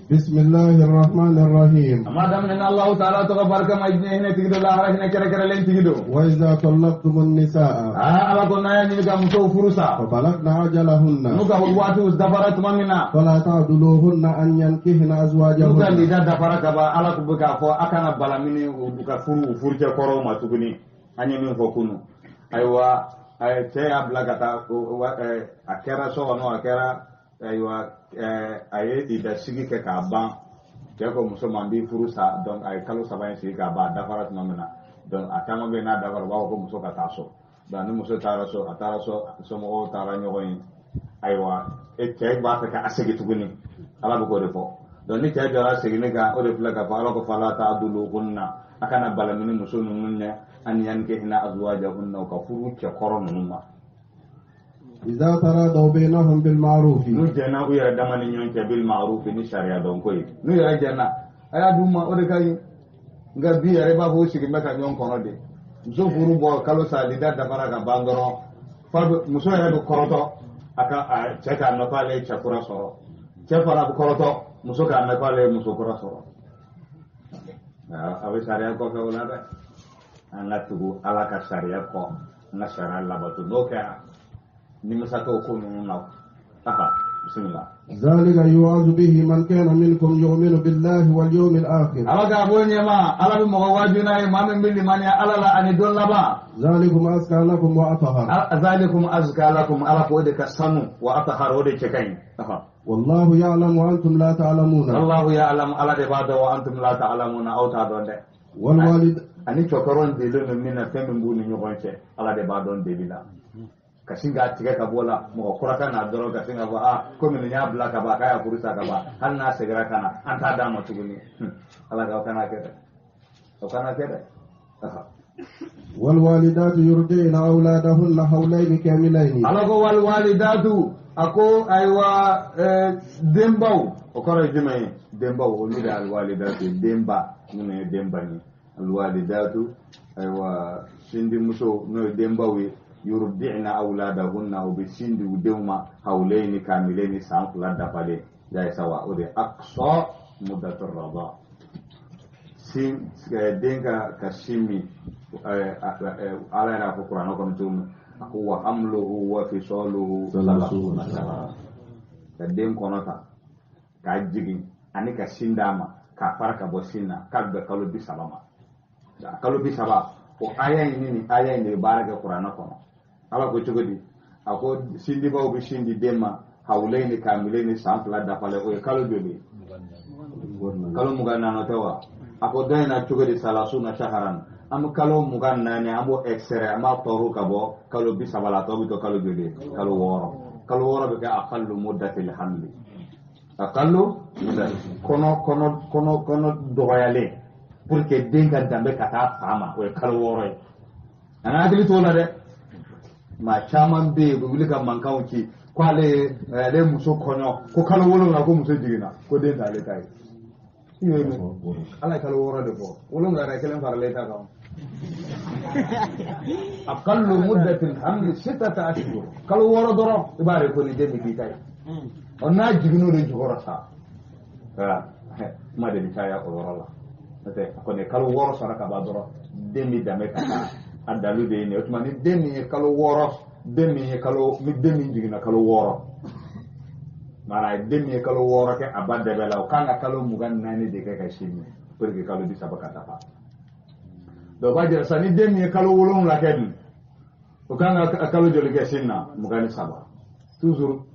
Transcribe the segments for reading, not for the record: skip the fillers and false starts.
بسم الله الرحمن الرحيم. A ma daminɛ ni Alahu taala tɔgɔ barika ma, diɲɛ hinɛ tigi do, lahara hinɛ kɛrɛkɛrɛlen tigi do. وإذا طلقتم النساء Aa, Ala ko n'a y'a ɲini ka musow furu sa, فبلغن أجلهن n'u ka waatiw dafara tuma min na, فلا تعدلوهن أن ينكحن n'u ka أزواجهن. lida dafara ka ban, Ala ko bɛ k'a fɔ a kana balamini u ka furu u furucɛ kɔrɔw ma tuguni. An ye min fɔ kunu, ayiwa, cɛ y'a bila ka taa, a kɛra so kɔnɔ, a kɛra, ayiwa, a ye ida sigi kɛ k'a ban, cɛ ko muso ma n b'i furu sa. Donc a ye kalo 3 in sigi k'a ban, a dafara tuma min na, donc a caman bɛ yen, n'a dafara, u b'a fɔ ko muso ka taa so. Donc ni muso taara so, a taara so, somɔgɔw taara ɲɔgɔn ye, ayiwa, e cɛ b'a fɛ ka segin tuguni, Ala bɛ k'o de fɔ. Donc ni cɛ jɔra seginni kan, o de filɛ ka fɔ, Ala ko fala ta'duluhunna, a kana balamini muso ninnu ɲɛ, an yankihna azwajahunna, u ka furu cɛ kɔrɔ ninnu ma. إذا تراضوا بينهم بالمعروف. N'u jɛnna u yɛrɛ dama ni ɲɔgɔn cɛ, bil ma'ruf, ni sariya dɔn ko ye, n'u yɛrɛ jɛnna, a y'a d'u ma, o de ka ɲi. Nka bi yɛrɛ, i b'a fɔ u sigilen bɛ ka ɲɔgɔn kɔnɔ de. Muso furu bɔ kalo sa, lida dafara ka ban dɔrɔn, fa bɛ muso yɛrɛ bɛ kɔrɔtɔ a ka a cɛ k'a nɔ k'ale ye cɛ kura sɔrɔ, cɛ fana bɛ kɔrɔtɔ muso k'a mɛn k'ale ye muso kura sɔrɔ. A bɛ sariya kɔfɛ o la dɛ. An ka tugu Ala ka sariya kɔ, an ka sariya labato, n'o kɛra, nimisa t'o ko ninnu na. Aha, bisimila. ذلك يوعظ به من كان منكم يؤمن بالله واليوم الآخر. Ala k'a bɔ ɲɛma, Ala bɛ mɔgɔ waaju n'a ye, maa min bɛ limaniya Ala la ani don laban. ذلكم أزكى لكم وأطهر. ذلكم أزكى لكم, Ala k'o de ka sanu, wa atahar, o de cɛ ka ɲi. Aha. والله يعلم وأنتم لا تعلمون. الله يعلم, Ala de b'a dɔn, wa أنتم لا تعلمون, aw t'a dɔn dɛ. والوالد Ani cɛkɔrɔn deli bɛ min na, fɛn min b'u ni ɲɔgɔn cɛ, Ala de b'a dɔn deli la. Ka sin k'a tigɛ ka bɔ la, mɔgɔ kura ka na dɔrɔn ka sin k'a fɔ aa, komi nin y'a bila ka ban, k'a y'a furu sa ka ban, hali n'a seginna ka na, an t'a d'a ma tuguni. Ala ka o kana kɛ dɛ, o kana kɛ dɛ. Aha. والوالدات يرضعن أولادهن حولين كاملين. Ala ko والوالدات, a ko ayiwa, denbaw, o kɔrɔ ye jumɛn ye? Denbaw, olu de ye الوالدات, denba minnu ye denba ye, الوالدات, ayiwa, sindimuso n'o ye denbaw ye, يرضعن أولادهن, u bɛ sin di u denw ma, حولين كاملين, san 2 dafalen, ya ye sawa, o de ye أقصى مدة الرضاع. Sin den ka sin min, Ala yɛrɛ y'a fɔ kuranɛ kɔnɔ cogo min, a ko وحمله وفصاله ثلاثون شهرا. Ka den kɔnɔ ta k'a jigin ani ka sin d'a ma k'a fara ka bɔ sin na, k'a bɛ bɛn kalo 30 ma. Kalo 30, o aya in ni nin aya in de bɛ baara kɛ kuranɛ kɔnɔ. Ala ko cogo di? A ko sindibaw bɛ sin di den ma حولين كاملين, san 2 dafalen, o ye kalo joli ye? Kalo 24 tɛ wa? A ko dɔ in na cogo di? ثلاثون شهرا, an bɛ kalo 24, an b'o extrait, an b'a tɔɔrɔ ka bɔ kalo 30 la, a tɔ bɛ to kalo joli ye? Kalo 6. Kalo 6 bɛ kɛ أقل مدة الحمل, أقل مدة kɔnɔ dɔgɔyalen pour que den ka danbe ka taa fa ma, o ye kalo 6 ye. An ka hakili t'o la dɛ. Maa caman bɛ yen, u bɛ wuli ka mankanw ci ko ale ye ale ye muso kɔɲɔ, ko kalo 7 ko muso jiginna, ko den t'ale ta ye. I y'o mɛn? Ala ye kalo 6 de fɔ, 7 yɛrɛ kelen faralen ta kan. أقل مدة الحمل 6 أشهر, kalo 6 dɔrɔn, i b'a ye ko ni den bɛ k'i ta ye. Ɔ, n'a jiginn'o de jukɔrɔ sa, kuma de bɛ caya o yɔrɔ la. N'o tɛ, a kɔni ye kalo 6 sɔrɔ ka ban dɔrɔn, den bɛ danbe ka taa, a dalu de ye nin ye. O tuma ni den min ye kalo 6, den min ye kalo ni den min jiginna kalo 6, maana den min ye kalo 6 kɛ a ba dɛbɛ la, o kan ka kalo 24 de kɛ ka sin min pour que kalo 30 ka dafa. Donc o b'a jira sisan, ni den min ye kalo 7 kɛ dun, o kan ka kalo joli kɛ sin na? 23. Toujours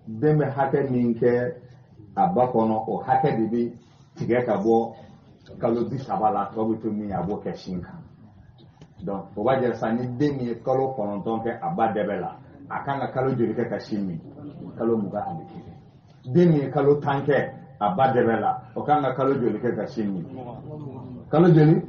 den bɛ hakɛ min kɛ a ba kɔnɔ, o hakɛ de bɛ tigɛ ka bɔ kalo 30 la, tɔ bɛ to min ye, a b'o kɛ sin kan. Donc o b'a jira sisan, ni den min ye kalo 9 kɛ a ba dɛbɛ la, a kan ka kalo joli kɛ ka sin min? Kalo 21. Den min ye kalo 10 kɛ a ba dɛbɛ la, o kan ka kalo joli kɛ ka sin min? Kalo joli?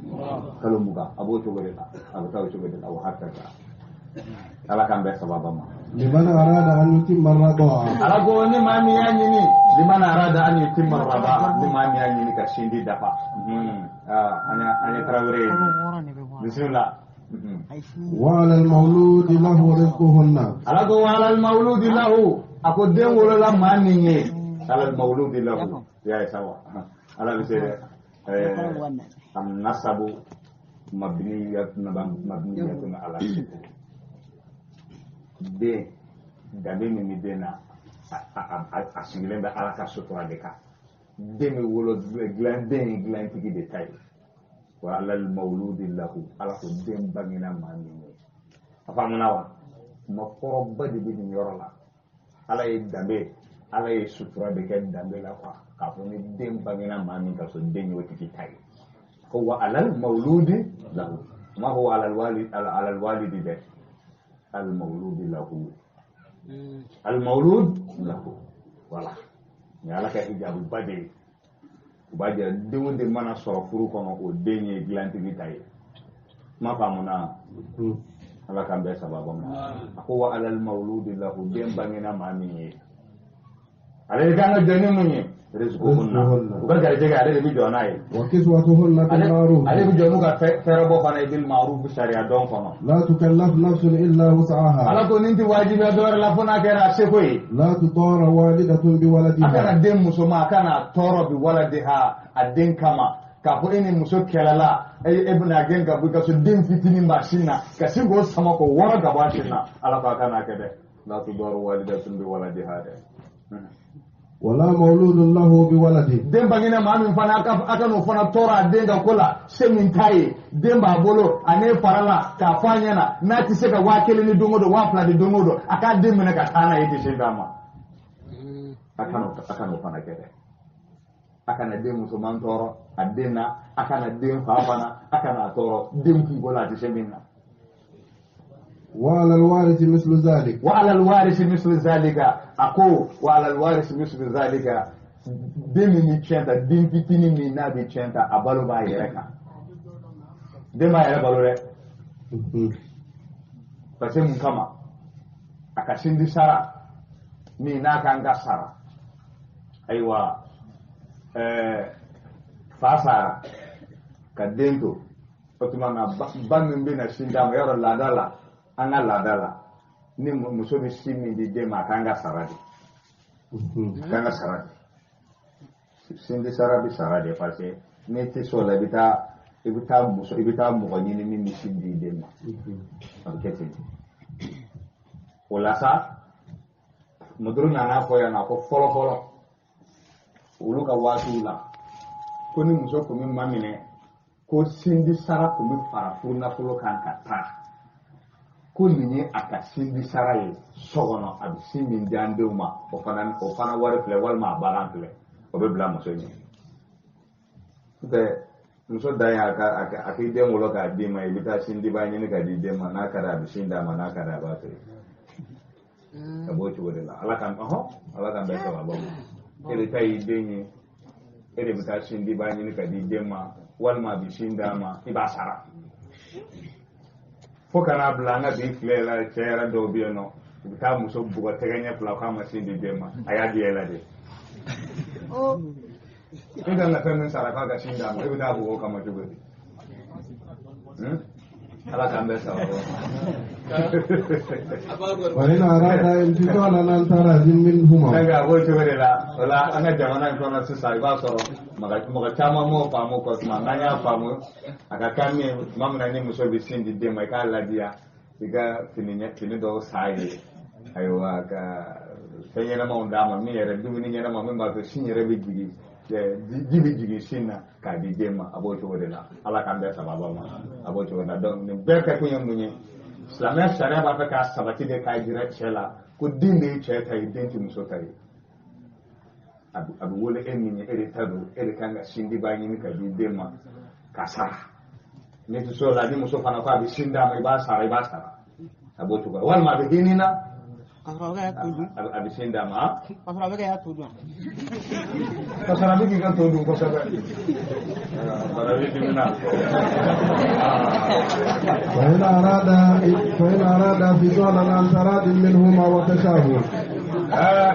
Kalo 20. A b'o cogo de la, a bɛ taa o cogo de la, o hakɛ kan. Ala k'an bɛɛ sababa ma. لمن أراد أن يتم الرضاعة. Ala ko ni maa min y'a ɲini, لمن أراد أن يتم الرضاعة, ni maa min y'a ɲini ka sin di dafa. An ye Tarawele ye, bisimila. وعلى المولود له رزقهن. Ala ko وعلى المولود له, a ko den wolola maa min ye. Alal mawludi lahu ya sawa ala bɛ se dɛ. An-nasabu mabniyatun ala sukun. Den danbe min bɛ den na a sigilen bɛ ala ka sutura de kan. Den bɛ wolo dilan, den ye dilantigi de ta ye. Wa alal mawludi lahu, ala ko den bangena maa min ye. A faamuna wa? Kuma kɔrɔba de bɛ nin yɔrɔ la. Ala ye danbe, ala ye sutura de kɛ danbe la quoi. K'a fɔ ni den bangena maa min ka so, den y'o tigi ta ye. Ko wa alal mawludi lahu, ma huwa alal walidi, alal walidi dɛ, al mawludi lahu, al mawlud lahu. Voilà, nin ala ka hijabu ba de ye. U b'a jira den o den mana sɔrɔ furu kɔnɔ, o den ye dilantigi ta ye. Kuma faamuna? Ala k'an bɛɛ sababa ma. A ko wa alal mawludi lahu, den bangena maa min ye, ale de kan ka jɔ ni mun ye? Rizquhunna, u ka garijɛgɛ ale de bɛ jɔ n'a ye. Wa kiswatuhunna bil ma'ruf, ale bɛ jɔ n'u ka fɛɛrɛbɔ fana ye bil ma'ruf, sariya dɔn kɔnɔ. La tukallaf nafsun illa wus'aha, ala ko nin tɛ wajibiya dɔwɛrɛ la fo n'a kɛra a seko ye. La tudara walidatun bi waladiha, a kana den muso ma, a kana tɔɔrɔ bi waladiha, a den kama. K'a fɔ e ni muso kɛlɛla, e bɛna gɛn ka bɔ i ka so, den fitinin b'a sin na, ka sin k'o sama k'o wɔrɔ ka bɔ a sin na. Ala ko a kana kɛ dɛ. La tudara walidatun bi waladiha dɛ. Wala mawludun lahu bi waladi, den bangena maa min fana, a ka n'o fana tɔɔrɔ a den ka ko la, se min t'a ye, den b'a bolo, a n'e fara la k'a fɔ a ɲɛna n'a tɛ se ka 1000 ni don o don, 2000 di don o don, a k'a den minɛ ka taa n'a ye, i tɛ se d'a ma. A kan'o fana kɛ dɛ. A kana den musoman tɔɔrɔ a den na, a kana den fa fana, a kana a tɔɔrɔ den kunko la, a tɛ se min na. Wa alal warisi mislu zalik, wa alal warisi mislu zalika, a ko wa alal warisi mislu zalika, den min bɛ tiɲɛ ta, den fitinin min n'a bɛ tiɲɛ ta, a balo b'a yɛrɛ kan. Den b'a yɛrɛ balo dɛ. Parce que mun kama? A ka sindi sara min n'a kan ka sara, ayiwa, fa sara ka den to, o tuma na ba min bɛna sin d'a ma, yɔrɔ laada la, an ka laada la, ni muso bɛ sin min di den ma, a kan ka sara de. A kan ka sara de. Sin di sara bɛ sara de, parce que n'i tɛ se o la, i bɛ taa muso, i bɛ taa mɔgɔ ɲini min bɛ sin di den ma. A bɛ kɛ ten. O la sa, muduru nana fɔ yan nɔ ko fɔlɔ fɔlɔ, olu ka waatiw la, ko ni muso tun bɛ maminɛ, ko sin di sara tun bɛ fara furu nafolo kan ka taa. Ko nin ye a ka sindi sara ye so kɔnɔ, a bɛ sin min di an denw ma, o fana wari filɛ, walima a bagan filɛ, o bɛ bila muso ɲɛ. N'o tɛ muso dan ye a k'i den wolo k'a d'i ma, i bɛ taa sindiba ɲini k'a di den ma, n'a ka di a bɛ sin d'a ma, n'a ka di a b'a to yen. A b'o cogo de la. Ala k'an bɛɛ sababa ma. E de ta y'i den ye, e de bɛ taa sindiba ɲini k'a di den ma, walima a bɛ sin d'a ma, i b'a sara. Fo kana bila an ka bi tile la, cɛ yɛrɛ dɔw bɛ yen nɔ, u bɛ taa muso bugɔ tɛgɛ ɲɛ fila k'a ma sin di den ma, a y'a di e la de. E kan ka fɛn min sara k'a ka sin d'a ma, e bɛ taa bugɔ o kama cogo di? Ala k'an bɛɛ sababa. Wa in arada infisalan an taradin minhuma. Donc a b'o cogo de la. O la an ka jamana in kɔnɔ sisan, i b'a sɔrɔ mɔgɔ caman m'o faamu kɔ tuma n'an y'a faamu, a ka kan min tuma min na ni muso bɛ sin di den ma, i k'a ladiya, i ka fini dɔw san ye, ayiwa, ka fɛn ɲɛnamaw d'a ma, min yɛrɛ dumuni ɲɛnama min b'a to sin yɛrɛ bɛ jigin, ji bɛ jigin sin na k'a di den ma, a b'o cogo de la. Ala k'an bɛɛ sababa ma, a b'o cogo de la. Donc nin bɛɛ kɛkun ye mun ye? Silamɛya sariya b'a fɛ k'a sabati de k'a jira cɛ la ko den de ye cɛ ta ye, den tɛ muso ta ye. A bɛ wele e min ye, e de ta don, e de kan ka sindiba ɲini ka di den ma k'a sara. N'i tɛ se o la, ni muso fana ko a bɛ sin d'a ma, i b'a sara, i b'a sara. A b'o cogo la. Walima a bɛ den na, a bɛ sin d'a ma. Ka sɔrɔ a bɛ k'a to dun. Ka sɔrɔ a bɛ k'i ka to dun kosɛbɛ. Bana bɛ dimi na. فإن أرادا فصالا عن تراض منهما وتشاور.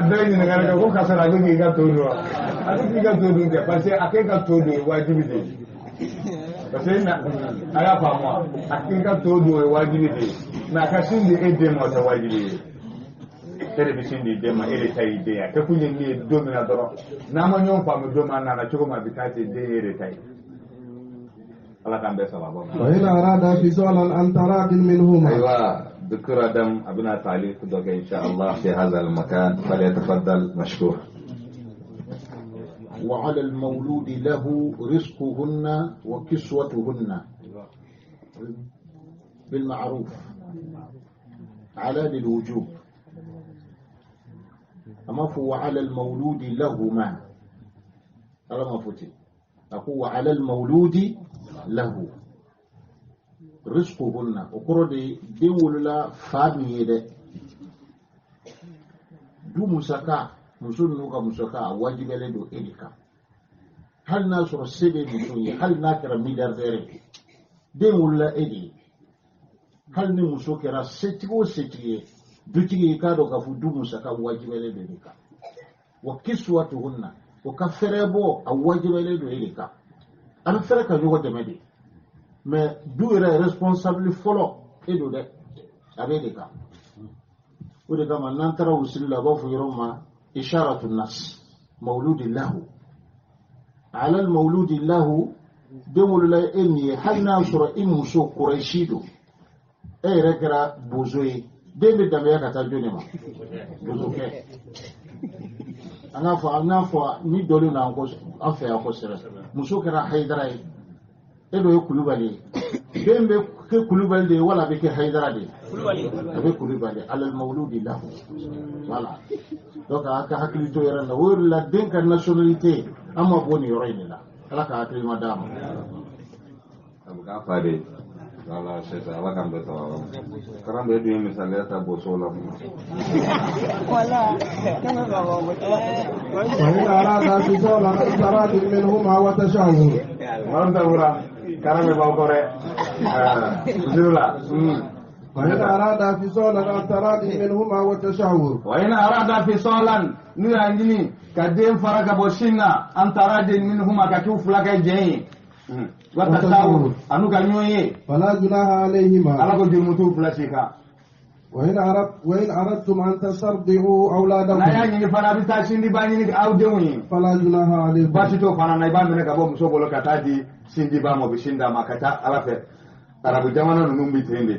Bɛɛ ɲininkali kɛ ko ka sɔrɔ a bɛ k'i ka to dun wa? A bɛ k'i ka to dun kɛ, parce que a k'e ka to dun ye wajibi de ye. Parce que a y'a faamu wa? A k'i ka to dun o ye wajibi de ye. Mais a ka sin di e den ma, o tɛ wajibi ye. E de bɛ sin di den ma, e de ta y'i den ye. A kɛkun ye min ye don min na dɔrɔn, n'an ma ɲɔgɔn faamu don min, a nana cogo min a bɛ taa ten, den ye e de ta ye. Ala k'an bɛɛ sababa ma. وإن أرادا فصالا عن تراض منهما. أيوة دكتور آدم أبنا تعليق دوك إن شاء الله في هذا المكان، فليتفضل مشكور. وعلى المولود له رزقهن وكسوتهن بالمعروف على للوجوب. أما فهو على المولود لهما، على ما فوتي أقول وعلى المولود له رزقهن وقرد دول لا فامي ده دو مسكا muso ninnu ka musaka a wajibiyalen don e de kan, hali n'a sɔrɔ se bɛ muso ye, hali n'a kɛra milliardaire ye, den wolola e de ye. Hali ni muso kɛra setigi o setigi ye, dutigi i k'a dɔn k'a fɔ du musaka wajibiyalen don e de kan. Wa kiswatuhunna, o ka fɛrɛ bɔ a wajibiyalen don e de kan. A bɛ fɛrɛ ka ɲɔgɔn dɛmɛ de, mais du yɛrɛ responsable fɔlɔ e don dɛ, a b'e de kan. O de kama n'an taara wusili la, a b'a fɔ yɔrɔ ma إشارة النص مولود له على المولود له دول لا إني هل ناصر إن مسو قريشيدو أي ركرا بوزوي دم دم يا كتاجوني ما بوزوكي أنا فا ني دولي نانكوس أفيا كوسرة مسو كرا حيدراي إلو يكلوبالي دم كلوبالي ولا بك حيدراي أبي كلوبالي على المولود له voilà. Donc a ka hakili to yɛrɛ la, o de la den ka nationalité an ma bɔ nin yɔrɔ in de la. Ala ka hakili ma d'a ma. A bɛ k'a fa de. Voilà, c'est ça. Ala k'an bɛɛ sababa ma. Karan bɛ dun ye misaliya ta bosow la mun na. وإن أرادا فصالا عن تراض منهما وتشاور. Maram Tabura, karan bɛ b'aw kɔ dɛ. Bisimila. وإن أرادا فصالا عن تراض منهما وتشاور. وإن أرادا فصالا n'u y'a ɲini ka den fara ka bɔ sin na, an taradin minhuma, ka k'u fila kɛ jɛn ye, wa tasawur, an'u ka ɲɔgɔn ye. فلا جناح عليهما. Ala ko jurumu t'u fila si kan. وإن أردتم أن تسترضعوا أولادكم. N'a y'a ɲini fana, a bɛ taa sindiba ɲini aw denw ye. فلا جناح عليكم. Baasi t'o fana na, i b'a minɛ ka bɔ muso bolo ka taa di sindiba ma, o bɛ sin d'a ma. Ka ca Ala fɛ, arabu jamana ninnu bɛ ten de,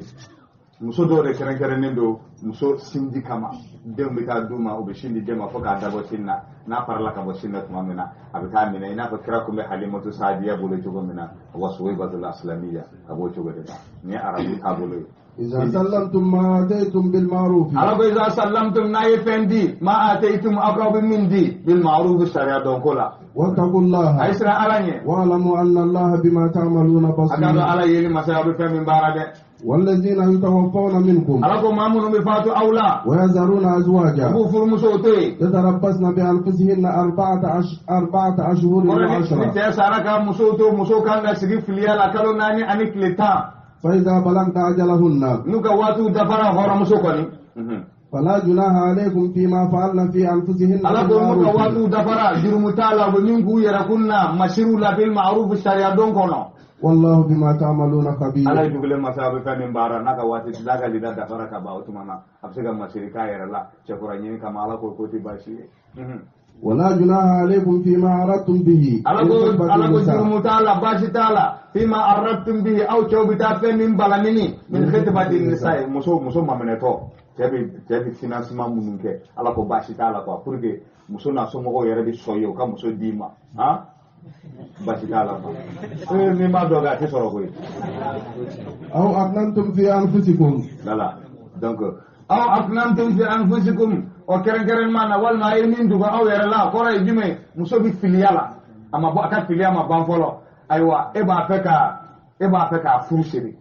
muso dɔw de kɛrɛnkɛrɛnnen don muso sinji kama, denw bɛ taa d'u ma, u bɛ sin di den ma fo k'a dabɔ sin na. N'a farala ka bɔ sin na tuma min na, a bɛ taa minɛ i n'a fɔ kira kun bɛ Halimatu Sadiya bolo cogo min na, wa Suwaibatul Aslamiya, a b'o cogo de la. Nin ye arabu taabolo ye. إذا سلمتم ما آتيتم بالمعروف. Ala ko iza sallamtum, n'a ye fɛn di, ma ataytum, aw k'aw bɛ min di, bil ma'ruf, sariya dɔn ko la. واتقوا الله. A ye siran Ala ɲɛ. واعلموا أن الله بما تعملون A k'a dɔn بصير. Ala yeli masa, aw bɛ fɛn min baara dɛ. والذين يتوفون منكم. Ala ko maa minnu bɛ faatu aw la. ويذرون أزواجا. U b'u furumusow to yen. يتربصن بأنفسهن 4 أشهر Kɔrɔ ni وعشرة. cɛ sara ka musow to, musow kan ka sigi filiya la kalo 4 ani tile 10. فإذا بلغن أجلهن. N'u ka waatiw dafara, hɔrɔnmuso kɔni. فلا جناح عليكم فيما فعلن في أنفسهن Ala ko n'u ka بالمعروف. waatiw dafara, jurumu t'a la, u bɛ min k'u yɛrɛ kun na masiriw la, bil ma'ruf, sariya don kɔnɔ. والله بما تعملون خبير. Ala ye dugulen masa, a bɛ fɛn min baara. N'a ka waati, n'a ka lida dafara ka ban, o tuma na a bɛ se ka masiri k'a yɛrɛ la cɛkura ɲini kama. Ala ko k'o tɛ baasi ye. ولا جناح عليكم فيما أردتم به. Ala ko jurumu t'a la, baasi t'a la, fima aradtum bihi, aw cɛw bɛ taa fɛn min balamini, min khitbati nisa, muso maminɛtɔ, cɛ bɛ financement minnu kɛ, Ala ko baasi t'a la quoi, pour que muso n'a somɔgɔw yɛrɛ bɛ sɔn ye u ka muso d'i ma, han, baasi t'a la quoi. Ee, min b'a dɔn kɛ, a tɛ sɔrɔ koyi. أو أكننتم في أنفسكم. Voilà, donc aw aknantum fi anfusikum, o kɛrɛnkɛrɛnman na, walima a ye min dogo aw yɛrɛ la, kɔrɔ ye jumɛn? Muso bɛ filiya la, a ma bɔ a ka filiya ma ban fɔlɔ. Ayiwa, e b'a fɛ k'a furu siri,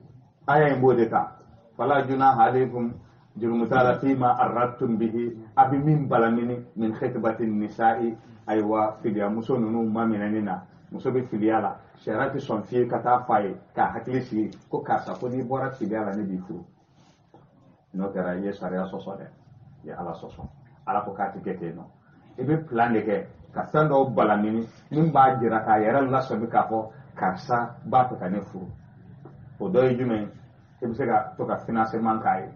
aya in b'o de ta. Fala junaha alaykum, jurumu t'a la, fima aradtum bihi, a bɛ min balamini, min khitbati nisa'i, ayiwa, filiya muso ninnu maminɛni na. Muso bɛ filiya la, sariya tɛ sɔn fiye ka taa f'a ye k'a hakili sigi ko karisa, ko n'i bɔra filiya la, ne b'i furu. N'o kɛra, i ye sariya sɔsɔ dɛ, i ye Ala sɔsɔ. Ala ko k'a tɛ kɛ ten nɔ. I bɛ plan de kɛ ka fɛn dɔw balamini min b'a jira k'a yɛrɛ lasɔmi k'a fɔ karisa b'a fɛ ka ne furu. O dɔ ye jumɛn ye? I bɛ se ka to ka financement k'a ye,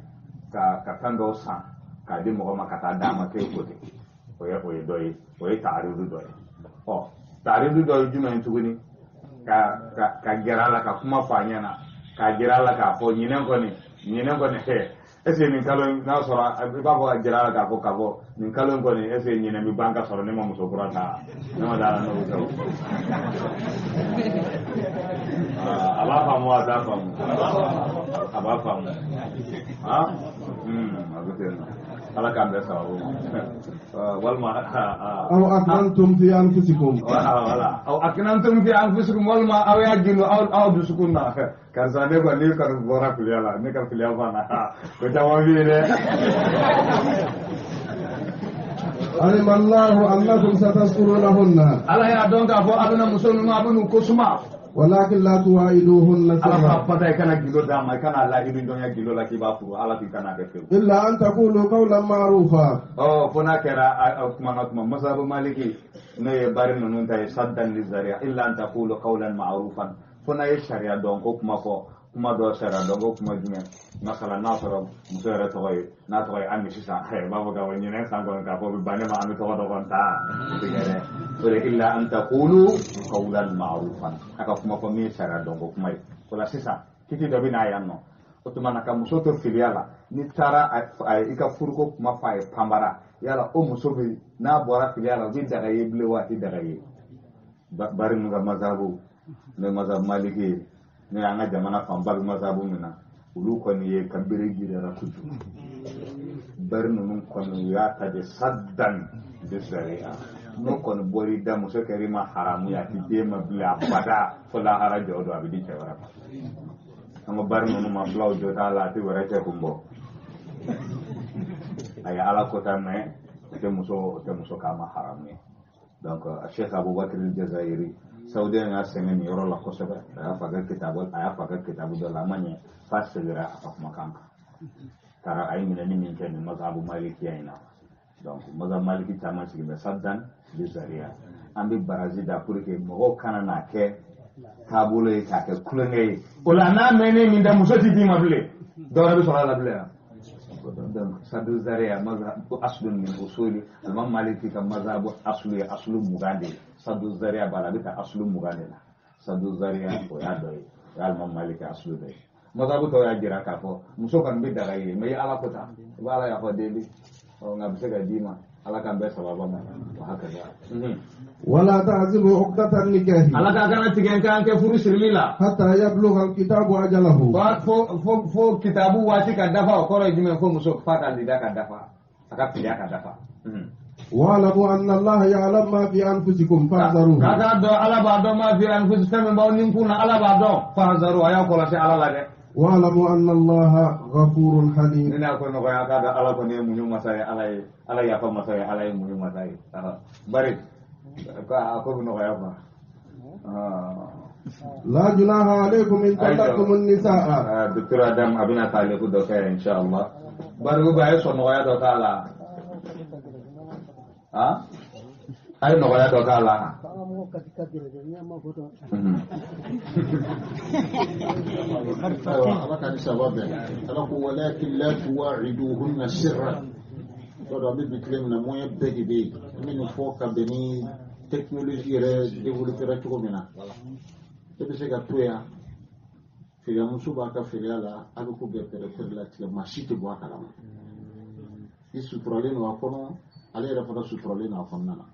ka fɛn dɔw san. K'a di mɔgɔ ma ka taa d'a ma k'e ko ten, o ye dɔ ye, o ye taaridu dɔ ye. Ɔ, taaridu dɔ ye jumɛn ye tuguni? Ka gɛrɛ a la ka kuma fɔ a ɲɛna, k'a jira a la k'a fɔ ɲinɛ kɔni hɛ, est ce que nin kalo in n'a sɔrɔ i b'a fɔ ka jira a la k'a fɔ nin kalo in kɔni, est ce que ɲinɛ bɛ ban ka sɔrɔ ne ma muso kura ta? Ne ma da la n'o bɛ kɛ o. A b'a faamu, a t'a faamu, a b'a faamu. Ah, a bɛ ten nɔ. Ala k'an bɛɛ sababu ma, walima أو أكننتم في أنفسكم. Wala أو أكننتم في أنفسكم, walima aw y'a gindo aw dusukun na: karisa, ne kɔni, ne kɔni bɔra filiya la, ne ka filiya banna. Ko caman bɛ yen dɛ. علم الله أنكم ستذكرونهن. Ala y'a dɔn k'a fɔ a bɛna muso ninnu, a bɛ n'u ko suma. ولكن لا تواعدوهن Ala ka سرا. fata, i kana gindo d'a ma, i kana lahidu dɔnya gindo la k'i b'a furu. Ala k'i kana kɛ fewu. إلا أن تقولوا قولا معروفا. Ɔ, fo n'a kɛra a kuma na kuma masabu Maliki, n'o ye bari ninnu ta ye, سدا للذريعة, إلا أن تقولوا قولا معروفا, fo n'a ye sariya dɔn ko kuma fɔ, kuma dɔ sariya dɔn ko kuma jumɛn? Masala, n'a sɔrɔ muso yɛrɛ tɔgɔ ye, n'a tɔgɔ ye Ami sisan, i b'a fɔ k'a fɔ ɲinɛ san kɔni, k'a fɔ bɛ ban ne ma Ami tɔgɔ dɔ kɔni ta, o tɛ kɛ dɛ. O de إلا أن تقولوا قولا معروفا, a ka kuma fɔ min ye sariya dɔn ko kuma ye. O la sisan, kiti dɔ bɛ n'a yan nɔ, o tuma na ka muso to filiya la, n'i taara i ka furuko kuma fɔ a ye panbara, yala o muso bɛ n'a bɔra filiya la, o bɛ daga ye bilen wa a tɛ daga ye? Bari ninnu ka mazabu, n'o ye mazabu Maliki ye, n'o ye an ka jamana fanba bɛ mazabu min na, olu kɔni ye ka bere girinyara kojugu. Bari ninnu kɔni, u y'a ta de سدا للذريعة. N'o kɔni bɔr'i da, muso kɛr'i ma haramu ye, a ti den ma bilen abada, fo lahara jɔ don, a bɛ di cɛ wɛrɛ ma. An ka bari ninnu ma, filaw jɔ t'a la, a tɛ wɛrɛ cɛ kun bɔ. A ye Ala kota mɛ, o tɛ muso k'a ma haramu ye. Donc Sheikh Abubakar Jazairi, Saoudien y'a sɛgɛn nin yɔrɔ la kosɛbɛ. A y'a fɔ a ka kitabu dɔ la, a ma ɲɛ f'a seginna a ka kumakan kan. Taara a ye minɛni min kɛ nin mazhabu Malikiya in na. Donc mazhabu Maliki caman sigi bɛ سدا للذريعة. An bɛ baraji da pour que mɔgɔw kana n'a kɛ taabolo ye k'a kɛ kulonkɛ ye. O la, n'a mɛnnen min da, muso ti d'i ma bilen, dɔwɛrɛ bɛ sɔrɔ a la bilen yan. Donc سد الذريعة mazhab أصل من أصول Imam Maliki ka mazhabu, aslu ye aslu 20 de ye. سد الذريعة b'a la, a bɛ taa aslu 20 de la. سد الذريعة, o y'a dɔ ye, o y'a Imam Maliki aslu dɔ ye. Mazhabu tɔw y'a jira k'a fɔ muso kɔni bɛ daga ye, mais i ye Ala ko ta, i bɛ Ala yafa deli. Ɔ, nka a bɛ se ka d'i ma. Ala k'an bɛɛ sababa ma wa hakaza. ولا تعزموا عقدة النكاح. Ala k'a kana tigɛ kan kɛ furu sirili la. حتى يبلغ الكتاب أجله. Fo kitabu waati ka dafa. O kɔrɔ ye jumɛn? Fo muso f'a ka lida ka dafa, a ka filiya ka dafa. واعلموا أن الله يعلم ما في أنفسكم فاحذروه. K'a k'a dɔn Ala b'a dɔn, ما في أنفس, fɛn min b'aw ni kun na, Ala b'a dɔn. فاحذروا, a y'a kɔlɔsi Ala la dɛ. واعلموا أن الله غفور حليم. Ni n'a ko nɔgɔya, k'a dɔn Ala kɔni ye muɲu masa ye, Ala ye, Ala yafa masa ye, Ala ye muɲu masa ye. Bari ko a ko bɛ nɔgɔya quoi. لا جناح عليكم إن طلقتم النساء. Docteur Adam a bɛna taaliku dɔ kɛ inshallah. Bari ko a ye sɔn nɔgɔya dɔ k'a la. A ye nɔgɔya dɔ k'a la. Ayiwa, Ala ka ni saba bɛn. Ala ko ولكن لا تواعدوهن سرا. Tɔ an bɛ bi tile min na, moyen bɛɛ de bɛ yen. An bɛ nin fɔ ka bɛn ni technologie yɛrɛ développé cogo min na, e bɛ se ka to yan, feeremuso b'a ka feereya la, a bɛ ko bɛɛ pɛrɛ la tigɛ, maa si tɛ bɔ a kalama. I suturalen don a kɔnɔ, ale yɛrɛ fana suturalen don a kɔnɔna na,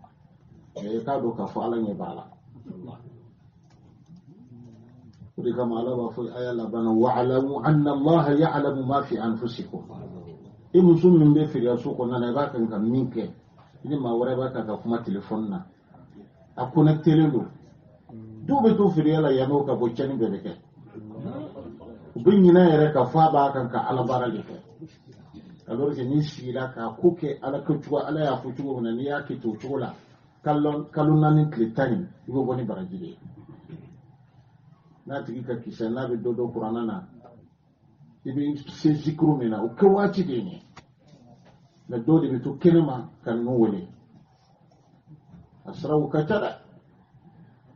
mɛ i k'a dɔn k'a fɔ Ala ɲɛ b'a la. O de kama Ala b'a fɔ aya laban na: واعلموا أن الله يعلم ما في أنفسكم. I muso min bɛ feereyaso kɔnɔna na, i b'a kan ka min kɛ, i ni maa wɛrɛ b'a kan ka kuma telefɔni na, a connectelen don. Dɔw bɛ to feereya la yan n'o ka bɔ, cɛnni bɛɛ bɛ kɛ. U bɛ ɲinɛ yɛrɛ ka fɔ a b'a kan ka Ala baara de kɛ, alors que n'i sigira k'a ko kɛ Ala kɛ cogo, Ala y'a fɔ cogo min na, n'i y'a kɛ ten o cogo la, kalo 4 tile 10 nin, i bɛ bɔ ni baraji de ye. N'a tigi ka kisɛ, n'a bɛ dɔ dɔn kuranna na, i bɛ se zikiru min na, o kɛ waati de ye nin ye. Mɛ dɔw de bɛ to kɛnɛma ka ninnu wele, a siraw ka ca dɛ.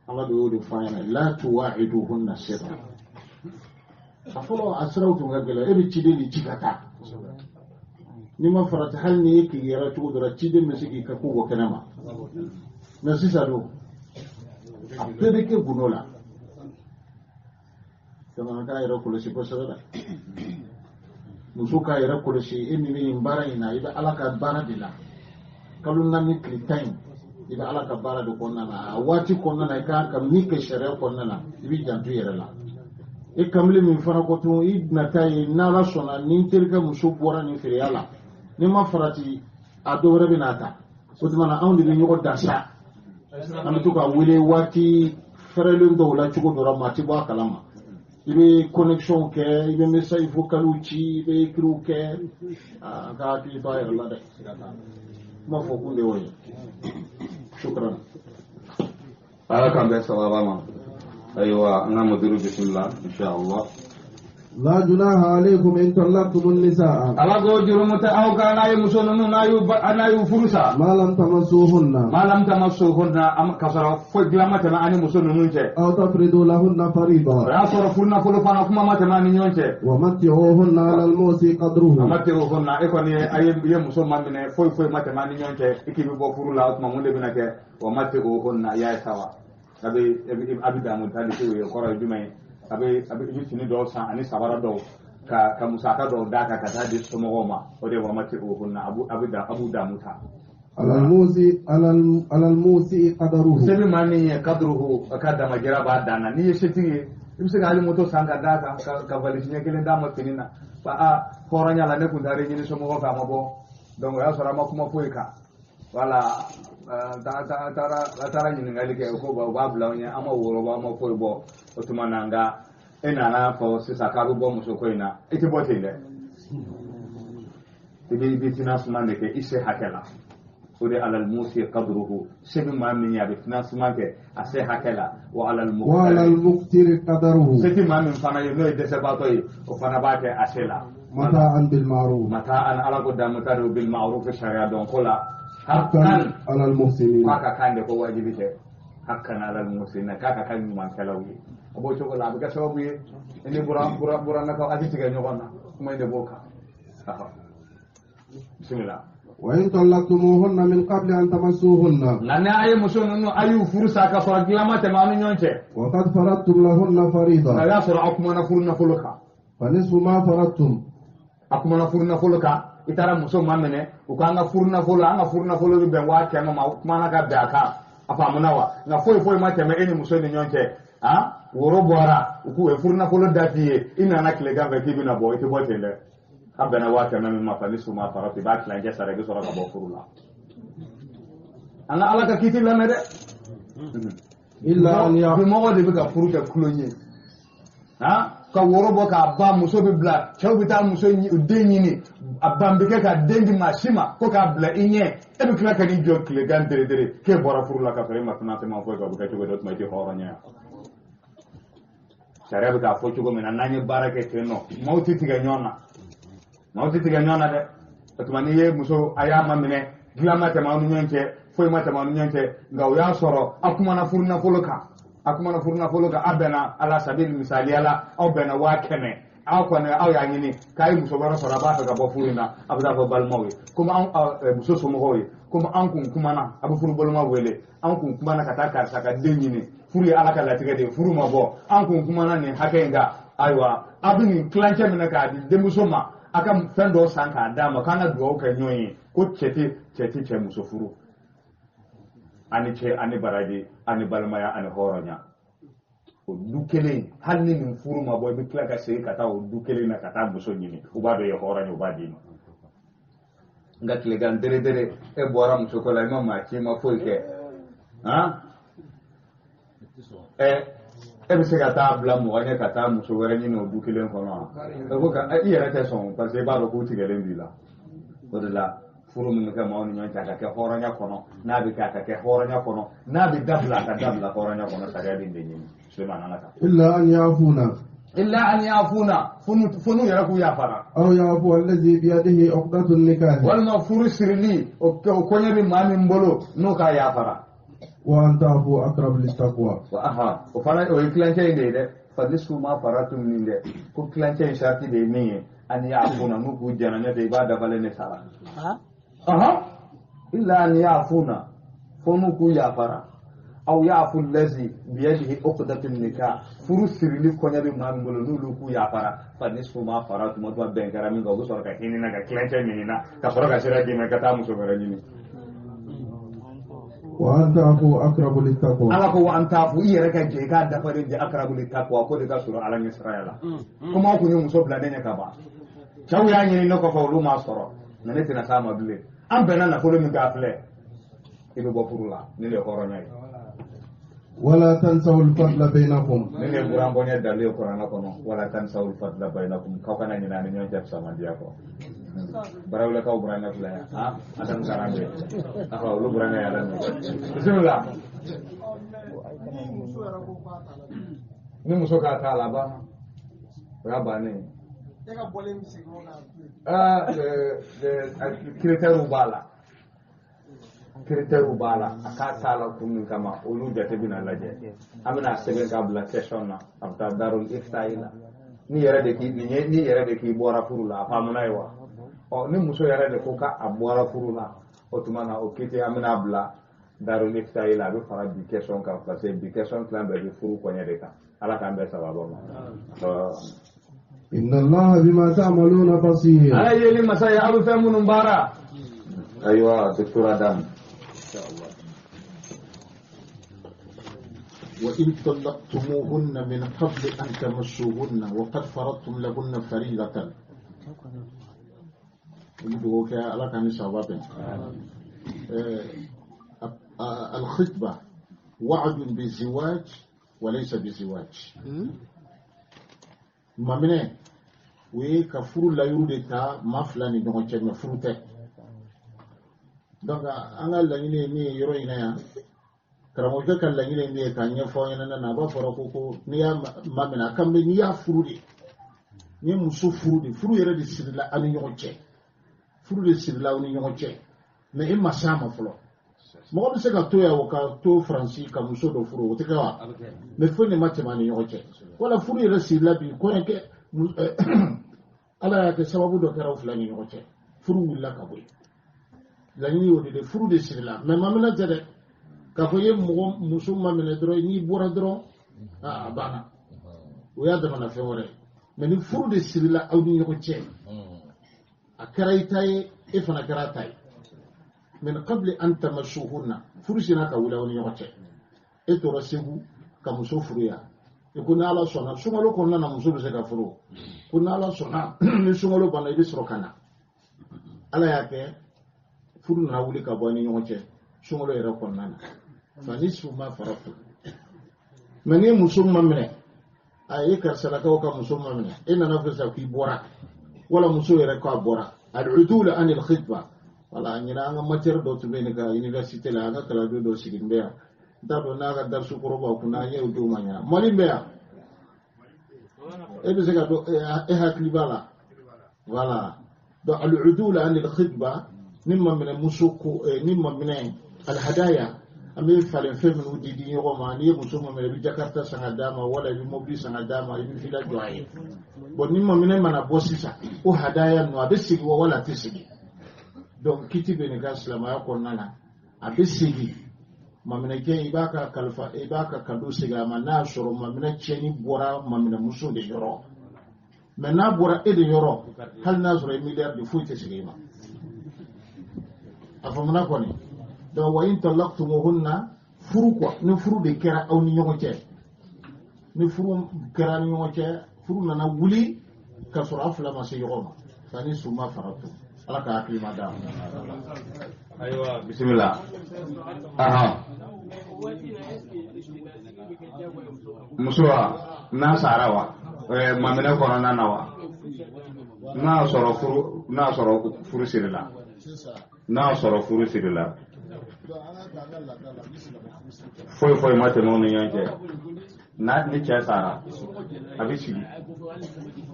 Ala de y'o de fɔ an ɲɛna: لا تواعدوهن سرا. A fɔlɔ, a siraw tun ka gɛlɛn, e bɛ ciden de ci ka taa. N'i ma farati, hali n'i ye k'i cogo dɔ la, ciden bɛ se k'i ka ko bɔ kɛnɛ ma. Mɛ sisan dun, a bɛɛ bɛ kɛ gundo la. Jamana k'a yɛrɛ kɔlɔsi kosɛbɛ dɛ. Muso k'a yɛrɛ kɔlɔsi. E min bɛ nin baara in na, i bɛ Ala ka baara de la. Kalo 4 tile 10 in, i bɛ Ala ka baara de kɔnɔna na. A waati kɔnɔna na, i kan ka min kɛ sariya kɔnɔna na, i b'i janto i yɛrɛ la. E kamalen min fana ko tun i nata ye, n'Ala sɔnna, ni n terikɛ muso bɔra nin feereya la, n'i ma farati, a dɔ wɛrɛ bɛ n'a ta. O tuma na, anw de bɛ ɲɔgɔn dan sa. An bɛ to ka wele waati fɛrɛlen dɔw la cogo dɔ la, maa tɛ bɔ a kalama. I bɛ connexion kɛ, i bɛ message vocaliw ci, i bɛ écrits kɛ. A ka hakili to a yɛrɛ la dɛ. Kuma fɔ kun de y'o ye. Shukran. Ala k'an bɛn sababa ma. Ayiwa, an ka muduru bisimila, inshallah. لا جناح عليكم إن طلقتم النساء. Ala ko jurumu tɛ aw kan n'a ye muso ninnu n'a y'u furu sa. ما لم تمسوهن. ما لم تمسوهن, ka sɔrɔ foyi dilan ma tɛmɛ an ni muso ninnu cɛ. أو تفرضوا لهن O فريضة. y'a sɔrɔ furu nafolo fana kuma ma tɛmɛ an ni ɲɔgɔn cɛ. ومتعوهن على الموسع قدره. ومتعوهن, e kɔni ye a ye i ye muso ma minɛ, foyi foyi ma tɛmɛ an ni ɲɔgɔn cɛ, i k'i bɛ bɔ furu la, o tuma mun de bɛna kɛ? ومتعوهن, i y'a ye sa wa, a bɛ damu tali se o ye. Kɔrɔ ye jumɛn ye? A bɛ i bɛ fini dɔw san ani sabara dɔw ka musaka dɔw d'a kan ka taa di somɔgɔw ma. O de ye ومتعوهن, a b'u damu ta. على الموسع قدره. Se bɛ maa min ye, قدره, a ka damajira b'a dan na. N'i ye setigi ye, i bɛ se ka hali moto san ka d'a kan, ka valise ɲɛ kelen d'a ma fini na. Ba a hɔrɔnya la, ne kun taara ɲini somɔgɔw fɛ, a ma bɔ. Donc o y'a sɔrɔ a ma kuma foyi kan. Wala a taara ɲininkali kɛ ko u b'a bila anw ɲɛ, an ma woro bɔ, an ma foyi bɔ. O tuma na, nka e nana fɔ sisan k'a bɛ bɔ muso ko in na, i tɛ bɔ ten dɛ. I bɛ financement de kɛ i se hakɛ la. O de على الموسع قدره, se bɛ maa min ye, a bɛ financement kɛ a se hakɛ la. وعلى وعلى المقتر قدره. Se tɛ maa min fana ye, n'o ye dɛsɛbaatɔ ye, o fana b'a kɛ a se la. متاعا بالمعروف. متاعا, Ala ko damuta do, بالمعروف, sariya dɔn ko la. حقا حقا على المحسنين. K'a ka kan de, ko wajibi tɛ. حقا على المحسنين, k'a ka kan ɲumankɛlaw ye. A b'o cogo la, a bɛ kɛ sababu ye i ni burannakaw a tɛ tigɛ ɲɔgɔn na. Kuma in de b'o kan. Ahɔ, bisimila. وإن طلقتموهن من قبل أن تمسوهن. Nka ni a ye muso ninnu, a y'u furu sa ka sɔrɔ dilan ma tɛmɛ aw ni ɲɔgɔn cɛ. وقد فرضتم لهن A فريضة. y'a sɔrɔ aw kumana furu nafolo kan. فنصف ما فرضتم. A kumana furu nafolo kan, i taara muso ma minɛ, u k'an ka furu nafolo, an ka furu nafolo bɛ bɛn 100 000 ma. U kumana ka bɛn a kan, a faamuna wa? Nka foyi foyi ma tɛmɛ e ni muso ni ɲɔgɔn cɛ. A woro bɔra, u k'u ye furu nafolo da f'i ye, i nana tilegan fɛ k'i bɛna bɔ, i tɛ bɔ ten dɛ. A bɛnna 100 000 min ma, فنصف ما فرضتم, i b'a tilancɛ sara, i bɛ sɔrɔ ka bɔ furu la. An ka Ala ka kiti lamɛn dɛ. إلا أن Bi يعفو mɔgɔ de bɛ ka furu kɛ kulon ye, han, ka woro bɔ k'a ban, muso bɛ bila, cɛw bɛ taa muso den ɲini, a ban bɛ kɛ ka den di maa si ma ko k'a bila i ɲɛ, e bɛ tila ka n'i jɔ tilegan deredere k'e bɔra furu la ka sɔrɔ e ma financement foyi kɛ. O bɛ kɛ cogo di? O tuma i tɛ hɔrɔnya ye. Sariya bɛ k'a fɔ cogo min na, n'an ye baara kɛ ten nɔ, maaw tɛ tigɛ ɲɔgɔn na, maaw tɛ tigɛ ɲɔgɔn na dɛ. O tuma n'i ye muso, a y'a maminɛ, dilan ma tɛmɛ aw ni ɲɔgɔn cɛ, foyi ma tɛmɛ aw ni ɲɔgɔn cɛ, nka o y'a sɔrɔ aw kumana furu nafolo kan, a kumana furu nafolo kan, aw bɛnna ala sabi misaliya la, aw bɛnna 100 000. Aw kɔni aw y'a ɲini k'a ye muso wɛrɛ sɔrɔ, a b'a fɛ ka bɔ furu in na, a bɛ taa fɔ balimaw ye komi anw muso somɔgɔw ye komi an kun kumana, a bɛ furu boloma wele, an kun kumana ka taa karisa ka den ɲini, furu ye Ala ka latigɛ de ye, furu ma bɔ, an kun kumana nin hakɛ in kan. Ayiwa, a bɛ nin tilancɛ minɛ k'a di denmuso ma, a ka fɛn dɔw san k'a d'a ma, k'an ka dugawu kɛ ɲɔgɔn ye ko cɛ tɛ cɛ muso furu ani cɛ ani baraji ani balimaya ani hɔrɔnya. O du kelen, hali ni nin furu ma bɔ, i bɛ tila ka segin ka taa o du kelen na ka taa muso ɲini, u b'a dɔn i ye hɔrɔn ye, u b'a d'i ma. Nka tilegan deredere, e bɔra muso ko la, i ma maa ci, i ma foyi kɛ, han, ɛ e bɛ se ka taa bila mɔgɔ ɲɛ ka taa muso wɛrɛ ɲini o du kelen kɔnɔ wa? E ko ka i yɛrɛ tɛ sɔn, parce que i b'a dɔn k'u tigɛlen b'i la. O de la, furu min bɛ kɛ maaw ni ɲɔgɔn cɛ, a ka kɛ hɔrɔnya kɔnɔ. N'a bɛ kɛ, a ka kɛ hɔrɔnya kɔnɔ. N'a bɛ dabila, a ka dabila hɔrɔnya kɔnɔ. Sariya bɛ de ɲini. Sulemani, an ka taa. إلا أن يعفون. إلا أن يعفون, funu yɛrɛ k'u yafara. أو يعفو الذي بيده عقدة النكاح. Walima furu sirili o koɲɛ bɛ maa min bolo, n'o k'a yafara. وأن تعفوا أقرب للتقوى. Wa aha, o fana o ye tilancɛ in de ye dɛ. فنصف ما فرضتم nin dɛ, ko tilancɛ in sarati de ye min ye. an ya'funa n'u k'u jɛna ɲɛ tɛ i b'a dafalen de sara. Illa an ya'funa fo n'u k'u yafara aw ya'fu allazi biyadihi uqdatun nikah furu sirili kɔɲɛ bɛ maa min bolo n'olu k'u yafara fa nisfu ma fara tuma tuma bɛn kɛra min kan u bɛ sɔrɔ ka hinɛ na ka tilancɛ ɲini na ka sɔrɔ ka sira d'i ma ka taa muso wɛrɛ ɲini. Wa an ta'fu aqrabu littaqwa. Ala ko wa an ta'fu i yɛrɛ ka jɛ i k'a dafalen jɛ aqrabu littaqwa ko de ka surun Ala ɲɛsiranya la. Komi aw kun ye muso bila ne ɲɛ ka ban cɛw y'a ɲini ne kɔfɛ olu m'a sɔrɔ nka ne tɛna s'a ma bilen an bɛnna nafolo min k'a filɛ i bɛ bɔ furu la ne de ye hɔrɔnya ye. Wala tansawul fadla bainakum. Ne de buran bɔɲɛ dalu ye kuranɛ kɔnɔ wala tansawul fadla bainakum k'aw kana ɲinɛ a ni ɲɔgɔn cɛ fisamandiya kɔ. Barawulakaw burankɛ filɛ yan han Adamu Karambe afa olu burankɛ ye Adamu ye bisimila. Ni muso k'a t'a la a banna o y'a bannen ye. Critères b'a la. Critères b'a la a k'a t'a la kun min kama olu jate bɛna lajɛ an bɛna sɛbɛn k'a bila question na a bɛ taa darul iftahi la ni yɛrɛ de k'i ni yɛrɛ de k'i bɔra furu la a faamuna ye wa ɔ ni muso yɛrɛ de ko k'a bɔra furu la o tuma na o kiti an bɛna bila darul iftahi la a bɛ fara bi question kan parce que bi question tilan bɛɛ bɛ furu kɔɲɛ de kan ala k'an bɛɛ sababa ma. Inna Allaha bima ta'maluna basir. Ala yeli masa ye aw bɛ fɛn minnu baara. Ayiwa docteur Adam. وإن طلقتموهن من قبل أن تمسوهن وقد فرضتم لهن فريضة. الخطبة وعد بالزواج وليس بزواج. maminɛ o ye ka furu layiru de ta maa fila ni ɲɔgɔn cɛ mɛ furu tɛ. Donc an ka laɲini ye min ye yɔrɔ in na yan karamɔgɔkɛ ka laɲini ye min ye k'a ɲɛfɔ aw ɲɛna na a b'a fɔra ko n'i y'a maminɛ a kan bɛ n'i y'a furu de n'i ye muso furu de furu yɛrɛ de sirila aw ni ɲɔgɔn cɛ furu de sirila aw ni ɲɔgɔn cɛ mɛ e ma s'a ma fɔlɔ. Mɔgɔ bɛ se ka to yan o ka to Faransi ka muso dɔ furu o tɛ kɛ wa mɛ foyi de ma tɛmɛ a ni ɲɔgɔn cɛ wala furu yɛrɛ sirila bi kɔɲɔkɛ Ala y'a kɛ sababu dɔ kɛra aw fila ni ɲɔgɔn cɛ furu wulila ka bɔ yen laɲini y'o de furu de sirila mɛ maminɛ tɛ dɛ k'a fɔ i ye mɔgɔ muso maminɛ dɔrɔn n'i bɔra dɔrɔn a banna o y'a damana fɛn wɛrɛ ye mɛ ni furu de sirila aw ni ɲɔgɔn cɛ a kɛra i ta ye e fana kɛra a ta ye min qabli an tamassuhunna furu sina ka wuli aw ni ɲɔgɔn cɛ e tora Segu ka muso furu yan i ko n'Ala sɔnna sunkalo kɔnɔna na muso bɛ se ka furu ko n'Ala sɔnna ni sunkalo banna i bɛ sɔrɔ ka na Ala y'a kɛ furu nana wuli ka bɔ aw ni ɲɔgɔn cɛ sunkalo yɛrɛ kɔnɔna na fa nisfu ma faratu mɛ n'i ye muso ma minɛ a ye karisalakaw ka muso ma minɛ e nana fɔ sisan k'i bɔra wala muso yɛrɛ k'a bɔra al-udul an al-khitba wala ɲinan an ka matière dɔ tun bɛ yen ka université la an ka kalanden dɔ sigilen bɛ yan n t'a dɔn n'a ka darisu kɔrɔbaw kunna an y'o d'o ma ɲinan Mali bɛ yan e bɛ se ka dɔn e hakili b'a la voilà donc al-udul an al-khitba ni ma minɛ muso ko ni ma minɛ al-hadaya an bɛ falen fɛn minnu di di ɲɔgɔn ma n'i ye muso ma minɛ i bɛ jakarta san ka d'a ma wala i bɛ mobili san ka d'a ma i bɛ villa jɔ a ye bon ni ma minɛ mana bɔ sisan o hadaya ninnu a bɛ segin wa wala a tɛ segin donc kiti bɛ nin ka silamɛya kɔnɔna na a bɛ segin maminɛkɛ i b'a ka kalifa i b'a ka kado segin a ma n'a y'a sɔrɔ maminɛ tiɲɛni bɔra maminɛmuso de yɔrɔ mɛ n'a bɔra e de yɔrɔ hali n'a sɔrɔ i miliyari de foyi tɛ segin i ma a faamuna kɔni donc wa in talaqtumuhunna furu quoi ni furu de kɛra aw ni ɲɔgɔn cɛ ni furu kɛra ni ɲɔgɔn cɛ furu nana wuli ka sɔrɔ aw fila ma se ɲɔgɔn ma fa ni suma faratu Ala ka hakili ma d'a ma. Ayiwa bisimila. Ahan. Muso wa n'a sara wa maminɛ kɔnɔna na wa n'a sɔrɔ furu sirila n'a sɔrɔ furu sirila foyi foyi ma tɛmɛ u ni ɲɔgɔn cɛ n'a ni cɛ sara a bɛ sigi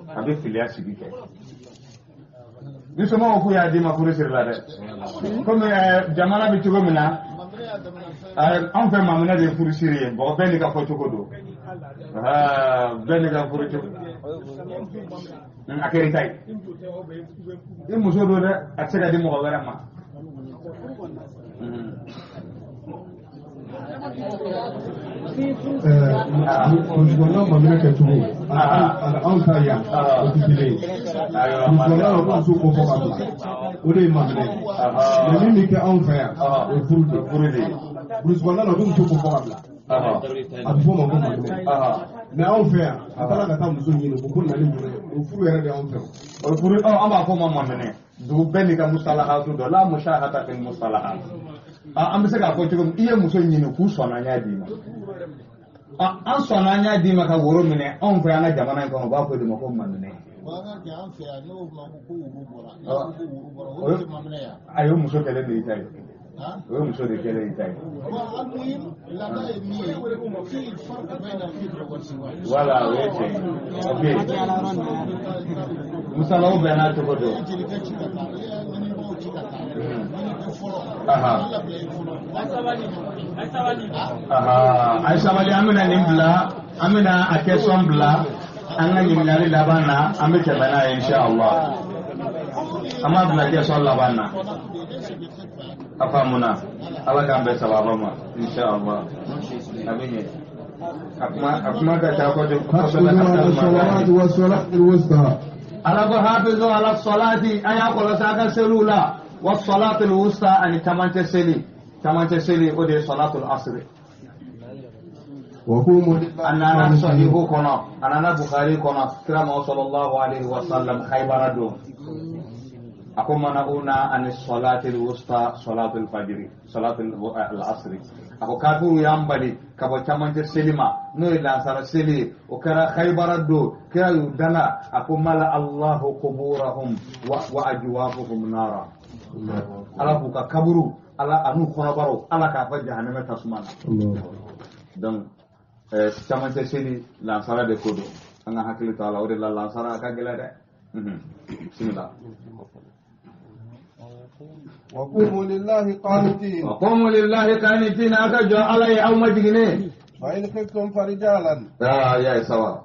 a bɛ filiya sigi kɛ ni somɔgɔw k'u y'a d'i ma furu sirila dɛ komi jamana bɛ cogo min na An fɛ maminɛ de ye furusiri ye, mɔgɔ bɛɛ n'i ka fɔcogo don. Bɛɛ n'i ka furu cogo. A kɛra i ta ye, i muso don dɛ, a tɛ se ka di mɔgɔ wɛrɛ ma. Burusikɔnɔna maminɛ kɛcogo ani anw ta yan, o tɛ kelen ye. Burusikɔnɔna la, u bɛ muso ko fɔ ka bila, o de ye maminɛ ye. Mais min bɛ kɛ anw fɛ yan, o ye furu de ye. Furu de ye. Burusikɔnɔna la, u bɛ muso ko fɔ ka bila, a bɛ fɔ o ma ko maminɛ. Mais anw fɛ yan, a taara ka taa muso ɲini, ko na ni muso ye, o furu yɛrɛ de y'anw fɛ. O furu, an b'a fɔ o ma maminɛ. Dugu bɛɛ n'i ka musalahatu dɔ la, mushahata fil musalahat. An bɛ se k'a fɔ cogo min, i ye muso ɲini k'u sɔnna, an y'a d'i ma. An sɔnna, an y'a d'i ma ka woro minɛ. Anw fɛ an ka jamana in kɔnɔ, u b'a fɔ o de ma ko maminɛ. A ye muso kɛlen de y'i ta ye, o ye muso de kɛlen y'i ta ye. Voilà, o ye tiɲɛ ye. Ok, musalaw bɛɛ n'a cogo don. A ye sabali, an bɛna nin bila, an bɛna a question bila an ka ɲininkali laban na, an bɛ tɛmɛ n'a ye inshallah. An b'a bila question laban na. A faamuna, Ala k'an bɛn sababa ma inshallah. A bɛ ɲɛ. A kuma ka ca kojugu kosɛbɛ. Ala ko hafizu ala salati, a y'a kɔlɔsi a ka seliw la, wa salatul wusta, ani camancɛ seli. Camancɛ seli, o de ye salatul asri. A nana sahihu kɔnɔ, a nana Bukhari kɔnɔ, kira ma sallallahu alaihi wa sallam Khaybara don, a ko mana'una ani salatul wusta salatul fajri salatul asri. A ko kafiru y'an bali ka bɔ camancɛ seli ma, n'o ye lansara seli ye. O kɛra Khaybara don, kira y'u dala, a ko mala Allahu quburahum wa ajwafuhum nara. Ala k'u ka kaburu, Ala an'u kɔnɔbaraw, Ala k'a fɔ jahanamɛ tasuma na. Donc camancɛ seli lansara de ko don, an ka hakili to a la. O de la lansara a ka gɛlɛn dɛ. Bismillah. وقوموا لله قانتين. وقوموا لله قانتين، aka jɔ Ala ye aw majiginnen. فإن خفتم فرجالا ya sawa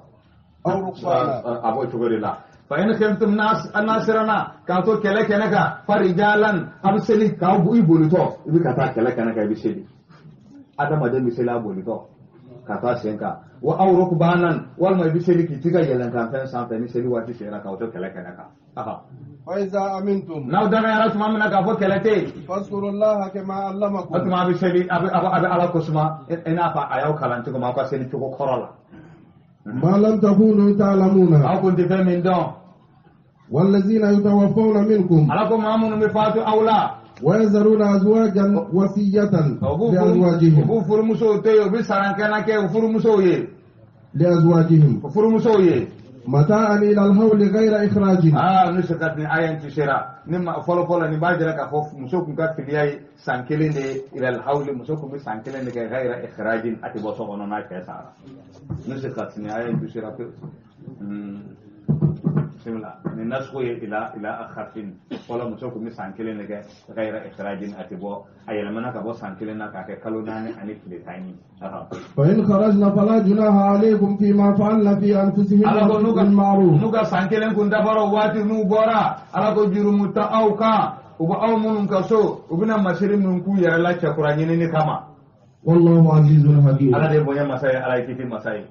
أو ركبانا. A b'o cogo de la. Fa in khiftum nasirana, k'a to kɛlɛ kɛnɛ kan, farijalan, a bɛ seli k'aw i bolitɔ, i bɛ ka taa kɛlɛ kɛnɛ kan, i bɛ seli. Adamaden bɛ seli a bolitɔ ka taa sen kan, wa aw rukbanan, walima i bɛ seli k'i t'i ka yɛlɛnkan fɛn sanfɛ ni seli waati sera k'aw to kɛlɛ kɛnɛ kan. فإذا أمنتم, n'aw danayara tuma min na k'a fɔ kɛlɛ tɛ yen, فاذكروا الله كما علمكم. O tuma a bɛ seli, a bɛ Ala kosuma i n'a fɔ a y'aw kalan cogo min aw ka seli cogo kɔrɔ la. ما لم تكونوا تعلمون. Aw kun tɛ fɛn min dɔn. والذين يتوفون منكم, Ala ko maa minnu bɛ faatu aw la, ويذرون أزواجا وصية o b'u لأزواجهم b'u furumusow to yen, u bɛ sarankɛna kɛ u furumusow ye. لأزواجهم U furumusow ye. متاعا إلى الحول غير إخراج. Aa, ni se ka nin aya in ti sera ni ma fɔlɔ fɔlɔ, nin b'a jira k'a fɔ muso kun ka filiya ye san kelen de ye. Ilal hawli, muso kun bɛ san kelen de kɛ ghayra ikhrajin, a tɛ bɔ so kɔnɔ n'a cɛ sara. Ni se ka nin aya in ti sera pewu. Bismillah, nin nasiko ye ila akhafin. Fɔlɔ muso kun bɛ san kelen de kɛ ghayra ikhrajin, a tɛ bɔ. A yɛlɛmana ka bɔ san kelen na k'a kɛ kalo 4 ani tile 10 ye. فإن خرجن فلا جناح عليكم فيما فعلن في أنفسهن Ala ko n'u ka بالمعروف. N'u ka san kelen kun dafara o waati, n'u bɔra, Ala ko jurumu tɛ aw kan, u bɛ aw minnu ka so, u bɛna masiri min k'u yɛrɛ la cɛkura ɲinini kama. والله عزيز حكيم. Ala de ye bonya masa ye, Ala ye kiti masa ye.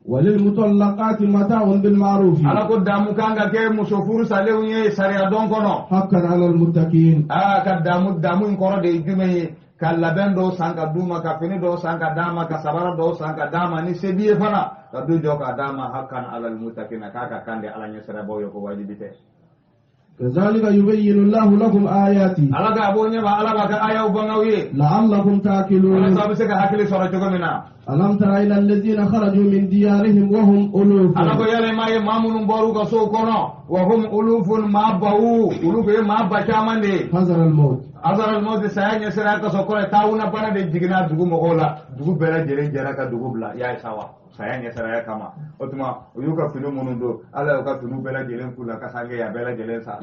وللمطلقات متاع بالمعروف. Ala ko damu kan ka kɛ muso furu salenw ye sariya dɔn kɔnɔ. حقا على المتقين. Aa, ka damu, damu in kɔrɔ de ye jumɛn ye? Ka labɛn dɔw san ka d'u ma, ka fini dɔw san ka d'a ma, ka sabara dɔw san ka d'a ma, ni se b'i ye fana ka du jɔ ka d'a ma. Hakan alal muttaqina, k'a ka kan de Ala ɲɛsirabaw ye, ko wajibi tɛ. كذلك يبين الله لكم آياته. Ala k'a b'o ɲɛma, Ala b'a ka ayaw bangaw ye. لعلكم تعقلون. Walasa a bɛ se ka hakili sɔrɔ cogo min na. ألم تر إلى الذين خرجوا من ديارهم وهم ألوف. Ala ko yala i m'a ye maa minnu bɔr'u ka sow kɔnɔ, wa hum ulufun, maa baw, olu kun ye maa ba caman de ye. حذر الموت. Azara mɔti, saya ɲɛsira ka sɔrɔ kɔrɔ ye taawuna bana de jiginna dugu mɔgɔw la, dugu bɛɛ lajɛlen jɛra ka dugu bila y'a ye sawa saya ɲɛsiraya kama. O tuma u y'u ka fini minnu don, Ala y'u ka finiw bɛɛ lajɛlen k'u la kasange, a bɛɛ lajɛlen sa.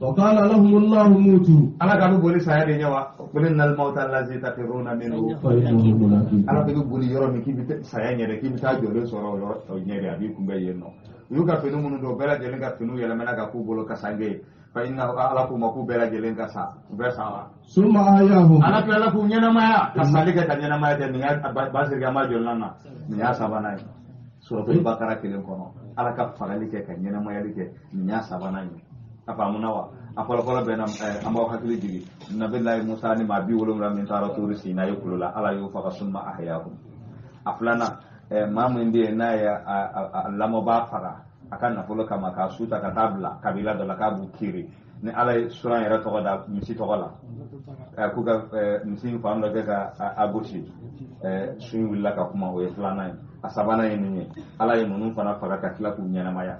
وقال لهم الله موتوا Ala ka bɛ boli saya de ɲɛ wa qul innal mawta allazi tafirruna minhu فإنه ملاقيكم Ala bɛ boli yɔrɔ min k'i bɛ saya ɲɛ dɛ k'i bɛ taa jɔlen sɔrɔ o yɔrɔ o ɲɛ de a b'i kunbɛn yen nɔ u y'u ka fini minnu don bɛɛ lajɛlen ka finiw yɛlɛmana ka k'u bolo kasange ye fa inna Ala k'u ma k'u bɛɛ lajɛlen ka sa u bɛɛ sara ثم أحياهم Ala tilala k'u ɲɛnamaya ka sali kɛ ka ɲɛnamaya kɛ nin y'a basiri an b'a jɔlan na nin y'a sabanan ye suratul bakara kelen kɔnɔ Ala ka fagali kɛ ka ɲɛnamayali kɛ nin y'a sabanan ye a faamuna wa a fɔlɔfɔlɔ bɛnna an b'aw hakili jigin nabilayi Musa ni maa 70 min taara turu Sinayi kulu la Ala y'o faga summa ahyahum a filanan maa min bɛ yen n'a ye a lamɔbaa faga a ka nafolo kama k'a su ta ka taa bila kabila dɔ la k'a b'u kiiri ni Ala ye suran yɛrɛ tɔgɔ da misi tɔgɔ la k'u ka misi in fan dɔ kɛ ka a gosi su in wulila ka kuma o ye filanan ye a sabanan ye nin ye Ala ye ninnu fana faga ka tila k'u ɲɛnamaya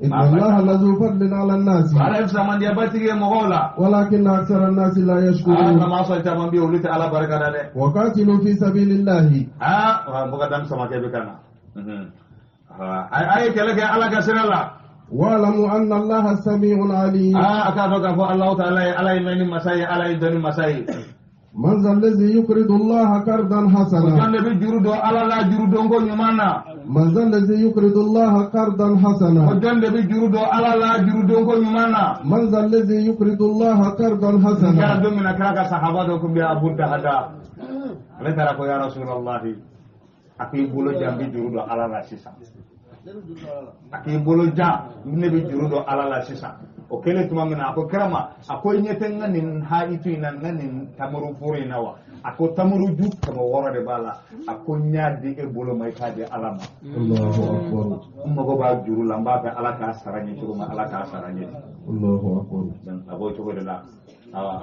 إن الله لذو فضل على الناس Ala ye fisamandiyaba tigi ye mɔgɔw la ولكن أكثر الناس لا Ala يشكرون kama sɔn caman bɛ yen olu tɛ Ala barika da dɛ وقاتلوا في سبيل الله Aa mɔgɔ dami samakɛ bɛ ka na a ye kɛlɛ kɛ Ala ka sira la واعلموا أن الله سميع عليم A k'a dɔn k'a fɔ Alahu taala ye Ala ye mɛnni masa ye Ala ye dɔnni masa ye من ذا الذي يقرض الله قرضا O jɔn حسنا de bɛ juru don Ala la juru donko ɲuman na من ذا الذي يقرض الله قرضا O حسنا jɔn de bɛ juru don Ala la juru donko ɲuman na من ذا الذي يقرض الله قرضا Kɛra حسنا don min na kira ka sahaba dɔ tun bɛ Abu Dahada ale taara ko ya Rasulallahi a k'i bolo jan n bɛ juru don Ala la sisan a k'i bolo jan ne bɛ juru don Ala la sisan o kɛlen tuma min na a ko kira ma a ko i ɲɛ tɛ n ka nin hayitu in na n ka nin tamaro foro in na wa a ko tamaro ju 600 de b'a la a ko n y'a di e bolo ma i k'a di Ala ma الله أكبر n mago b'a juru la n b'a fɛ Ala k'a sara n ye cogo min Ala k'a sara n ye الله أكبر a b'o cogo de la awa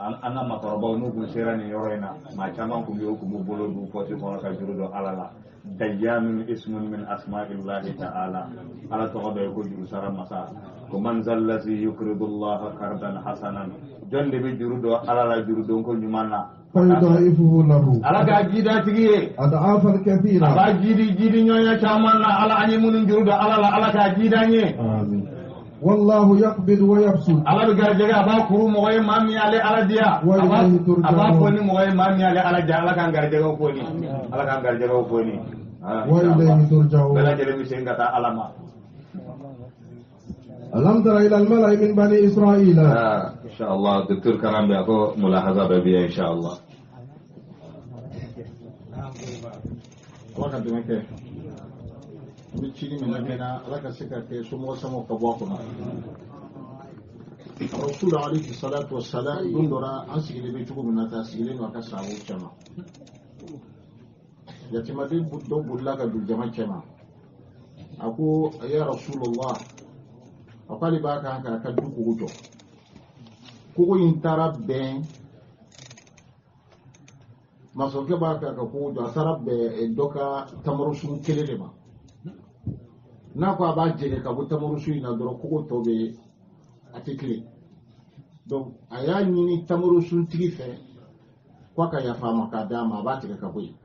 an ka maakɔrɔbaw n'u kun sera nin yɔrɔ in na maa caman kun bɛ yen u kun b'u bolo don pɔsi kɔnɔ ka juru don Ala la dayyanun ismun min asma'illahi ta'ala Ala tɔgɔ dɔ ye ko juru sara masa ko man zallazi yukridu Allah qardan hasanan jɔn de bɛ juru don Ala la juru don ko ɲuman na فيضاعفه له Ala k'a jida tigi ye أضعافا a كثيرة b'a jidi jidi ɲɔgɔnya caman na Ala an ye minnu juru don Ala la Ala k'a jida an ye آمين والله يقبض ويبسط Ala bɛ garijɛgɛ a b'a kuru mɔgɔ ye maa min y'ale Ala diya a b'a fɔ ni mɔgɔ ye maa min y'ale Ala diya Ala k'an garijɛgɛw foni Ala k'an garijɛgɛw foni وإليه bɛɛ ترجعون lajɛlen bɛ segin ka taa Ala ma ألم تر إلى الملأ من بني إسرائيل inshallah docteur Karambe a ko mulahaza dɔ bɛ yen inshallah Ala ka dɛmɛ kɛ an bɛ cili min lamɛnna Ala ka se ka kɛ somɔgɔ samaw ka bɔ a kɔnɔ Rasul alayhi salatu wassalam don dɔ la an sigilen bɛ cogo min na tan a sigilen don a ka sahabaw cɛma yatimaden dɔ bolila ka don jama cɛma a ko ya Rasulullah a k'ale b'a kan k'a ka du kogo jɔ kogo in taara bɛn masakɛ b'a kan ka kogo jɔ a taara bɛn dɔ ka tamarosun kelen de ma n'a ko a b'a jɛgɛ ka bɔ tamarosun in na dɔrɔn kogo tɔ bɛ a tɛ tilen donc a y'a ɲini tamarosuntigi fɛ k'a ka yafa a ma k'a d'a ma a b'a tigɛ ka bɔ yen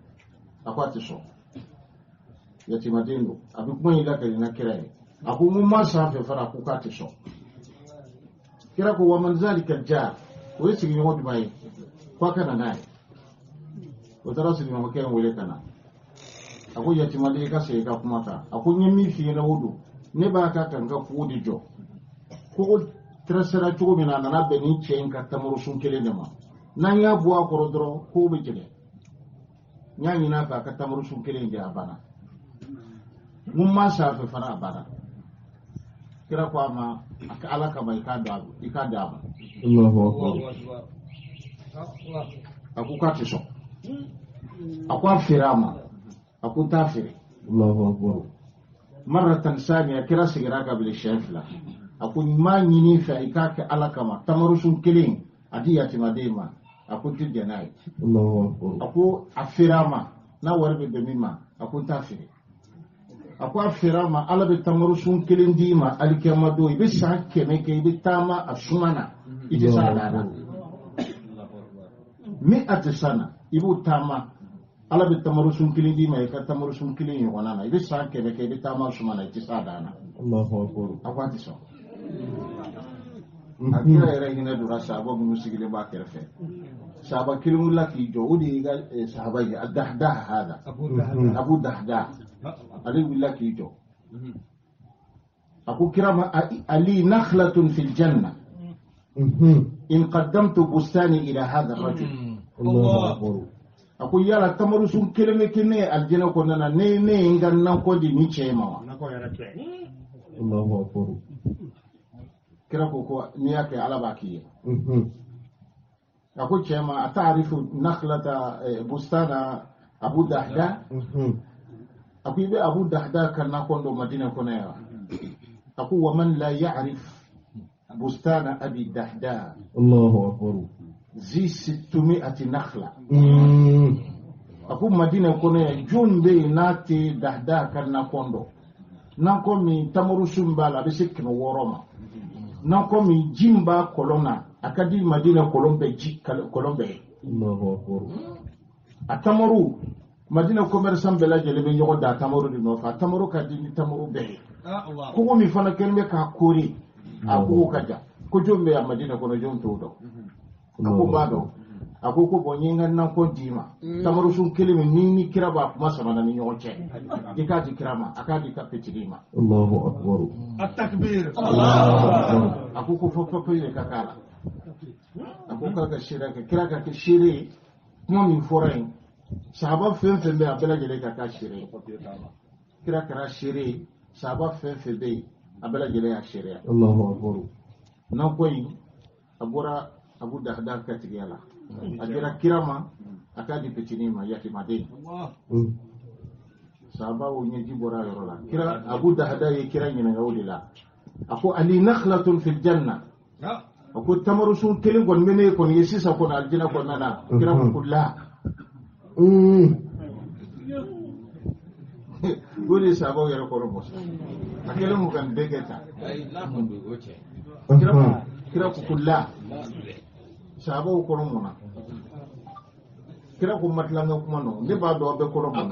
a ko a tɛ sɔn yatimaden don a bɛ kuma in lakali na kira ye a ko mun ma sanfɛ fana a ko k'a tɛ sɔn kira ko wa man zalika jar o ye sigiɲɔgɔn jumɛn ye k'a ka na n'a ye o taara sigiɲɔgɔnkɛ in wele ka na a ko yatimaden i ka segin i ka kuma kan a ko n ye min f'i ɲɛna o don ne b'a ka n ka kogo de jɔ kogo tɛrɛsɛra cogo min na a nana bɛn ni cɛ in ka tamarosun kelen de ma n'an y'a bɔ a kɔrɔ dɔrɔn kogo bɛ jɛgɛ n y'a ɲini a fɛ a ka tamarosun kelen in di a banna mun ma sanfɛ fana a banna kira ko a ma a ka Ala kama i k'a d'a ma الله أكبر a ko k'a tɛ sɔn a ko a feere a ma a ko n t'a feere الله أكبر maratan saniya kira seginna ka bilen siɲɛ fila a ko n m'a ɲini i fɛ i k'a kɛ Ala kama tamarosun kelen a di yatimaden ma a ko n tɛ jɛn n'a ye الله أكبر a ko a feere a ma n'a wari bɛ bɛn min ma a ko n t'a feere a ko a feere a ma Ala bɛ tamarosun kelen d'i ma alikiyama don i bɛ san 100 kɛ i bɛ taama a suma na i tɛ s'a dan na min a tɛ san na i b'o taama Ala bɛ tamarosun kelen d'i ma i ka tamarosun kelen ɲɔgɔnna na i bɛ san 100 kɛ i bɛ taama suma na i tɛ s'a dan na الله أكبر a ko a tɛ sɔn A kira yɛrɛ hinɛ donna sahaba minnu sigilen b'a kɛrɛfɛ. Sahaba kelen wulila k'i jɔ, o de y'i ka sahaba ye, Dahdah hada. Abu Dahdah. Ale wulila k'i jɔ. A ko kira ma, ali nakhlatun fil janna. In qaddamtu bustani ila hadha rajul. A ko yala tamarusun kelen bɛ kɛ ne ye alijinɛ kɔnɔna na, ne ye n ka nakɔ di nin cɛ ma wa? Kira ko ko n'i y'a kɛ Ala b'a k'i ye. A ko cɛ ma, a ta'arifu nakhlata bustana Abu Dahda? A ko i bɛ Abu Dahda ka nakɔ dɔn Madina kɔnɔ yan wa? A ko wa man la ya'rif bustana Abi Dahda. Zi sittumi'ati nakhla. A ko Madina kɔnɔ yan, jɔn bɛ yen n'a tɛ Dahda ka nakɔ dɔn? Nakɔ min tamarusun b'a la, a bɛ se 600 ma. Nakɔ min ji min b'a kɔlɔn na, a ka di Madina kɔlɔn bɛɛ ji kɔlɔn bɛɛ ye. A tamaru Madina commerçant bɛɛ lajɛlen bɛ ɲɔgɔn da tamaru de nɔfɛ. A tamaru ka di ni tamaru bɛɛ ye. Kogo min fana kɛlen bɛ k'a koori, a kogo ka jan. Ko jɔn bɛ yan Madina kɔnɔ, jɔn t'o dɔn? A ko n b'a dɔn. A ko ko bɔn, n ye n ka nakɔ d'i ma. Tamarusun kelen min ni kira b'a kuma sama na ni ɲɔgɔn cɛ, i k'a di kira ma, a k'a di ka petini ma. A ko ko fo papiye de ka k'a la. A ko k'a ka seere kɛ, kira ka kɛ seere ye. Kuma min fɔra yen, sahaba fɛn fɛn bɛ yen, a bɛɛ lajɛlen ka k'a seere ye. Kira kɛra seere ye, sahaba fɛn fɛn bɛ yen, a bɛɛ lajɛlen y'a seereya. Nakɔ in, a bɔra Abu Dahda ka tigiya la, a dira kira ma, a k'a di petini ma, yatimaden. Sahabaw ɲɛji bɔra a yɔrɔ la. Kira Abu Dahda ye kira ɲininka o de la. A ko ali nakhlatun fil janna. A ko tamarusun kelen kɔni bɛ ne kɔni ye sisan kɔni alijinɛ kɔnɔna na. Kira ko ko la. O de ye sahabaw yɛrɛ kɔrɔ bɔ. A kɛlen ko ka nin bɛɛ kɛ tan. Kira ko ko la. Sahabaw kɔrɔ mun na? Kira ko ma tila n ka kuma nɔ, ne b'a dɔn aw bɛɛ kɔrɔ mun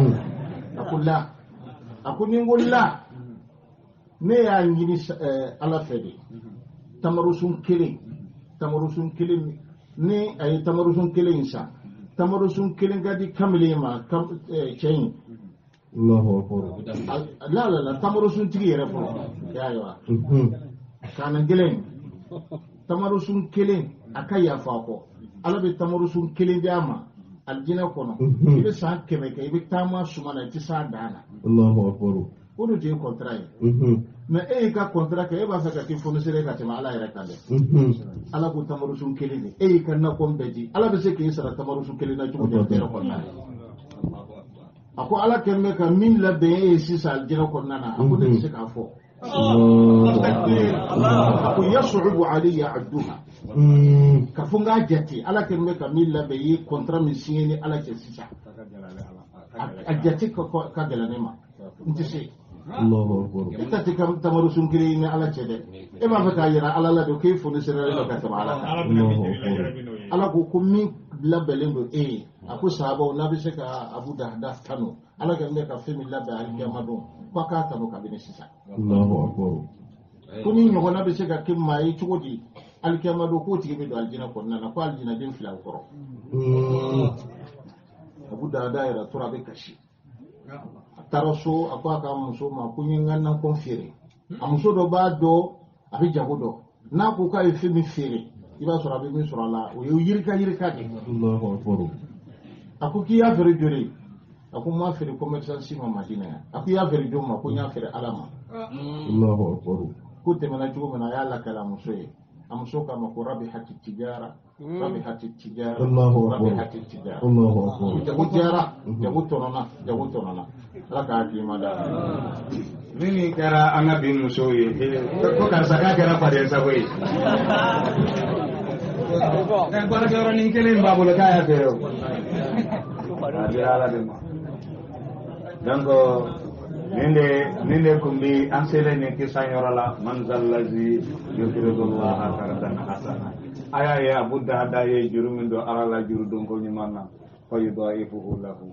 na. A ko la. A ko ni n ko la, ne y'a ɲini Ala fɛ de. Tamarusun kelen, tamarusun kelen, ni a ye tamarusun kelen in san, tamarusun kelen ka di kamalen ma, cɛ in. La la la, tamarusun tigi yɛrɛ fɔlɔ. Y'a ye wa? Kaana kelen, tamarusun kelen, a ka yafa a kɔ. Ala bɛ tamarusun kelen di a ma alijinɛ kɔnɔ. I bɛ san 100 kɛ, i bɛ taama suma na, i tɛ s'a dan na. O de tun ye kɔntara ye. Mɛ e y'i ka kɔntara kɛ, e b'a fɛ ka kɛ fonisere ka tɛmɛ Ala yɛrɛ kan dɛ. Ala ko tamarusun kelen de, e y'i ka nakɔ bɛɛ di, Ala bɛ se k'e sara tamarusun kelen na cogo di alijinɛ kɔnɔna na? A ko Ala kɛlen bɛ ka min labɛn e ye sisan alijinɛ kɔnɔna na, a ko ne tɛ se k'a fɔ. A ko yasu'ubu alayya adduha. Ka fɔ n k'a jate, Ala kɛlen bɛ ka min labɛn i ye kɔntara min signé ni Ala cɛ sisan, a jate ka gɛlɛn ne ma, n tɛ se. E ta tɛ tamarusun kelen ni Ala cɛ dɛ. E b'a fɛ k'a yira Ala la de k'e fonisere don ka tɛmɛ Ala kan. Ala ko ko min labɛnlen don e ye, a ko sahabaw n'a bɛ se ka Abu Dahda tanu, Ala kɛlen bɛ ka fɛn min labɛn alikiyama don, k'a k'a tanu kabini sisan. Ko ni ɲɔgɔnna bɛ se ka kɛ maa ye cogo di alikiyama don, k'o tigi bɛ don alijinɛ kɔnɔna na, ko alijinɛden fila kɔrɔ. Abu Dahda yɛrɛ tora a bɛ kasi. A taara so, a ko a ka muso ma ko n ye n ka nakɔ feere. A muso dɔ b'a dɔn, a bɛ jago dɔn. N'a ko k'a ye fɛn min feere, i b'a sɔrɔ a bɛ min sɔrɔ a la, o ye yirika yirika de. A ko k'i y'a feere joli? A ko n m'a feere commerçant si ma Madina yan. A ko i y'a feere jɔn ma? Ko n y'a feere Ala ma. Ko tɛmɛna cogo min na, a y'a lakale a muso ye. A muso k'a ma ko rabihati tijara, rabihati tijara, rabihati tijara. Jago diyara, jago tɔnɔna, jago tɔnɔna. Ala k'a hakili ma d'a ma. Min kɛra an ka bi musow ye, ko karisa k'a kɛra faden sago ye. Baarakɛyɔrɔnin kelen b'a bolo k'a y'a feere o. A dira Ala de ma. Donc nin de kun bi an selen nin kisan yɔrɔ la, man zallazi yukridullaha qardan hasana. A y'a ye Abu Dahda ye juru min don Ala la juru donko ɲuman na, fa yudaifuhu lahu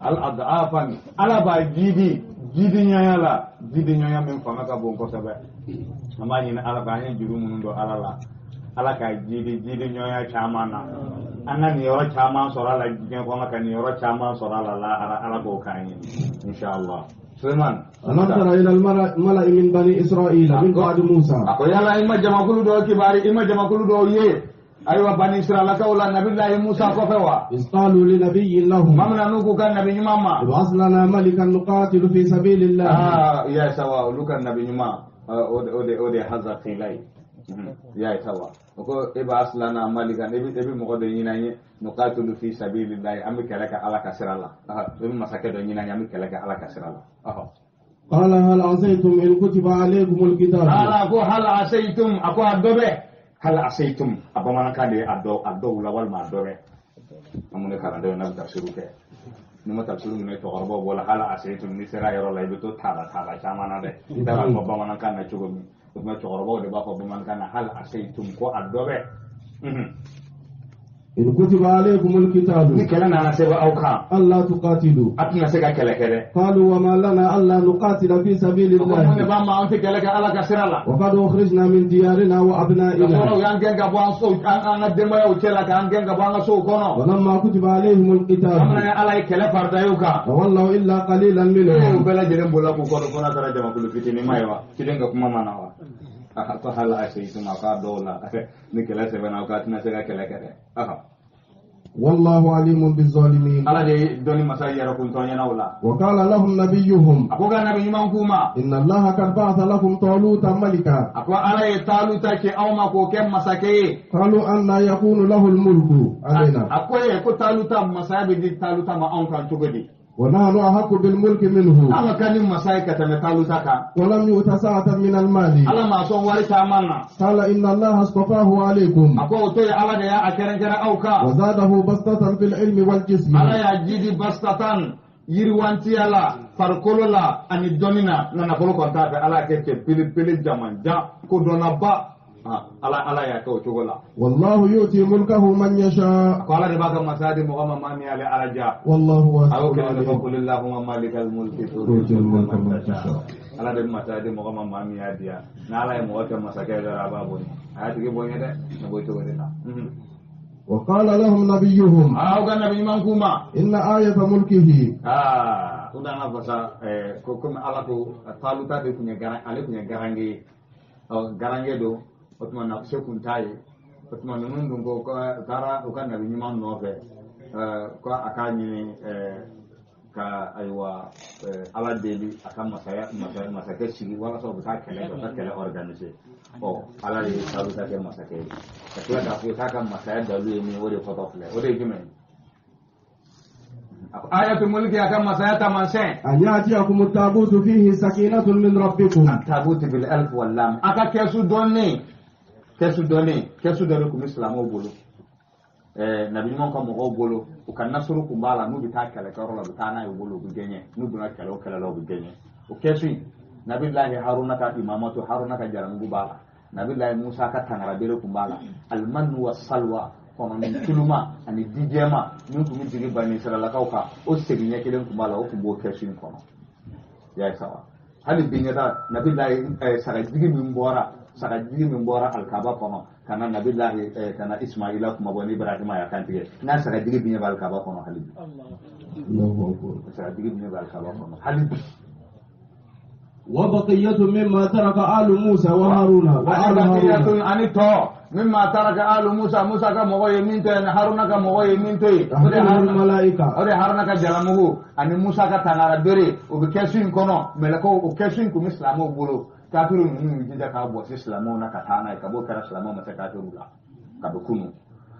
al adafan, Ala b'a jidi Jidiɲɔgɔnya la, jidiɲɔgɔnya min fanga ka bon kosɛbɛ. An b'a ɲini Ala fɛ, an ye juru minnu don Ala la, Ala ka jidi jidiɲɔgɔnya caman na. An ka nin yɔrɔ caman sɔrɔ a la diɲɛ kɔnɔ, ka nin yɔrɔ caman sɔrɔ a la lahara. Ala k'o k'an ye, inshallah. Suleiman. ألم تر إلى الملأ من بني إسرائيل من بعد موسى. A ko yala i ma jamakulu dɔw kibari, i ma jamakulu dɔw ye, ayiwa, bani Israilakaw la, Nabilahi Musa kɔfɛ wa? إذ قالوا لنبي لهم. Tuma min na n'u k'u ka nabi ɲuman ma. ابعث لنا ملكا نقاتل في سبيل الله. Aa, i y'a ye sawa, olu ka nabi ɲuman, o de Hazakila ye. I y'a ye sawa, o ko ابعث لنا ملكا, e bɛ mɔgɔ dɔ ɲini an ye, نقاتل في سبيل الله, an bɛ kɛlɛ kɛ Ala ka sira la. E bɛ masakɛ dɔ ɲini an ye, an bɛ kɛlɛ kɛ Ala ka sira la. قال هل عسيتم إن كتب عليكم القتال. Ala ko هل عسيتم, a ko a dɔ bɛ, هل عسيتم, a bamanankan de ye a dɔ, a dɔw la walima a dɔ bɛ. An mun ye kalandenw n'a bɛ tafsiru kɛ, n'i ma tafsiru minɛ cɛkɔrɔbaw bɔla, هل عسيتم, n'i sera yɔrɔ la, i bɛ to taaba taaba caman na dɛ. I t'a fɔ bamanankan na cogo min, o tuma cɛkɔrɔbaw de b'a fɔ bamanankan na هل عسيتم, ko a dɔ bɛ. إن كتب عليكم القتال. Ni kɛlɛ nana sɛbɛn aw kan. ألا تقاتلوا. A tɛna se ka kɛlɛ kɛ dɛ. قالوا وما لنا ألا نقاتل في سبيل O ko mun de الله. b'an ma an tɛ kɛlɛ kɛ Ala ka sira la? وقد أخرجنا من ديارنا Ka sɔrɔ u وأبنائنا. y'an gɛn ka bɔ an so, an ka denbayaw cɛ la, k'an gɛn ka bɔ an ka sow kɔnɔ. ولما كتب عليهم An القتال. bɛna Ala ye kɛlɛ farida y'u kan. تولوا إلا قليلا U منهم. bɛɛ lajɛlen bolila k'u kɔ don, fo n'a kɛra jamakulu fitinin ma ye wa, ciden ka kuma ma na wa. A ko هل عسيتم, a k'a dɔw la, ni kɛlɛ sɛbɛnna aw k'a tɛna se ka kɛlɛ kɛ dɛ. والله عليم بالظالمين. Ala de ye dɔnni masa yɛrɛ kun tɔn ɲɛna o la. وقال لهم نبيهم. A ko ka nabi ɲuman k'u ma. إن الله قد بعث لكم طالوت ملكا. A ko Ala ye Taluta ci aw ma k'o kɛ masakɛ ye. قالوا أنى يكون له الملك علينا. A ko ye ko Taluta, masaya bɛ di Taluta ma anw kan cogo di? ونحن أحق بالملك منه. An ka kan ni masa ye ka tɛmɛ Taluta kan. ولم يؤت سعة من المال. Ala ma sɔn wari caman na. قال إن الله اصطفاه عليكم. A ko o to ye, Ala de y'a kɛrɛnkɛrɛn aw kan. وزاده بسطة في العلم والجسم. Ala y'a jidi بسطة, yiriwantiya la, farikolo la ani dɔnni na, nka nafolo kɔni t'a fɛ. Ala y'a kɛ cɛ belebele jamanjan kodɔnnaba. Ala y'a kɛ o cogo la. والله يؤتي ملكه من يشاء. A ko Ala de b'a ka masaya di mɔgɔ ma, maa min y'ale Ala ja. والله A y'o واسع kelen de fɔ عليم. قل اللهم مالك الملك تؤتي الملك من تشاء. Ala de bɛ masaya di mɔgɔ ma, maa min y'a diya. N'Ala ye mɔgɔ kɛ masakɛ ye dɔrɔn, a b'a bonya, a y'a tigi bonya dɛ, ne b'o cogo de la. وقال لهم نبيهم. Aw ka nabi ɲuman k'u ma. إن آية ملكه. Aa, o nana fasa ko komi Ala ko Taluta de tun ye garan, ale tun ye garange ye. Ɔ, garange don, o tuma na se kun t'a ye. O tuma ninnu dun ko u taara u ka nabi ɲuman nɔfɛ, ko a k'a ɲini ka ayiwa Ala deli a ka masaya masakɛ sigi walasa u bɛ taa kɛlɛ kɛ, u ka kɛlɛ organiser. Ɔ, Ala de ye Taluta kɛ masakɛ ye, ka tila k'a fɔ k'a ka masaya dalu ye min ye, o de fɔtɔ filɛ. O de ye jumɛn ye? A ko آية ملكه, a ka masaya taamasiyɛn. أن يأتيكم التابوت فيه سكينة من ربكم. التابوت بالألف واللام, a ka kɛsu dɔnnen, kɛsu dɔnnen, kɛsu dɔ de tun bɛ silamɛw bolo, nabi ɲuman ka mɔgɔw bolo. U ka nasuru kun b'a la, n'u bɛ taa kɛlɛkɛyɔrɔ la, u bɛ taa n'a ye u bolo, u bɛ gɛɲɛ. N'u donna kɛlɛ o kɛlɛ la, u bɛ gɛɲɛ. O kɛsu in, Nabilahi Haruna ka imamatu, Haruna ka jaramugu b'a la, Nabilahi Musa ka tangarabere kun b'a la, المن والسلوى, kɔnɔni tuluma ani dijɛma min tun bɛ jigin bani Israilakaw kan, o segin ɲɛ kelen kun b'a la. O tun b'o kɛsu in kɔnɔ. I y'a ye sawa, hali bi ɲɛta Nabilahi sagajigi min bɔra, sagajigi min bɔra alikaba kɔnɔ ka na Nabilahi ka na Ismaila kuma bɔ ni Ibrahima y'a kantigɛ, n'a sagajigi bi ɲɛ bɛ alikaba kɔnɔ hali bi. الله أكبر. Sagajigi bi ɲɛ bɛ alikaba kɔnɔ hali bi. وبقية مما ترك آل موسى وهارون وآل هارون. بقية, ani tɔ, مما ترك آل موسى, Musa ka mɔgɔ ye min to yen, Haruna ka mɔgɔ ye min to yen, o de تحمله Haruna الملائكة. O de Haruna ka jalamugu ani Musa ka tangara bere, o bɛ kɛsu in kɔnɔ. Mɛlɛkɛw, o kɛsu in tun bɛ silamɛw bolo. Kafiriw ninnu y'u jija k'a bɔsi silamɛw na ka taa n'a ye, ka b'o kɛra silamɛw ma se kafiriw la ka bɛ kunu.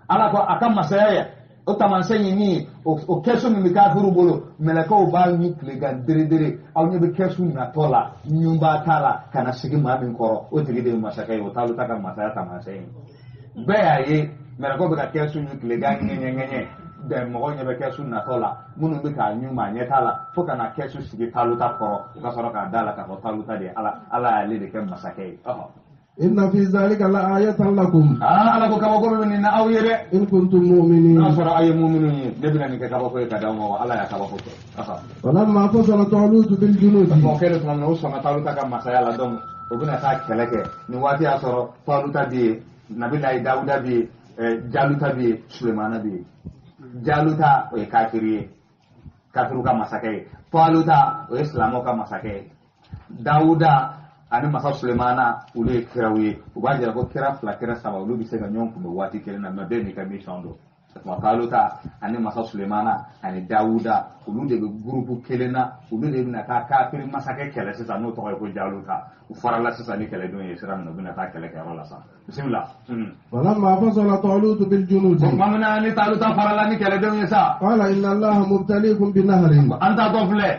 Ala ko a ka masaya ye o taamasiyɛn ye min ye, o kɛsu min bɛ kafiriw bolo, mɛlɛkɛw b'a ɲi tilegan deredere. Aw ɲɛ bɛ kɛsu natɔ la, ɲunba t'a la, ka na sigi maa min kɔrɔ, o tigi de ye masakɛ ye. O t'alu ta ka masaya taamasiyɛn ye. Bɛɛ y'a ye mɛlɛkɛw bɛ ka kɛsu ɲu tilegan ŋɛɲɛ ŋɛɲɛ bɛn, mɔgɔw ɲɛ bɛ kɛsu natɔ la, minnu bɛ k'a ɲu maa ɲɛ t'a la, fo ka na kɛsu sigi Taluta kɔrɔ, u ka sɔrɔ k'a da la k'a fɔ Taluta de ye Ala, Ala y'ale de kɛ masakɛ ye. Ɔhɔ. إن في ذلك لآية لكم. Aa, Ala ko kabako bɛ nin na aw ye dɛ. إن كنتم مؤمنين. N'a sɔrɔ aw ye muminu ye, ne bɛna nin kɛ kabako ye ka d'aw ma wa. Ala y'a kabako kɛ. Ɔhɔ. فلما فصل طالوت بالجنود. O kɛlen tuma min na, u sɔnna Taluta ka masaya la, donc u bɛna taa kɛlɛ kɛ. Nin waati y'a sɔrɔ Taluta bɛ yen, Nabilayi Dawuda bɛ yen, Jaluta bɛ yen, Sulemana bɛ yen. Jaluta, o ye kafiri ye, kafiriw ka masakɛ ye. Taluta, o ye silamɛw ka masakɛ ye. Dawuda ani masa Sulemana, olu ye kiraw ye. U b'a jira ko kira fila, kira saba, olu bɛ se ka ɲɔgɔn kunbɛn waati kelen na, mais bɛɛ n'i ka mission don. O Taluta ani masa Sulemana ani Dawuda, olu de bɛ groupe kelen na. Olu de bɛna taa kafiri masakɛ kɛlɛ sisan, n'o tɔgɔ ye ko Jaluta. U farala sisan ni kɛlɛdenw ye sira min na, u bɛna taa kɛlɛ kɛyɔrɔ la sisan. Bisimila. فلما فصل طالوت بالجنود. Ko tuma min na ni Taluta farala ni kɛlɛdenw ye sa, قال إن الله مبتليكم بنهر. An taatɔ filɛ,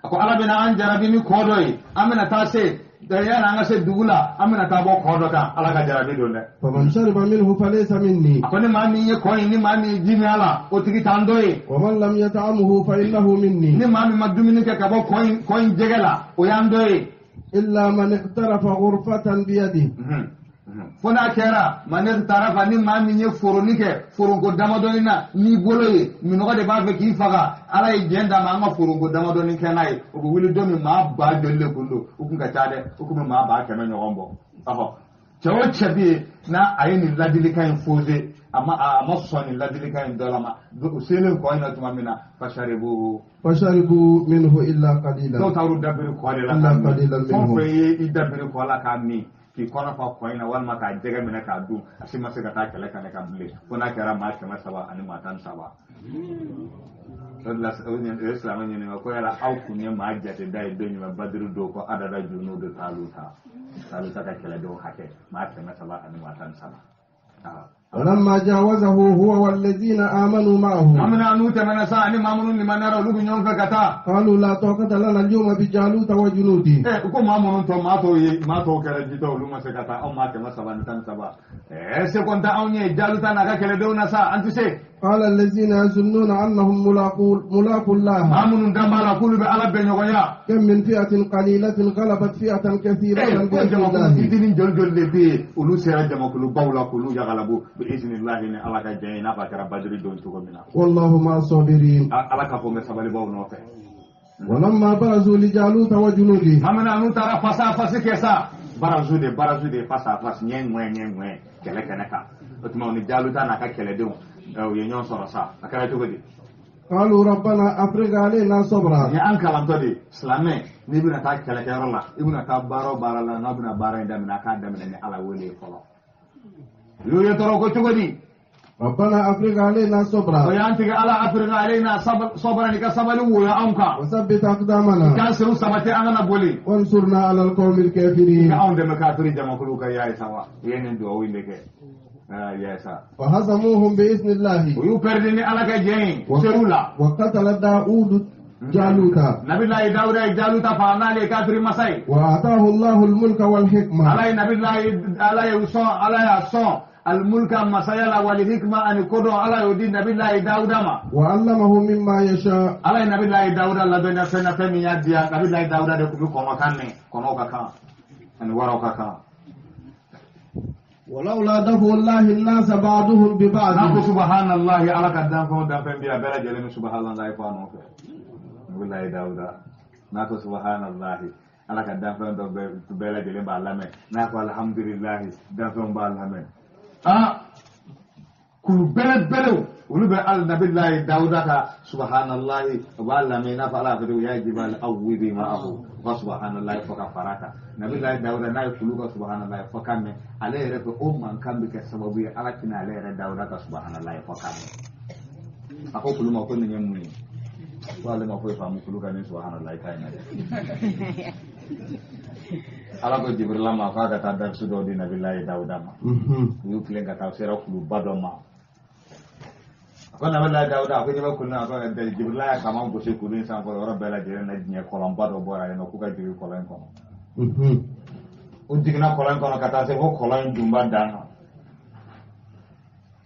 a ko Ala bɛna an jarabi ni kɔ dɔ ye. An bɛna taa se, yanni an ka se dugu la, an bɛna taa bɔ kɔ dɔ kan. Ala ka jarabi don dɛ. فمن شرب منه فليس مني. A ko ni maa min ye kɔ in, ni maa min ye ji min a la, o tigi t'an dɔ ye. ومن لم يطعمه فإنه مني. Ni maa min ma dumuni kɛ ka bɔ kɔ in jɛgɛ la, o y'an dɔ ye. إلا من اغترف غرفة بيده. Fo n'a kɛra من اغترف, ni maa min ye foroni kɛ, foronko damadɔni na n'i bolo ye. Minɔgɔ de b'a fɛ k'i faga, Ala ye jɛn d'a ma, an ka foronko damadɔni kɛ n'a ye. O bɛ wuli don min, maa 20,000 de kun don. U kun ka ca dɛ, u kun bɛ maa 100,000 ɲɔgɔn bɔ. Ɔhɔ, cɛ o cɛ bɛ yen n'a a ye nin ladilikan in fose, a ma sɔn nin ladilikan in dɔ la ma, u selen kɔ in na tuma min na, فشربوا. فشربوا منه إلا قليلا. Dɔw taar'u dabiri kɔ de la إلا k'a min. قليلا Fɛn o منهم. fɛn ye i dabiri kɔ la k'a min, k'i kɔnɔ fa kɔ in na, walima k'a jɛgɛ minɛ k'a dun, a si ma se ka taa kɛlɛ kɛnɛ kan bilen, fo n'a kɛra maa 313. O de la, o ye silamɛ ɲininka ko yala aw kun ye maa jate da ye don jumɛn Badiri don? Ko عدد جنود طالوت, Taluta ka kɛlɛdenw hakɛ, maa 313. ولما جاوزه هو والذين آمنوا معه. An bɛna n'u tɛmɛna sa, ani maa minnu limaniyara, olu bɛ ɲɔgɔn fɛ ka taa. قالوا لا طاقة لنا اليوم بجالوت وجنوده. U ko maa minnu tɔ, maa tɔw ye, maa tɔw kɛra jitɔ, olu ma se ka taa. Anw maa 313, se kɔni tɛ anw ye Jaluta n'a ka kɛlɛdenw na sa, an tɛ se. قال الذين يظنون أنهم ملاقو الله. Maa minnu dan b'a la k'olu bɛ Ala bɛn ɲɔgɔnya. كم من فئة قليلة غلبت فئة كثيرة Ko بإذن jamakulu الله. fitinin joli joli de bɛ yen, olu sera jamakulubaw la k'olu yagalabu بإذن الله, ni Ala ka diɲɛ ye, i n'a fɔ a kɛra Badiri don cogo min na. والله مع الصابرين. Ala k'a fɔ n bɛ sabalibaw nɔfɛ. ولما برزوا لجالوت وجنوده. Hamina n'u taara face à face kɛ sa, برزوا de, برزوا de, face à face, ɲɛ ŋwɛ ɲɛ ŋwɛ, kɛlɛ kɛnɛ kan. O tuma u ni Jaluta n'a ka kɛlɛdenw, u ye ɲɔgɔn sɔrɔ sa, a kɛra cogo di? قالوا ربنا أفرغ علينا صبرا. Nin ye an kalantɔ de. Silamɛ, n'i bɛna taa kɛlɛkɛyɔrɔ la, i bɛna taa baara o baara la, n'a bɛna baara in daminɛ, a k'a daminɛ ni Ala wele ye fɔlɔ. U y'u ye tɔɔrɔ ko cogo di? ربنا أفرغ علينا O صبرا. y'an tigɛ Ala, أفرغ علينا صبرا, i ka sabali woyo anw kan. وثبت أقدامنا. K'an senw sabati, an kana boli. وانصرنا على القوم I الكافرين. ka anw dɛmɛ kafiri jamakulu kan. Y'a ye sa wa, u ye nin duwawu in de kɛ. Y'a ye sa. فهزموهم بإذن الله. U y'u pɛrɛdi ni Ala ka jɛn ye, u ser'u la. وقتل داود جالوت. Nabilayi Dawuda ye Jaluta faga, n'ale ye kafiri masa ye. وآتاه الله الملك والحكمة. Ala ye Nabilayi, Ala ye sɔn, Ala y'a sɔn الملك masaya la, والحكمة ani kodɔn, Ala y'o di Nabilayi Dawuda ma. وعلمه مما يشاء. Ala ye Nabilayi Dawuda ladɔnniya fɛn na, fɛn min y'a diya. Nabilayi Dawuda de tun bɛ kɔnɔ kan mɛn, kɔnɔw ka kan ani waraw ka kan. ولولا دفع الله الناس بعضهم N'a ببعض. ko subahanallahi, Ala ka danfɛn o danfɛn bi, a bɛɛ lajɛlen ni subahanallahi fɔ a nɔfɛ. Nabilayi Dawuda n'a ko subahanallahi, Ala ka danfɛn dɔ bɛɛ lajɛlen b'a lamɛn. N'a ko alhamdulilahi, danfɛnw b'a lamɛn. Kulu belebelew, olu bɛ ala Nabilayi Dawuda ka subahanallahi, u b'a lamɛn, i n'a fɔ Ala y'a fɔ cogo يا جبال أوبي معه, u ka subahanallahi fɔ ka fara kan. Nabilayi Dawuda n'a ye kulu ka subahanallahi fɔ kan mɛn, ale yɛrɛ fɛ, o mankan bɛ kɛ sababu ye Ala tɛna ale yɛrɛ Dawuda ka subahanallahi fɔ kan mɛn. A ko kulu ma ko nin ye mun ye? Ko ale ma foyi faamu kulu ka nin subahanallahi kan in na dɛ. Ala ko Jibirila ma k'a ka taa darisu dɔw di Nabilayi Dawuda ma. U y'u tilen ka taa, u sera kuluba dɔ ma. A ko Nabilayi Dawuda, a ko ɲɛ bɛ kulu na. A ko Jibirila y'a kama gosi kulu in sanfɛ, yɔrɔ bɛɛ lajɛlen na, diɲɛ kɔlɔnba dɔ bɔra yen nɔ, k'u ka jigin kɔlɔn in kɔnɔ. U jiginna kɔlɔn in kɔnɔ ka taa se fo kɔlɔn in dunba dan na.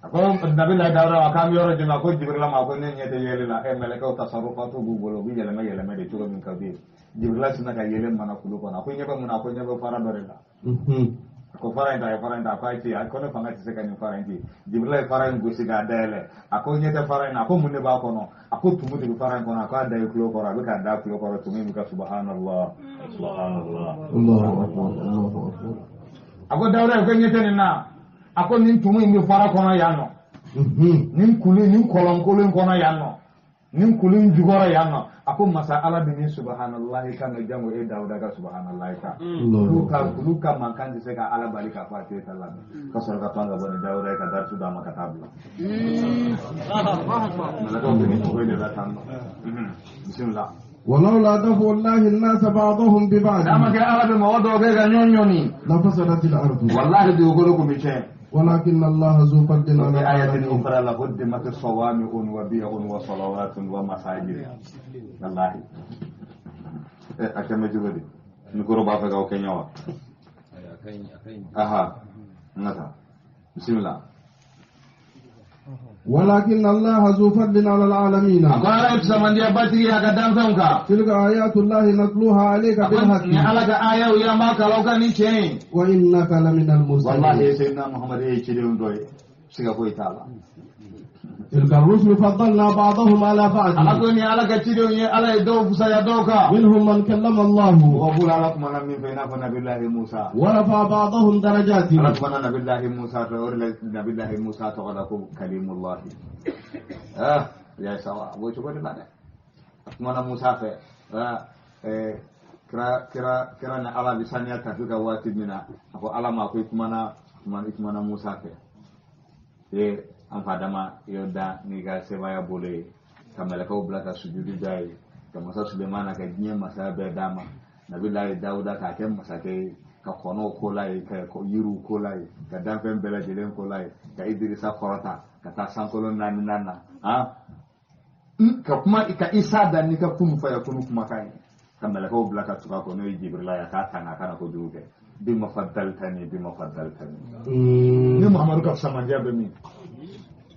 A ko Nabilayi Dawuda ma k'an bɛ yɔrɔ jumɛn? A ko Jibirila ma ko ne ɲɛ tɛ yeli la. Mɛlɛkɛw tasarufatu b'u bolo, u bɛ yɛlɛmɛ yɛlɛmɛ de cogo min ka di ye. Jibirila sinna ka yelen mana kulu kɔnɔ. A ko ɲɛ bɛ mun na? A ko ɲɛ bɛ fara dɔ de la. A ko fara in ta, a ye fara in ta, a ko a ye ci, a ko ne fanga tɛ se ka nin fara in ci. Jibirila ye fara in gosi k'a dayɛlɛ, a ko ɲɛ tɛ fara in na, a ko mun de b'a kɔnɔ? A ko tumu de bɛ fara in kɔnɔ, a ko a da i tulo kɔrɔ, a bɛ k'a da tulo kɔrɔ, tumu in bɛ ka subhanallah, subhanallah. Allahu akbar, Allahu akbar. A ko Dawuda, ko ɲɛ tɛ nin na, a ko nin tumu in bɛ fara kɔnɔ yan nɔ, nin kulu nin kɔlɔnkolon kɔnɔ yan nɔ, nin kulu in jukɔrɔ yan nɔ, a ko masa Ala bɛ nin subhanallahi kan mɛn jango e Dawuda ka subhanallahi kan. Olu ka mankan tɛ se ka Ala bali k'a fɔ a t'e ta lamɛn, ka sɔrɔ ka pan ka bɔ ni Dawuda ye ka darisu d'a ma ka taa bila. Mɛlɛkɛw bɛ nin cogo de la tan nɔ. Bisimila. ولولا دفع الله الناس بعضهم ببعض N'a ma kɛ Ala bɛ mɔgɔ dɔw kɛ ka ɲɔgɔn ɲɔni, لفسدت الأرض walahi dugukolo kun bɛ tiɲɛ. ولكن الله ذو فضل على وفي آية العالمين. أخرى لهدمت الصوامع وبيع وصلوات ومساجد. والله أكمل جبدي نكورو بافا أو كينيا. أها نتا بسم الله. ولكن الله ذو فضل على العالمين. قال ابسم دي باتري قدام فمك. تلك آيات الله نتلوها عليك بالحق ni ala ka aya ya ma kalau kan ni tiɲɛ. وإنك لمن المرسلين. Wallahi sayyidina Muhammad ye cidenw dɔ ye, siga foyi t'a la. تلك الرسل فضلنا بعضهم على بعض. Ala ko ni ala ka cidenw ye, ala ye dɔw fusaya dɔw kan. منهم من كلم الله. Mɔgɔ b'u la ala kumana min fɛ, i n'a fɔ Nabilahi Musa. ورفع بعضهم درجات. Ala kumana Nabilahi Musa fɛ, o de la Nabilahi Musa tɔgɔ la ko Kalimullahi. Ah, ya sawa, a b'o cogo de la dɛ. A kumana Musa fɛ, ah, kira kira kira ni Ala bɛ saniya tafi ka waati min na, a ko Ala ma ko i kumana Musa fɛ. E an fa dama i y'o da n'i ka sebaaya bolo ye, ka mɛlɛkɛw bila ka sujudu da ye, ka masa Sulemana ka diɲɛ masaya bɛɛ d'a ma, Nabilahi Dawuda k'a kɛ masakɛ ye, ka kɔnɔw ko la ye, ka yiriw ko la ye, ka danfɛn bɛɛ lajɛlen ko la ye, ka Idirisa kɔrɔta ka taa sankolo naaninan na, han, ka kuma ka Isa da n'i ka kun fa ya kunu kumakan ye, ka mɛlɛkɛw bila ka tugu a kɔ, n'o ye Jibirila ye, a k'a tanga a kana kojugu kɛ. Bima faddaltani, bima faddaltani. Ni Muhammadu ka fisamandiya bɛ min?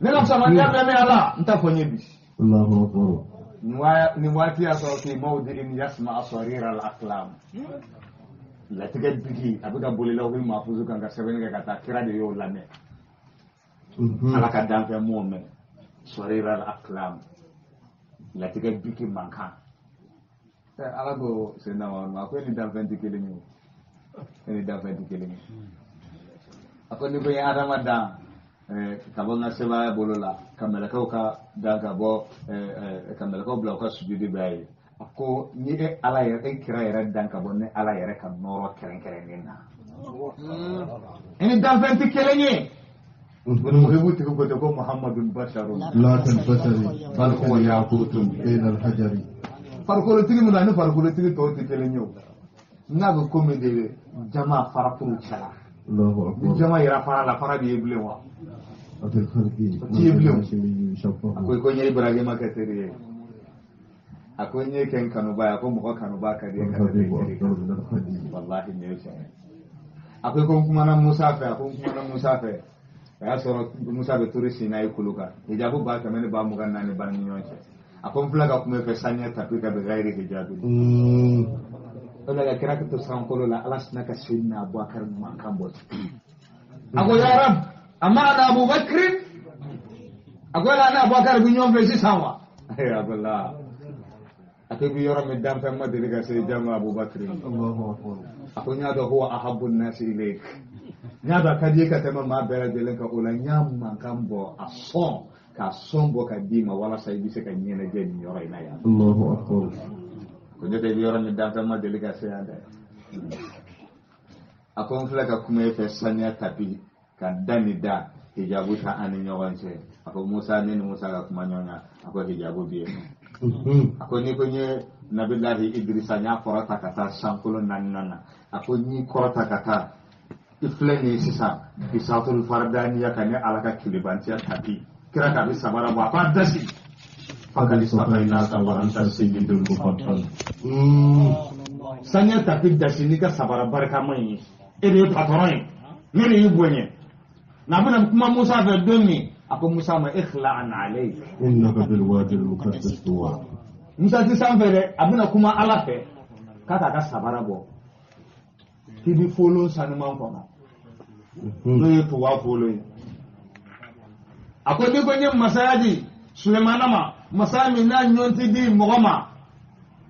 Ne ka fisamandiya bɛ min Ala? N t'a fɔ n ye bi. Allahu akbar. Nin waati y'a sɔrɔ fi mawdi'in yasma'a sarira al-aqlam. Latigɛ bigi a bɛ ka boli lawhil mahfuz kan ka sɛbɛnni kɛ ka taa, kira de y'o lamɛn. Ala ka danfɛn m'o mɛn. Sarira al-aqlam. Latigɛ bigi mankan. Ala ko Seydina Muhammadu ma, a ko e ni danfɛn tɛ kelen ye o. E ni danfɛn tɛ kelen ye. A ko ni ko n ye Adama dan ka bɔ n ka sebaaya bolo la, ka mɛlɛkɛw ka dan ka bɔ, ka mɛlɛkɛw bila u ka sujudi bɛɛ ye. A ko ni e Ala yɛrɛ, e kira yɛrɛ dan ka bɔ ne Ala yɛrɛ ka nɔɔrɔ kɛrɛnkɛrɛnnen na. E ni danfɛn tɛ kelen ye. Muhibu tigi ko ten ko Muhammadun basharun. La kalbashari bal huwa yaqutun bayna al-hajari. Farikolotigi min don ani farikolotigi tɔw tɛ kelen ye o. N'a bɛ komi de jama farakuru cɛla. Allahu akbar. Ni jama yɛrɛ fara la, fara b'i ye bilen wa? Abdul Khalqi. O t'i ye bilen o. A ko n ye Ibrahima kɛ teri ye. A ko n ye kɛ n kanuba ye, a ko mɔgɔ kanuba ka di ye ka tɛmɛ i teri kan. Walahi nin ye tiɲɛ ye. A ko n kumana Musa fɛ, a ko n kumana Musa fɛ. A y'a sɔrɔ Musa bɛ turu Sinayi kulu kan. Hijabu 124 b'an ni ɲɔgɔn cɛ. A ko n filɛ ka kuma i fɛ saniya tapi ka bɛn gayiri hijabi. O la ka kira to sankolo la, Ala sina ka Seydina Abubakar mankan bɔ. A ko ya Rab, amma ana Abubakar? A ko yala ana Abubakar bɛ ɲɔgɔn fɛ sisan wa? A ko la. A ko i bɛ yɔrɔ min danfɛn ma deli ka se jango Abubakar. Allahu akbar. A ko n y'a dɔn huwa ahabbu nasi ilayk. N y'a dɔn a ka di i ye ka tɛmɛ maa bɛɛ lajɛlen kan, o la n y'a mankan bɔ a sɔn k'a sɔn bɔ ka d'i ma walasa i bɛ se ka ɲɛnajɛ nin yɔrɔ in na yan. Allahu akbar. Ko ne tɛ i bɛ yɔrɔ min danfɛn ma deli ka se yan dɛ. A ko n filɛ ka kuma e fɛ saniya tapi ka da ni da hijabu ta an ni ɲɔgɔn cɛ. A ko Musa, ne ni Musa ka kuma ɲɔgɔn kan, a ko hijabu bɛ yen nɔ. A ko n'i ko n ye Nabilahi Idirisa n y'a kɔrɔta ka taa sankolo naaninan na. A ko n y'i kɔrɔta ka taa i filɛ nin ye sisan bisatul fardaniya ka ne Ala ka kilebantiya tapi. Kira k'a bɛ sabara bɔ, a b'a dasi. Fakali safaina wa anta sayyidul mufaddal. Saniya tapi dasi n'i ka sabara barikama in ye. E de ye patɔrɔn ye, ne de y'i bonya. N'a bɛna kuma Musa fɛ don min, a ko Musa ma ikhla'an alayk. Innaka bil wadi al muqaddas tuwa. Musa ti sanfɛ dɛ, a bɛna kuma Ala fɛ k'a k'a ka sabara bɔ. K'i bɛ folon sanuman kɔnɔ. N'o ye tuwafolo ye. A ko n'i ko n ye masaya di Sulemana ma, masaya min n'a ɲɔgɔn tɛ di mɔgɔ ma,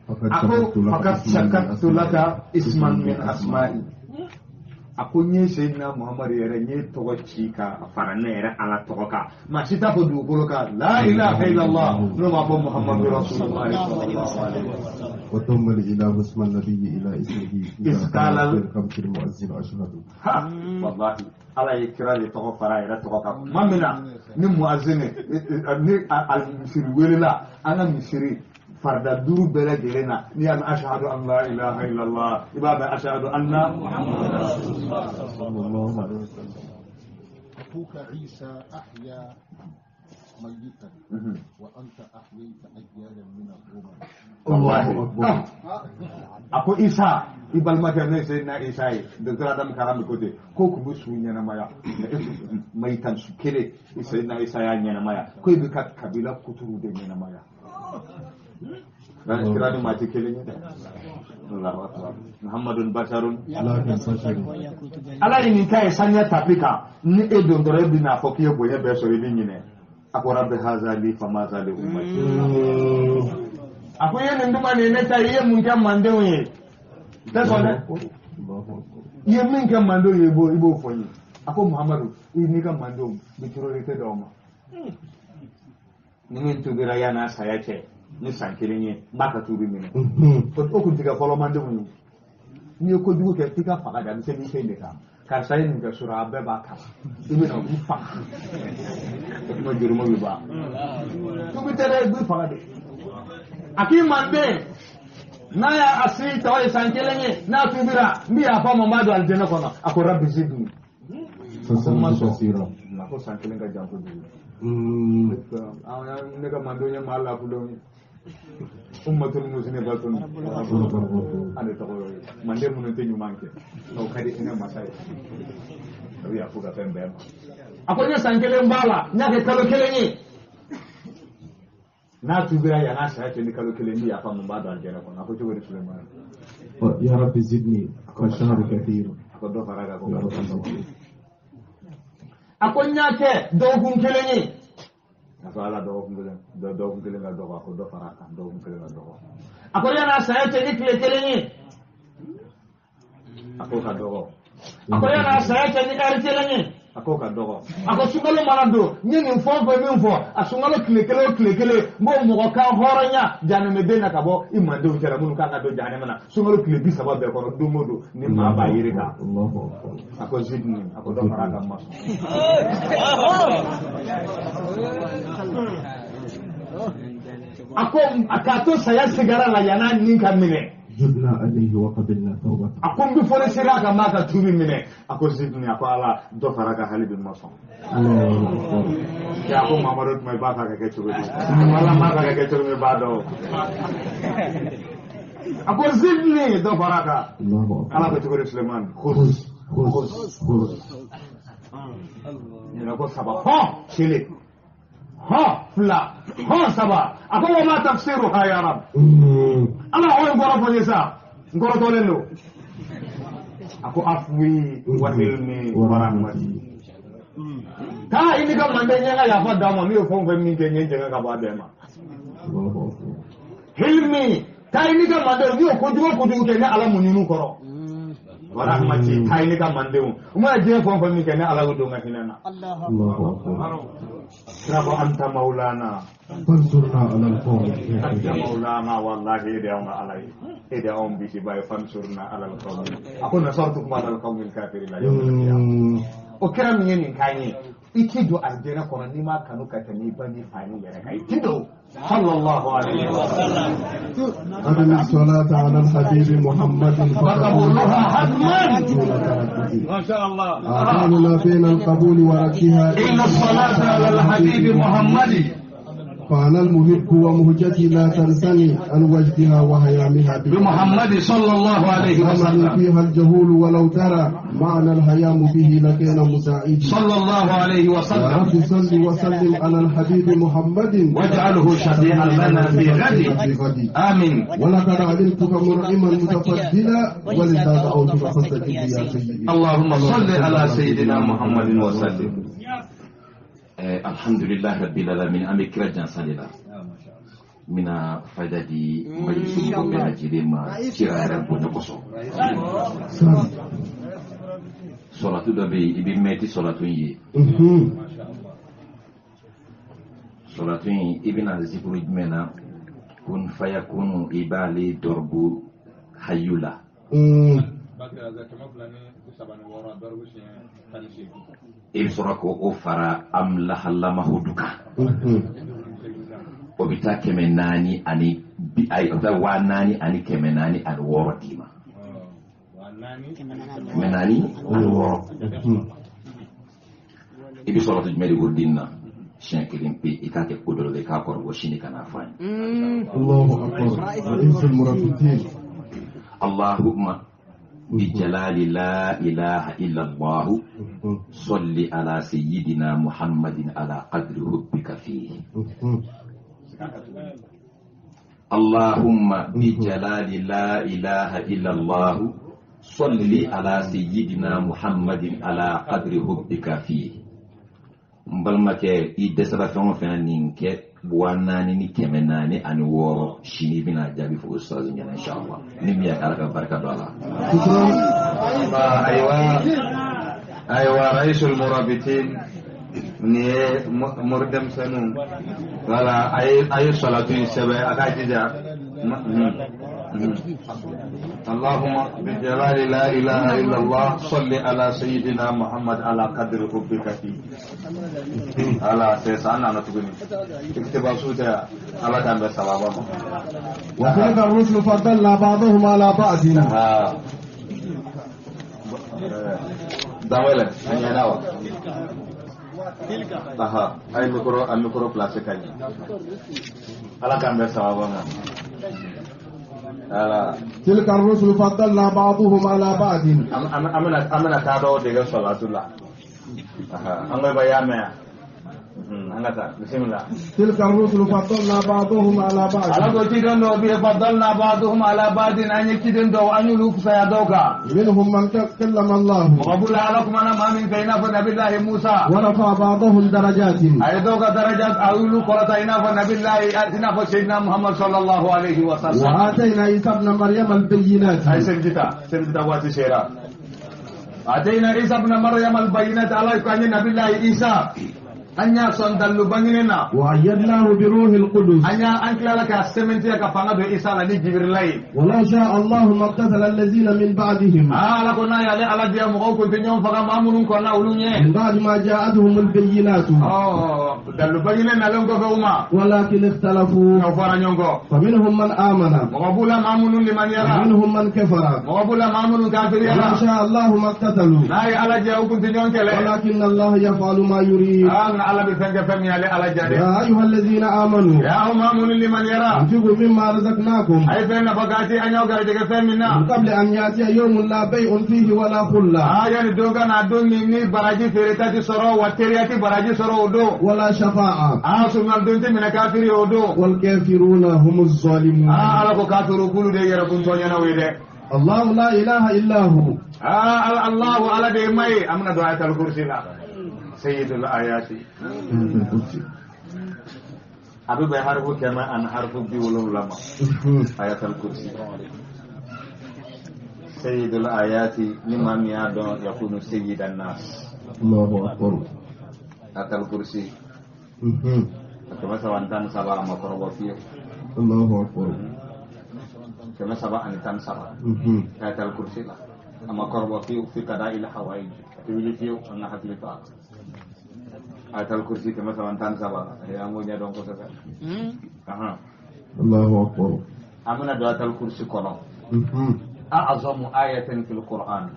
a ko fakad shakaktu laka isman min asma'i. A ko n ye Seyidina Muhamadu yɛrɛ, n ye tɔgɔ ci ka fara ne yɛrɛ Ala tɔgɔ kan. Maa si t'a fɔ dugukolo kan la ilaha illallah n'o m'a fɔ Muhamadu rasulullah sallallahu alaihi wasallam. وضم الإله اسم النبي إلى اسمه إذ قال الخمس المؤذن أشهد. Ha, wallahi Ala ye kira de tɔgɔ fara a yɛrɛ tɔgɔ kan tuma min na ni muazin ni misiri welela, an ka misiri farida duuru bɛɛ lajɛlen na, n'i y'a mɛn ashahadu an la ilaha illallah, i b'a mɛn ashahadu anna sallallahu alaihi wasallam. أخوك عيسى أحيا ميتا وأنت أحييت أجيالا من الأمم. Wallahi a ko Isa i balimakɛ n'o ye Seyidina Isa ye, docteur Adamu Karame ko ten k'o tun bɛ su ɲɛnamaya mayitan su kelen, Seyidina Isa y'a ɲɛnamaya, ko i bɛ ka kabila kuturu de ɲɛnamaya. Kira ni maa tɛ kelen ye dɛ. Allahu akbar. Muhammadun basharun. Ala ye nin k'a ye saniya tapi kan, ni e don dɔrɔn e bɛna fɔ k'i ye bonya bɛɛ sɔrɔ, i bɛ ɲinɛ. A ko rabbi haza li fama za li ummati. A ko i ye nin duma nin ye ne ta ye, i ye mun kɛ mandenw ye? Tɛ sɔn dɛ. I ye min kɛ mandenw ye, i b'o fɔ n ye. A ko Muhamadu, i n'i ka mandenw bɛ terorite d'aw ma. Ni min tubira yan'a saya cɛ ni san kelen ye, n b'a ka tuubi minɛ. O kun tɛ kɛ fɔlɔ mandenw ye. N'i ye kojugu kɛ f'i ka faga de, a bɛ se n'i sen de kan. Karisa ye nin kɛ sɔrɔ a bɛɛ b'a kala, i bɛ na u b'i faga. O tuma jurumu bɛ ban. Tuubi tɛ dɛ, i b'i faga de. A k'i manden n'a y'a si tɔ ye san kelen ye, n'a tuubira, n bɛ yafa ma, n b'a don alijɛnɛ kɔnɔ. A ko rabbi zidni. A ko n ma sɔn. A ko san kelen ka jan kojugu. Ne ka mandenw ye maa lafulenw ye. Ummatul muslimatun ale tɔgɔ ye manden minnu tɛ ɲuman kɛ, n'o ka di hinɛ masa ye, a bɛ yafa ka fɛn bɛɛ ma. A ko n ye san kelen b'a la, n y'a kɛ kalo kelen ye. N'a tubira yan n'a saya cɛ ni kalo kelen, n bɛ yafa mun b'a don alijɛnɛ kɔnɔ. A ko cogo di Sulemana? Ya Rabbi zidni fa shahru kathir. A ko dɔ fara a kan, ko kalo saba. A ko n y'a kɛ dɔgɔkun kelen ye. A ko Ala dɔgɔkun kelen, dɔgɔkun kelen ka dɔgɔ. A ko dɔ fara a kan, dɔgɔkun kelen ka dɔgɔ. A ko yan'a saya cɛ ni tile kelen ye. A ko ka dɔgɔ. A ko yan'a saya cɛ ni ɛri kelen ye. A ko ka dɔgɔ. A ko sunkalo mana don, n ye nin fɛn o fɛn min fɔ, a sunkalo tile kelen o tile kelen, n b'o mɔgɔ kan hɔrɔnya jahanamɛden na ka bɔ i mandenw cɛla minnu kan ka don jahanama na. Sunkalo tile 30 bɛɛ kɔnɔ, don o don ni maa b'a yiri kan. A ko zidni, a ko dɔ fara a kan, ma sɔn. A ko a k'a to saya sigara la yann'a ni ka minɛ. جبنا عليه وقبلنا توبته. A ko n bɛ fɔli sera a kan, n b'a ka tuubi minɛ. A ko zidni, a ko Ala dɔ fara a kan hali bi, n ma sɔn. A ko Mamadu tuma i b'a fɛ a ka kɛ cogo di? Ala b'a fɛ a ka kɛ cogo min, i b'a dɔn. A ko zidni, dɔ fara a kan. Ala ko cogo di Sulemani? Khus khus khus. Ɲinɛ ko saba, hɔn kelen, hɔn fila, hɔn saba. A ko wa ma tafsiruha ya Rab. Ala o ye n kɔrɔ fɔ n ye sa, n kɔrɔtɔlen don. A ko afwi wa hilmi wa rahmati. Taa i ni ka manden ɲɛ ka yafa d'a ma, n'u ye fɛn o fɛn min kɛ, n ye n jɛngɛ ka bɔ a bɛɛ ma. Hilmi, taa i ni ka mandenw, n'u ye kojugu o kojugu kɛ, ne Ala muɲu kɔrɔ. Wa rahmati, taa i ni ka mandenw, u mana diɲɛ fɛn o fɛn min kɛ, ne Ala y'o don n ka hinɛ na. Kira ko anta maulana fansurna ala alqawmi. Anta maulana, wallahi e de y'anw ka Ala ye, e de y'anw bisiba ye, fansurna ala alqawmi. A ko nasartukum ala alqawmi alkafirina yawma alqiyama. O kira min ye nin k'an ye, i ti don alijɛnɛ kɔnɔ n'i m'a kanu ka tɛmɛ i ba ni fa ni yɛrɛ kan, i ti don. Sallallahu alaihi wa sallam. أدم الصلاة على الحبيب محمد فقبولها حتما. ما شاء الله. أعمالنا بين القبول وردها. إن الصلاة على الحبيب محمد فأنا المحب ومهجتي لا تنسني عن وجدها وهيامها بمحمد صلى الله عليه وسلم. فيها الجهول ولو ترى معنى الهيام به لكان مساعدي صلى الله عليه وسلم. يا رب صل وسلم على الحبيب محمد واجعله شفيعا لنا في غد. آمين. ولقد علمتك مرعما متفضلا ولذا دعوتك فاستجب يا سيدي. اللهم صل على سيدنا محمد وسلم. Alhamdulillah rabbil alamin, an bɛ kira jansa de la n bɛna fayida di majlisu mɔgɔ bɛɛ lajɛlen ma kira yɛrɛ bonya kosɔn. Sɔlatu dɔ bɛ yen, i bɛ mɛti sɔlatu in ye. Sɔlatu in i bɛna zikuru jumɛn na? Kun fayakunu i b'ale dɔrɔbu hayu la. I bɛ sɔrɔ k'o fara amlahalamahudu kan. O bɛ taa 400 ani ayi o bɛ taa 4600 d'i ma. 406. I bɛ sɔrɔ jumɛn de wurudi na? Siɲɛ kelen pe i k'a kɛ ko dɔ la i k'a kɔrɔbɔ sini ka n'a fɔ an ye. Allahu akbar. Allahumma بجلال لا إله إلا الله صل على سيدنا محمد على قدر حبك فيه. اللهم بجلال لا إله إلا الله صل على سيدنا محمد على قدر حبك فيه. N balimakɛ, i dɛsɛra fɛn o fɛn na nin kɛ 4406 sini i bɛna jaabi fɔ ustaz ɲɛna inshallah. Ni min y'a kɛ Ala ka barika don a la. Ayiwa raisul murabitin nin ye mori denmisɛnninw wala a ye salatu in sɛbɛn a k'a jija. اللهم بجلال لا إله إلا الله صل على سيدنا محمد على قدر حبك فيه. على سيسانا نتغني اكتب صوتها على كان بسبابا. وتلك الرسل فضلنا بعضهم على بعض. داولا انيناوا aha ay micro al micro place kany ala kan besababa. تلك الرسل فضلنا بعضهم على بعض. amana ta dawo daga salatullah. An ga bayama an ga ta bismillah. تلك الرسل فضلنا بعضهم على بعض. Ala ko cidan do bi فضلنا بعضهم على بعض an yi cidan do an yi lukusa ya dauka. منهم من كلم الله وقبل علىكم انا ما من كينا فنبي الله موسى ورفع بعضهم درجات. ay dauka darajat awulu qolata ina fa nabi Allah ina fa sayyidina Muhammad sallallahu alaihi wasallam. وآتينا عيسى ابن مريم البينات. ay senjita wati shera. آتينا عيسى ابن مريم البينات على كان نبي الله عيسى anya son dallu banginena. وأيدناه بروح القدس. anya ankla ka sementi ka fanga do Isa la ni Jibril lay. ولو شاء الله ما اقتتل الذين من بعدهم. ala ko na yale ala dia mo ko tinyon faga mamunun ko na ulunye. من بعد ما جاءتهم البينات. Dallu banginena lon ko fa uma. ولكن اختلفوا. Ko fara nyongo. فمنهم من آمن. Mo bula mamunun liman yara. ومنهم من كفر. Mo bula mamunun kafir yara. ولو شاء الله ما اقتتلوا. Na ala dia ko tinyon kele. ولكن الله يفعل ما يريد. ala bi fenke fem yale ala jade. يا أيها الذين آمنوا. يا أمامون لمن يرى. أنفقوا مما رزقناكم. أي فين بقاتي أن يوقع فمنا. من قبل أن يأتي يوم لا بيع فيه ولا خلة. يعني دوغا نادون ني براجي فريتاتي سرو وترياتي براجي سرو دو. ولا شفاعة. سمال دونتي من كافر يودو. والكافرون هم الظالمون. على كافر كل دي يركون تونينا ويده. الله لا إله إلا هو. الله على دي مي أمنا دعاء الكرسي لا. سيد الآيات. أبي بحرف كما أن حرف بيولون لما. آيات الكرسي. سيد الآيات لمن يدعو يكون سيد الناس. الله أكبر. آيات الكرسي. كما سوانتان سبع مقرب فيه. الله أكبر. كما سبع أنتان سبع. آيات الكرسي لا. أما قرب فيه في قضاء الحوائج. تولي فيه أن حفلتها. آيات الكرسي كما سوانتان سبع. هي أمونيا دون كسر. الله أكبر. أمنا دعاء الكرسي كلام. أعظم آية في القرآن.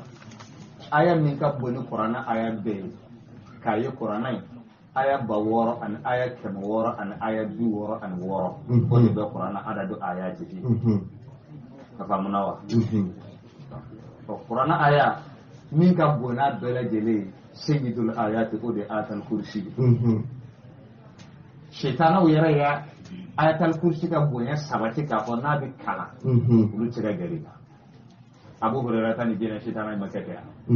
آية من كبني القرآن آية ب. كأي القرآن. Aya 6000 ani aya 600 ani aya 66 o de bɛ kuranna adadu aya jigi. A faamuna wa? Ɔ kuranna aya min ka bon n'a bɛɛ lajɛlen ye sayyidul ayati o de ye ayatal kursi. Sitanaw yɛrɛ ya ayatal kursi ka bonya sabati k'a fɔ n'a bɛ kalan olu tɛ se ka gɛrɛ i la. Abu Hurairah ta ni jinɛ sitana ma kɛ ten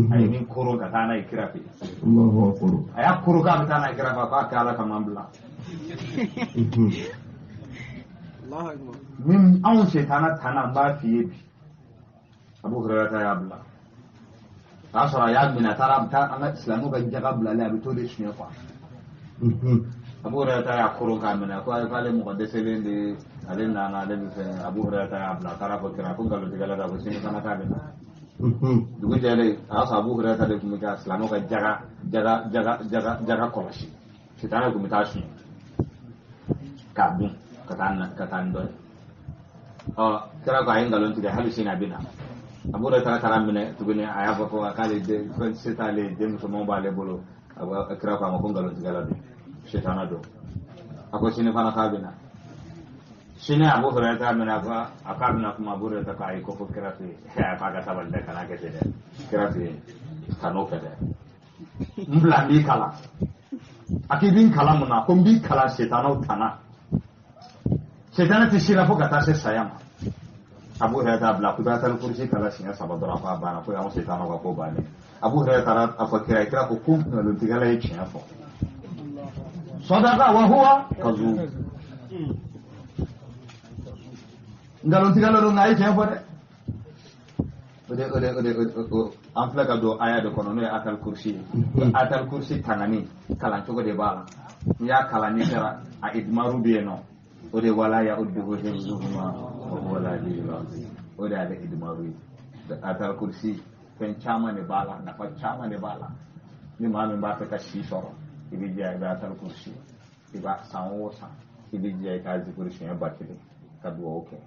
a ye min koron ka taa n'a ye kira fɛ yen. A y'a koron k'a bɛ taa n'a ye kira fɛ, k'a kɛ Ala kama bila. Min anw sitana tana n b'a f'i ye bi. Abu Hurairah ta y'a bila. O y'a sɔrɔ a y'a minɛ a taara a bɛ taa an ka silamɛw ka jaga bilalen a bɛ t'o de suɲɛ quoi. Abu Hurairah ta y'a koron k'a minɛ ko k'ale mɔgɔ dɛsɛlen de ye ale nana ale bɛ fɛ. Abu Hurairah ta y'a bila a taara fɔ kira ko nkalontigɛla da ko sini fana k'a bɛ na. Dugu jɛlen a y'a sɔrɔ Abu Hurairah ta de tun bɛ ka silamɛw ka jaga jaga jaga jaga jaga kɔlɔsi. Sitanɛ tun bɛ taa suɲɛ k'a dun ka taa na ka taa ni dɔ ye. Ɔ kira ko a ye nkalon tigɛ hali sini a bɛ na. Abu Hurairah taara minɛ tuguni a y'a fɔ ko k'ale den fɛn se t'ale den musomanw b'ale bolo. Kira ko a ma ko nkalontigɛla don sitana don. A ko sini fana k'a bɛ na. Sini Abu Hurairah ta minɛ a k'a bɛna kuma Abu Hurairah ko ayi ko fo kira fɛ yen. A k'a ka sabali dɛ kana kɛ ten dɛ kira fɛ yen kan'o kɛ dɛ. N bila n b'i kalan. A k'i b'i kalan mun na? Ko n b'i kalan sitanaw tana. Sitana tɛ si la fo ka taa se saya ma. Abu Hurairah t'a bila k'u bɛ ayatal kursi kalan siɲɛ 3 dɔrɔn k'a banna ko anw sitanaw ka ko bannen. Abu Hurairah taara a fɔ kira ye, kira ko ko nkalontigɛla ye tiɲɛ fɔ. Sadaqa wa huwa kazub. Nkalontigɛla don nka a ye tiɲɛ fɔ dɛ. O de an filɛ ka don aya de kɔnɔ n'o ye ayatal kursi ye. Ayatal kursi tangani kalan cogo de b'a la. N'i y'a kalan n'i sera a idmaru bɛ yen nɔ. O de wala ya udduhu hifzuhuma wa huwa al-aliyyul azim. O de y'ale idmaru ye. Ayatal kursi fɛn caman de b'a la, nafa caman de b'a la. Ni maa min b'a fɛ ka si sɔrɔ, i b'i jija i bɛ ayatal kursi. I b'a san o san, i b'i jija i k'a zikuru siɲɛ 1000 ka dugawu kɛ.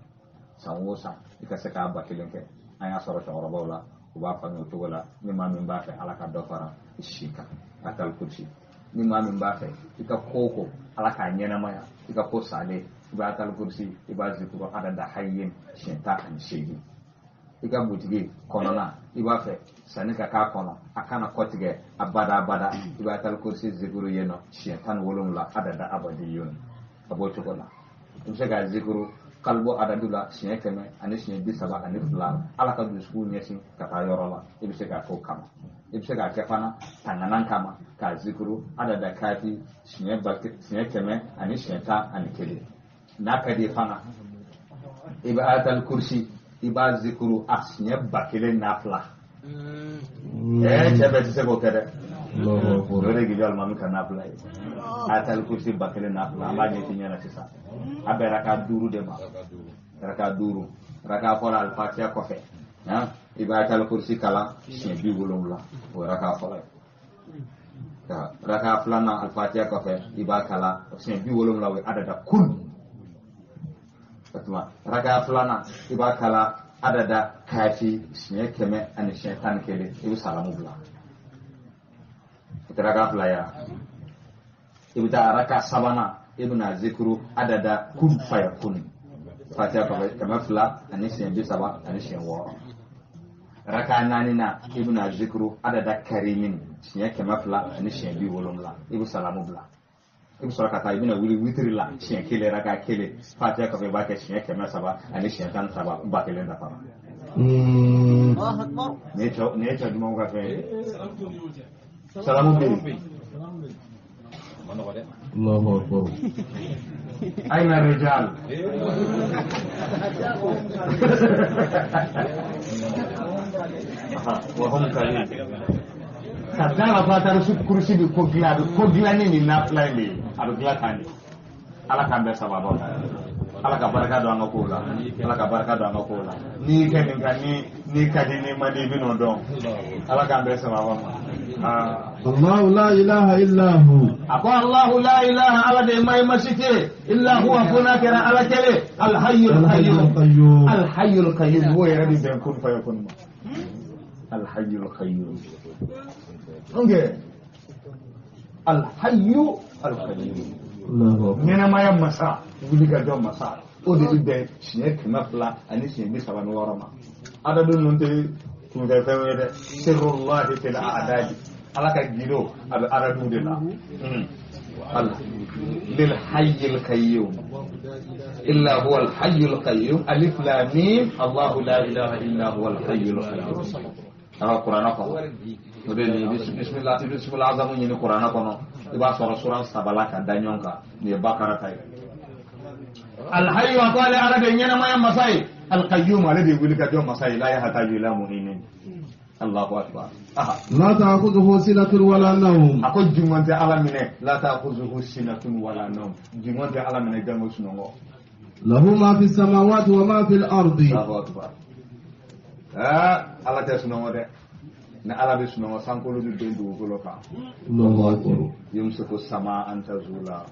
San o san, i ka se k'a 1000 kɛ. An y'a sɔrɔ cɛkɔrɔbaw la, u b'a faamuya o cogo la. Ni maa min b'a fɛ Ala ka dɔ fara i si kan, ayatal kursi. Ni maa min b'a fɛ i ka ko o ko Ala k'a ɲɛnamaya, i ka ko salen, i b'a ayatal kursi, i b'a zikuru adada hayyin siɲɛ 18. I ka butigi kɔnɔna, i b'a fɛ sanni ka k'a kɔnɔ, a kana kɔtigɛ abada abada, i b'a ayatal kursi zikuru yen nɔ siɲɛ 17 adada abadiyun. A b'o cogo la. I bɛ se k'a zikuru kalbo adadu la siɲɛ 100 ani siɲɛ 32, Ala ka dusukun ɲɛsin ka taa yɔrɔ la, i bɛ se k'a k'o kama. I bɛ se k'a kɛ fana tanganan kama k'a zikuru adada kafi siɲɛ 100 ani siɲɛ 11. N'a ka di ye fana, i bɛ ayatal kursi i b'a zikuru a siɲɛ 1002. Cɛ bɛɛ tɛ se k'o kɛ dɛ. O de gijɔ alimami ka nafila ye. Ayatal kursi 1002, an b'a ɲɛf'i ɲɛna sisan. A bɛ raka 5 de ma. Raka 5. Raka fɔlɔ alifatiya kɔfɛ. I bɛ ayatal kursi kalan siɲɛ 70. O ye raka fɔlɔ ye. Raka filanan alifatiya kɔfɛ i b'a kalan siɲɛ 70, o ye adada kun. O tuma raka filanan i b'a kalan adada kafi siɲɛ 100 ani siɲɛ 11, i bɛ salamu bila. O tɛ raka fila ye wa? I bɛ taa raka sabanan i bɛna zikuru adada kun fayakun. Fatiha kɔfɛ 200 ani siɲɛ 30 ani siɲɛ 6. Raka naaninan i bɛna zikuru adada karimin siɲɛ 200 ani siɲɛ 70, i bɛ salamu bila. I bɛ sɔrɔ ka taa i bɛna wuli witiri la siɲɛ 1 raka 1, Fatiha kɔfɛ i b'a kɛ siɲɛ 300 ani siɲɛ 13, 1000 dafara. Nin ye cɛ dumanw ka fɛn ye. Salamu bɛ yen. Allahu akbar. Aina rijal. Wa hum qalil. Ka da la fa taara su kurusi bɛ ko dilan, a bɛ ko dilan ni nin nafila in de ye, a bɛ dilan tan de. Ala k'an bɛɛ sababa la. Ala ka barika don an ka kow la. Ala ka barika don an ka kow la. N'i kɛ nin kan, ni ka di ni man di i bɛ n'o dɔn. Ala k'an bɛɛ sababa ma. Allahu la ilaha illa hu. A ko Allahu la ilaha ala de ma ye masi tɛ illa huwa fo n'a kɛra ala kelen. Al-hayyul qayyum. Al-hayyul qayyum o yɛrɛ bɛ bɛn kun fayakun ma. Al-hayyul qayyum. Ok. Alhayyu alqayyum. Ɲɛnamaya masa wuli ka jɔ masa o de bɛ bɛn siɲɛ 236 ma. Adadu ninnu tɛ kunfɛ fɛnw ye dɛ. Sirrullahi fil a'dadi. Ala ka gindo a bɛ adadu de la. Lil hayyil qayyum. Illa huwa al hayyul qayyum. Alif lam mim. Allahu la ilaha illa huwa al hayyul qayyum. Ala Qur'ana kɔnɔ. O de ni bismillah bismillah azamu ɲini Qur'ana kɔnɔ. I b'a sɔrɔ suran saba la ka da ɲɔgɔn kan. Nin ye Bakara ta ye. Al hayyu a ko ale Ala de ɲɛnamaya masa ye. Al qayyum ale de wuli ka jɔ masa ye. La yahtaju ila mu'inin. Allahu akbar. La ta'khudhuhu sinatun wala nawm. A ko jungon tɛ Ala minɛ. La ta'khudhuhu sinatun wala nawm. Jungon tɛ Ala minɛ jango sunɔgɔ. Lahu ma fi samawati wa ma fil ardi. Allahu akbar. Ala tɛ sunɔgɔ dɛ. Ni Ala bɛ sunɔgɔ sankolo bɛ ben dugukolo kan. Allahu akbar. Yumsiku sama an tazula.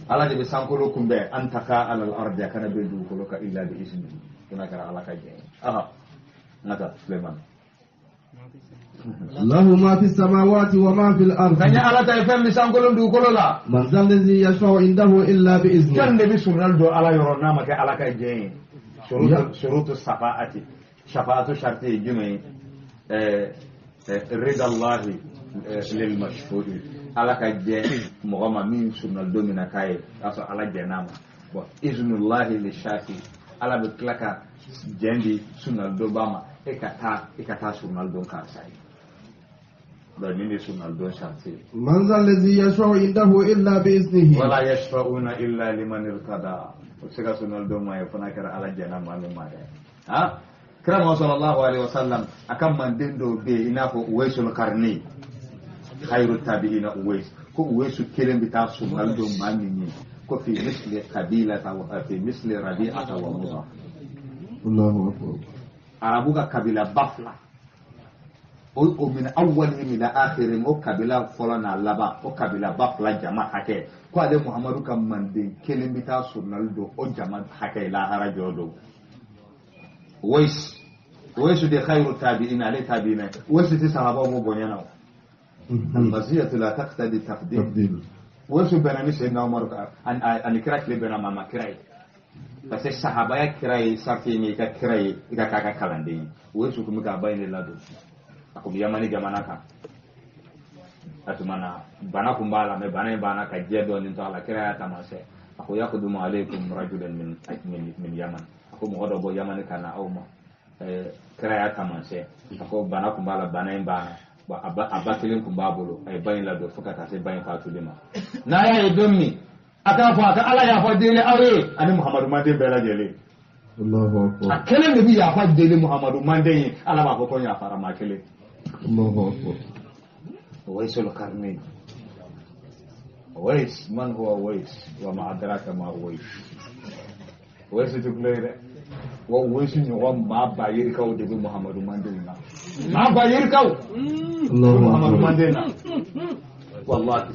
Ala de bɛ sankolo kunbɛn an taka alal ardi a kana ben dugukolo kan illa bi iznihi. Kuna kɛra Ala ka jɛn ye. Nata Suleiman. Lahu ma fi samawati wa ma fil ardi. Kanya Ala ta ye fɛn min sankolo dugukolo la. Man zal ladhi yashfa'u indahu illa bi iznihi. Jɔn de bɛ surunali don Ala yɔrɔ n'a ma kɛ Ala ka jɛn ye. Shurutu safaati. Shafaatu sharti ye jumɛn ye? Ridallahi lil mashfu'i. Ala ka jɛn mɔgɔ ma min surunali don min na k'a ye k'a sɔrɔ Ala jɛnn'a ma. Bon iznullahi li shafi. Ala bɛ tila ka jɛn di surunali donba ma. E ka taa surunali don karisa ye. Donc nin de surunali don sharti ye. Man zal ladhi yashfa'u indahu illa bi iznihi. Wala yashfa'una illa liman irtada. O tɛ se ka surunali don maa ye fo n'a kɛra Ala jɛnna maa min ma dɛ. Kira Muhammad sallallahu alaihi wasallam a ka manden dɔw bɛ yen i n'a fɔ Uwaisul Qarni khairu tabi'ina Uwais ko Uwaisu kelen bɛ taa surunali don maa min ye ko fi misli qabilata wa fi misli rabi'ata wa mudar. Allahu akbar. Arabu ka kabila ba fila o min awwalihim ila akhirihim o kabila fɔlɔ n'a laban o kabila ba fila jama hakɛ ko ale Muhammadu ka manden kelen bɛ taa surunali don o jama hakɛ lahara jɔ don. Uwais de khairu tabi'ina ale tabi'ina Uwais tɛ sahabaw m'o bonya na o. Al-maziyatu la taqtadi taqdim. Uwais bɛnna ni Seydina Umaru ani kira tile bɛnna ma kira ye. Parce que sahabaya kira ye sarti ye i ka kira ye i ka k'a ka kalanden ye. Uwais tun bɛ k'a ba in de ladon. A kun bɛ Yamani jamana kan. A tuma na bana kun b'a la mais bana in banna ka jɛ dɔɔnin to a la kira y'a taamasiyɛn. A ko yaqudumu alaykum rajulan min Yaman. A ko mɔgɔ dɔ bɔ Yamani ka na aw ma. Kira y'a taamasiyɛn. A ko bana kun b'a la bana in banna. A ba kelen kun b'a bolo a ye ba in ladon fo ka taa se ba in fatuli ma. N'a y'a ye don min a k'a fɔ a ka Ala yafa deli aw ye ani Muhamadu manden bɛɛ lajɛlen. Allahu akbar. A kelen de bɛ yafa deli Muhamadu manden ye Ala b'a fɔ ko yafara ma kelen. Allahu akbar. Uwaisul Qarni. Uwais man huwa Uwais wa ma adraka ma Uwais. Uwais tɛ kulo ye dɛ. Wa Uwais ɲɔgɔn maa ba yirikaw de bɛ Muhamadu manden na. Maa ba yirikaw. Muhamadu manden na. Wallahi.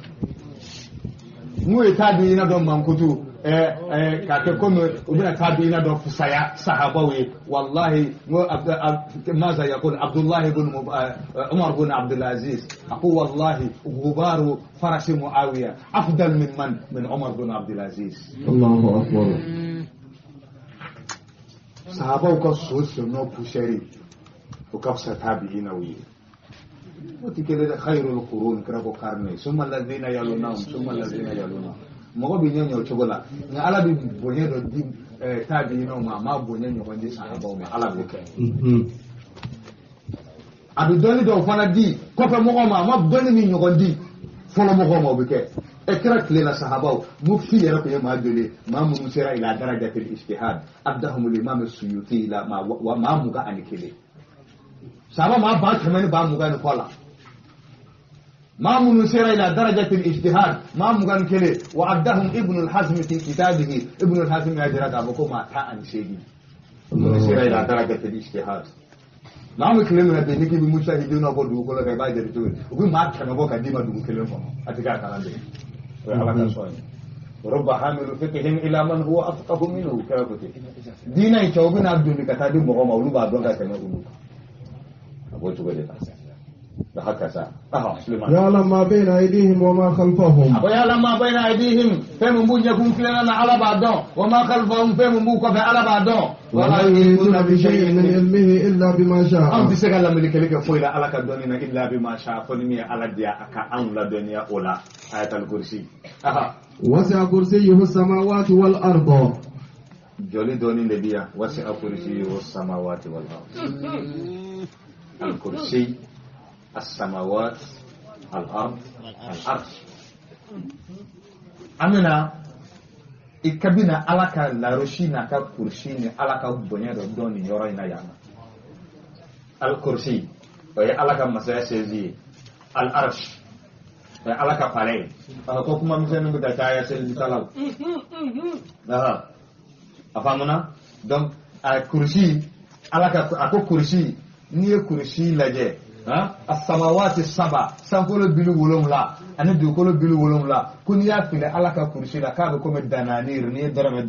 N'u ye tabi'ina dɔ mankutu k'a kɛ komi u bɛna tabi'ina dɔ fisaya sahabaw ye wallahi maza yaqul Abdullah ibn Umar ibn Abdul Aziz a ko wallahi gubaru farasi Muawiya afdal min man min Umar ibn Abdul Aziz. Allahu akbar. Sahabaw ka so sennɔ poussière o ka fisa tabi'inaw ye. O tɛ khairul qurun kira ko karne summa alladhina yalunahum summa alladhina yalunahum. Mɔgɔ bɛ ɲɛ o cogo la nka Ala bɛ bonya dɔ di tabi'inaw ma a ma bonya ɲɔgɔn di sahabaw ma Ala b'o kɛ. A bɛ dɔnni dɔw fana di kɔfɛ mɔgɔw ma a ma dɔnni min ɲɔgɔn di fɔlɔ mɔgɔw ma o bɛ kɛ. Kira tile la sahabaw mufti yɛrɛ tun ye maa joli ye maa minnu sera ila darajatil ijtihad abdahumul imam suyuti ila maa 21. Sahaba maa 120 ni 120 la. ما من سير إلى درجة الاجتهاد ما مغان كلي وعدهم ابن الحزم في كتابه ابن الحزم يجرى أبوكم ما تاء شيء من سير إلى درجة الاجتهاد ما مكلم ربي نكي بمشاهدين أبو دوكولا كيبا جريتون وبي ما كانوا كديما دوكلم فما أتكا كلام دي وعلى كسوين رب حامل فقههم إلى من هو أفقه منه كلاكوتي دينا يتوبنا عبد كتادي مغو مولوبا دونك كما أولوك أبو تقول. Hakaza aha Suleiman يعلم ما بين أيديهم وما خلفهم a ko ya'lamu ma bayna aydihim fɛn min b'u ɲɛkun tilenna na Ala b'a dɔn wa ma khalfahum fɛn min b'u kɔfɛ Ala b'a dɔn ولا يحيطون بشيء من علمه إلا بما anw شاء tɛ se ka laminikɛli kɛ foyi la Ala ka dɔnni na illa bima sha fo ni min ye Ala diya a ka anw ladɔnniya o la ayatal kursi aha وسع كرسيه السماوات والأرض jɔli dɔɔni de bi yan wasi'a kursiyuhu samawati wal ard al kursi as-samawat al ard al arsh an bɛna i ka bɛna Ala ka larosi n'a ka kursi ni Ala ka bonya dɔ dɔn nin yɔrɔ in na yan nɔ al kursi o ye Ala ka masaya sɛzi ye al arsh o ye Ala ka palais ye a ko kuma misɛnnin bɛ ka caya selitalaw aha a faamuna donc a kurusi Ala ka a ko kurusi n'i ye kurusi lajɛ han a samawati saba sankolo bili 7 ani dugukolo bili 7 ko n'i y'a fili Ala ka kurusi la k'a bɛ komi dananir n'i ye dɔrɔmɛ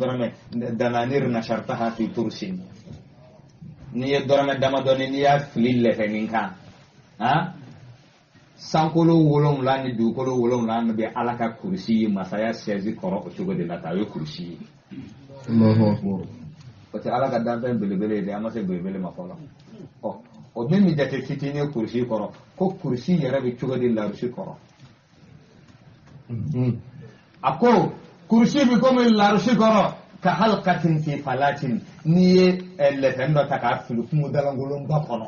dananir nashartaha fi tursin n'i ye dɔrɔmɛ damadɔni n'i y'a fili lɛfɛnin kan han sankolo 7 ni dugukolo 7 bɛ Ala ka kurusi ye masaya sɛzi kɔrɔ o cogo de la tan o ye kurusi ye. الله أكبر o tɛ Ala ka danfɛn belebele ye dɛ an ma se belebele ma fɔlɔ ɔ o min bɛ jate fitinin ye kurusi kɔrɔ ko kurusi yɛrɛ bɛ cogo di larusi kɔrɔ a ko kurusi bɛ komi larusi kɔrɔ ka halkatin fi falatin n'i ye lɛfɛn dɔ ta k'a fili kungo dalankolonba kɔnɔ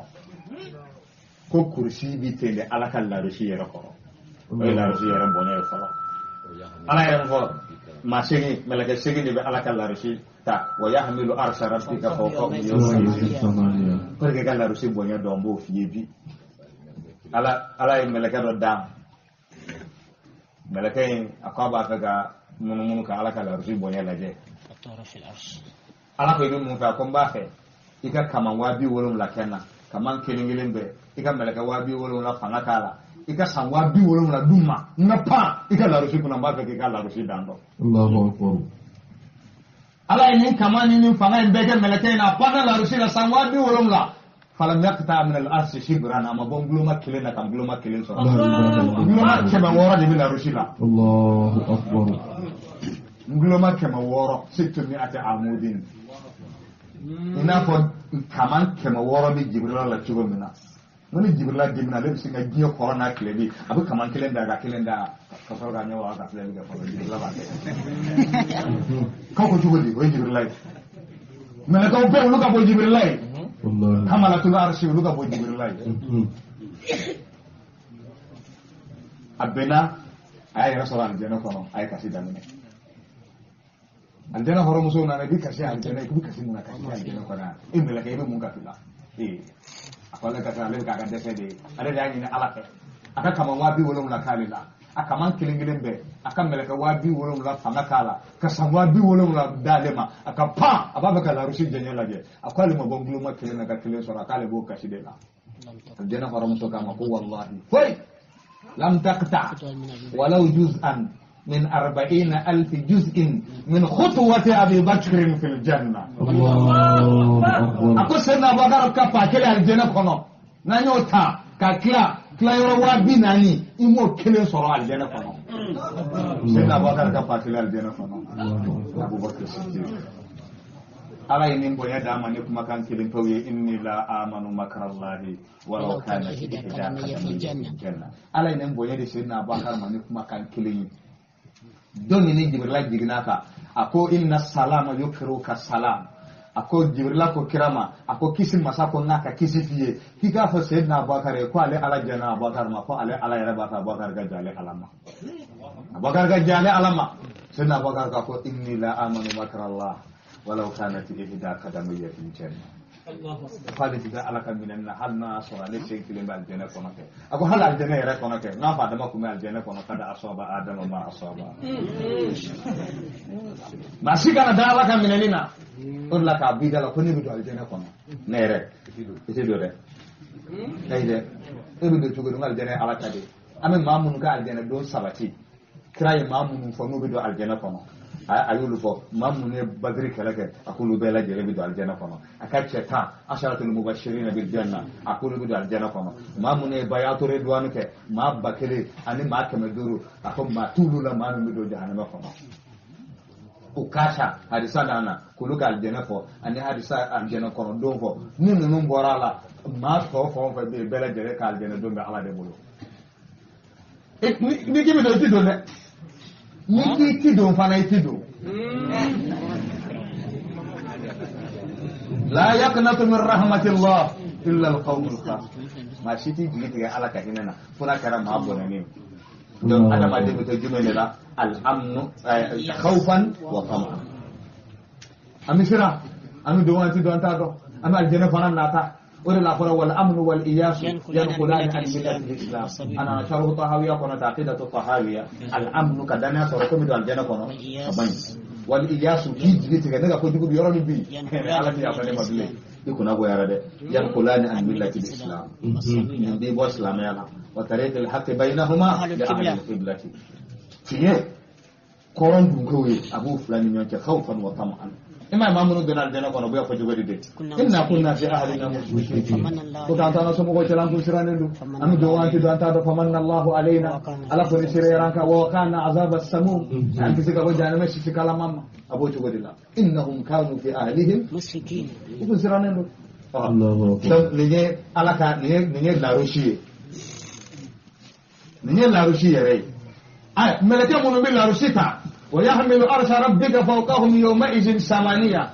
ko kurusi bɛ ten de Ala ka larusi yɛrɛ kɔrɔ o ye larusi yɛrɛ bonya ye fɔlɔ Ala yɛrɛ mun fɔ maa seegin mɛlɛkɛ seegin de bɛ Ala ka larusi ta wa yahmilu arsha rabbika fawqahum yawma ثمانية pour que ka larusi bonya dɔn n b'o f'i ye bi Ala ye mɛlɛkɛ dɔ d'a ma mɛlɛkɛ in a ko a b'a fɛ ka munumunu ka Ala ka larusi bonya lajɛ Ala ko i bɛ mun fɛ a ko n b'a fɛ i ka kaman 70,000 kɛ n na kaman kelen kelen bɛɛ i ka mɛlɛkɛ 70,000 fanga k'a la i ka san 70,000 d'u ma n ka pan i ka larusi kunna n b'a fɛ k'i ka larusi dan dɔn الله أكبر Ala ye nin kaman ni nin fanga in bɛɛ kɛ mɛlɛkɛ in na a panna larusi la san 70,000 falam yaqta min al-arshi shibran a ma bɔ n guloma kelen na ka n guloma kelen sɔrɔ لا إله إلا الله guloma 600 de bɛ larusi la الله أكبر n guloma 600 sittumi'ati amudin i n'a fɔ kaman 600 bɛ Jibirila la cogo min na n ko ni Jibirila dimina ale bɛ sin ka diɲɛ kɔrɔ n'a tile bi a bɛ kaman kelen da ka kelen da ka sɔrɔ ka ɲɛ waga ka filɛli kɛ fɔlɔ Jibirila b'a kɛ k'aw ko cogo di o ye Jibirila ye mɛlɛkɛw bɛɛ olu ka bɔ Jibirila ye والله hamalatul arshi olu ka bɔ Jibirila ye a bɛnna a y'a yɛrɛ sɔrɔ alijɛnɛ kɔnɔ a ye kasi daminɛ alijɛnɛ hɔrɔnmusow nana i bɛ kasi alijɛnɛ i bɛ kasi mun na kasi alijɛnɛ kɔnɔ yan e mɛlɛkɛ i bɛ mun kasi la ee a ko ale kasi ale bɛ k'a ka dɛsɛ de ye ale de y'a ɲini Ala fɛ a ka kaman 70,000 k'ale la a kaman kelen kelen bɛɛ a ka mɛlɛkɛ 70,000 fanga k'a la ka san 70,000 d'ale ma a ka pan a b'a fɛ ka larusi jɛɲɛ lajɛ a ko ale ma bɔ guloma kelen na ka kelen sɔrɔ a k'ale b'o kasi de la alijɛnɛ hɔrɔnmuso k'a ma ko walahi foyi lam taqta ولو جزءا من 40,000 جزء من خطوة أبي بكر في الجنة الله أكبر a ko Seydina Abubakar ka pa kelen alijɛnɛ kɔnɔ n'an y'o ta ka tila tilayɔrɔ 40,000 i m'o kelen sɔrɔ alijɛnɛ kɔnɔ Seydina Abubakar ka pa kelen alijɛnɛ kɔnɔ Abubakar Siddiq Ala ye nin bonya d'a ma ni kumakan kelen pewu ye inni la amanu makrallahi walau kana ihda qadamayya fil janna Ala ye nin bonya di Seydina Abubakar ma ni kumakan kelen ye don min ni Jibirila jiginna kan a ko inna salama yukri'uka salam a ko Jibirila ko kira ma a ko kisi masa ko n'a ka kisi f'i ye k'i k'a fɔ Seydina Abubakar ye ko ale Ala jɛnna Abubakar ma ko ale Ala yɛrɛ b'a fɛ Abubakar ka jɛ ale Ala ma Abubakar ka jɛ ale Ala ma Seydina Abubakar ka ko inni la amanu makrallah walau kanat ihda qadamayya fil janna k'ale ti taa Ala ka minɛni na hali n'a y'a sɔrɔ ale sen kelen bɛ alijɛnɛ kɔnɔ kɛ a ko hali alijɛnɛ yɛrɛ kɔnɔ kɛ n'a fɔ Adama kun bɛ alijɛnɛ kɔnɔ kada asɔba Adama ma asɔba maa si kana da Ala ka minɛni na o de la k'a b'i da la ko ne bɛ don alijɛnɛ kɔnɔ ne yɛrɛ i tɛ don dɛ ayi dɛ e bɛ don cogo di n ko alijɛnɛ ye Ala ta de ye an bɛ maa minnu ka alijɛnɛ don sabati kira ye maa minnu fɔ n'u bɛ don alijɛnɛ kɔnɔ A y'olu fɔ maa minnu ye badiri kɛlɛ kɛ, a k'olu bɛɛ lajɛlen bɛ don alijana kɔnɔ. A ka cɛ 10, asharatul mubashirina bil janna, a k'olu bɛ don alijana kɔnɔ. Maa minnu ye bayatu ridwanu kɛ, maa 1000 ani maa 500, a ko maa t'olu la maa min bɛ don jahanama kɔnɔ. O kasha hadisa nana k'olu ka alijana fɔ ani hadisa alijana kɔnɔ don fɔ. Ni ninnu bɔra a la, maa tɔ fɛn o fɛn bɛ yen, bɛɛ lajɛlen ka alijana don bɛ Ala de bolo. Ni k'i bɛ don, i ti don dɛ. Ni k'i ti don fana, i ti don. La yaqnatu min rahmatillah illa alqawmul khasirun. Maa si t'i jigi tigɛ Ala ka hinɛ na fo n'a kɛra maa bɔnɛnen ye. Donc adamaden bɛ to jumɛn de la? Al-amnu khawfan wa tama'an. An bɛ siran, an bɛ don waati dɔn t'a dɔn, an bɛ alijɛnɛ fana nata. O de la fɔra wal amnu wal iyasu yanqulani an millati al-islam. Ana sharhu tahawiya kɔnɔ, taqidatu tahawiya. Al amnu ka danaya sɔrɔ komi don alijɛnɛ kɔnɔ ka ban yen. Wal iyasu k'i jigi tigɛ, ne ka kojugu bɛ yɔrɔ min bi, Ala tɛ yafa ne ma bilen. I kunna goyara dɛ. Yanqulani an millati al-islam. Nin b'i bɔ silamɛya la. Wa tariqil haqqi baynahuma li ahli al-qiblati. Tiɲɛ kɔrɔn dunkew ye, a b'u fila ni ɲɔgɔn cɛ, khawfan wa tama'an. I m'a ye maa minnu donna alijana kɔnɔ, u bɛ fɔ cogo di de? Inna kunna fi ahlina mushfiqin. Ko k'an t'an ka somɔgɔw cɛla, an kun sirannen don. An bɛ don waati dɔn, an t'a dɔn. Famanna Allahu alayna, Ala kɔni seereyara an kan. Wa waqana azaba as-samum. An tɛ se ka bɔ jahanama sisi kalama ma. A b'o cogo de la. Innahum kanu fi ahlihim mushfiqin. U kun sirannen don. Donc nin ye Ala ka nin ye larosi ye. Nin ye larosi yɛrɛ ye. Ay, mɛlɛkɛ minnu bɛ larosi ta, wa yahmilu arsha rabbika fawqahum yawma'izin samaniya.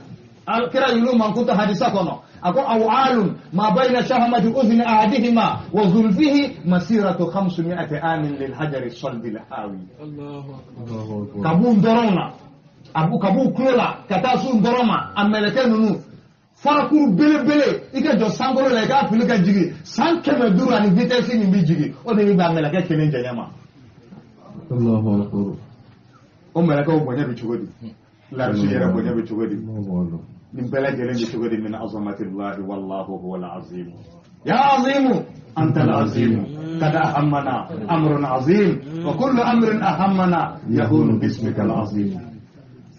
Kira yulu mankuta hadisa kɔnɔ, a ko aw'alun ma bayna shahmati udhni ahadihima wa zulfihi masiratu 500 amin lil hajari salbi al hawi. Ka b'u dɔrɔn na, a b'u ka b'u tulo la ka taa s'u dɔrɔn ma, a mɛlɛkɛ ninnu farakuru belebele, i ka jɔ sankolo la i k'a fili ka jigin san 500 ani vitesse min bɛ jigin, o de bɛ bɛn a mɛlɛkɛ kelen janya ma. O mɛlɛkɛw bonya bɛ cogo di? Larisi yɛrɛ bonya bɛ cogo di? Nin bɛɛ lajɛlen bɛ cogo di? Min azamatillahi wallahu huwal azim. Ya azimu anta al-azim qad ahammana amrun azim wa kullu amrin ahammana yahunu bismika al-azim.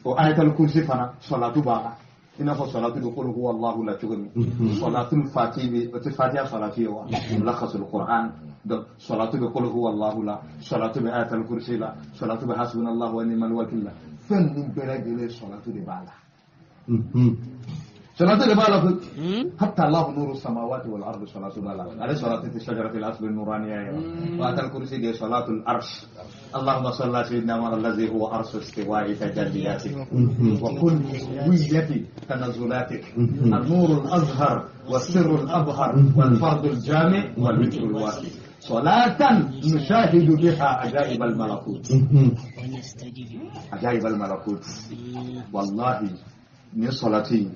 O ayatul kursi fana salatu b'a la, i n'a fɔ salatu bɛ qul huwa Allahu la cogo min, salatul fatihi bɛ, o tɛ fatiha salatu ye wa, mulakhasul Qur'an. Donc salatu bɛ qul huwa Allahu la, salatu bɛ ayatul kursi la, salatu bɛ hasbunallahu wa ni'mal wakil la. Fɛn ninnu bɛɛ lajɛlen salatu de b'a la. Salatu de b'a la koyi. Hatta Allahu nuru samawati wal ardi salatu b'a la. Ale salatu tɛ shajaratil asli nuraniya ye wa. Ayatul kursi de salatul arsh. Allahumma salli ala sayyidina Muhammad allazi huwa arshu istiwa'i tajalliyatik wa kulliyyati tanazzulatik an-nurul azhar was-sirrul abhar wal fardul jami' wal witrul wasi. Salatan nushahidu biha ajaib al-malakut. Ajaib al-malakut. Wallahi ni salati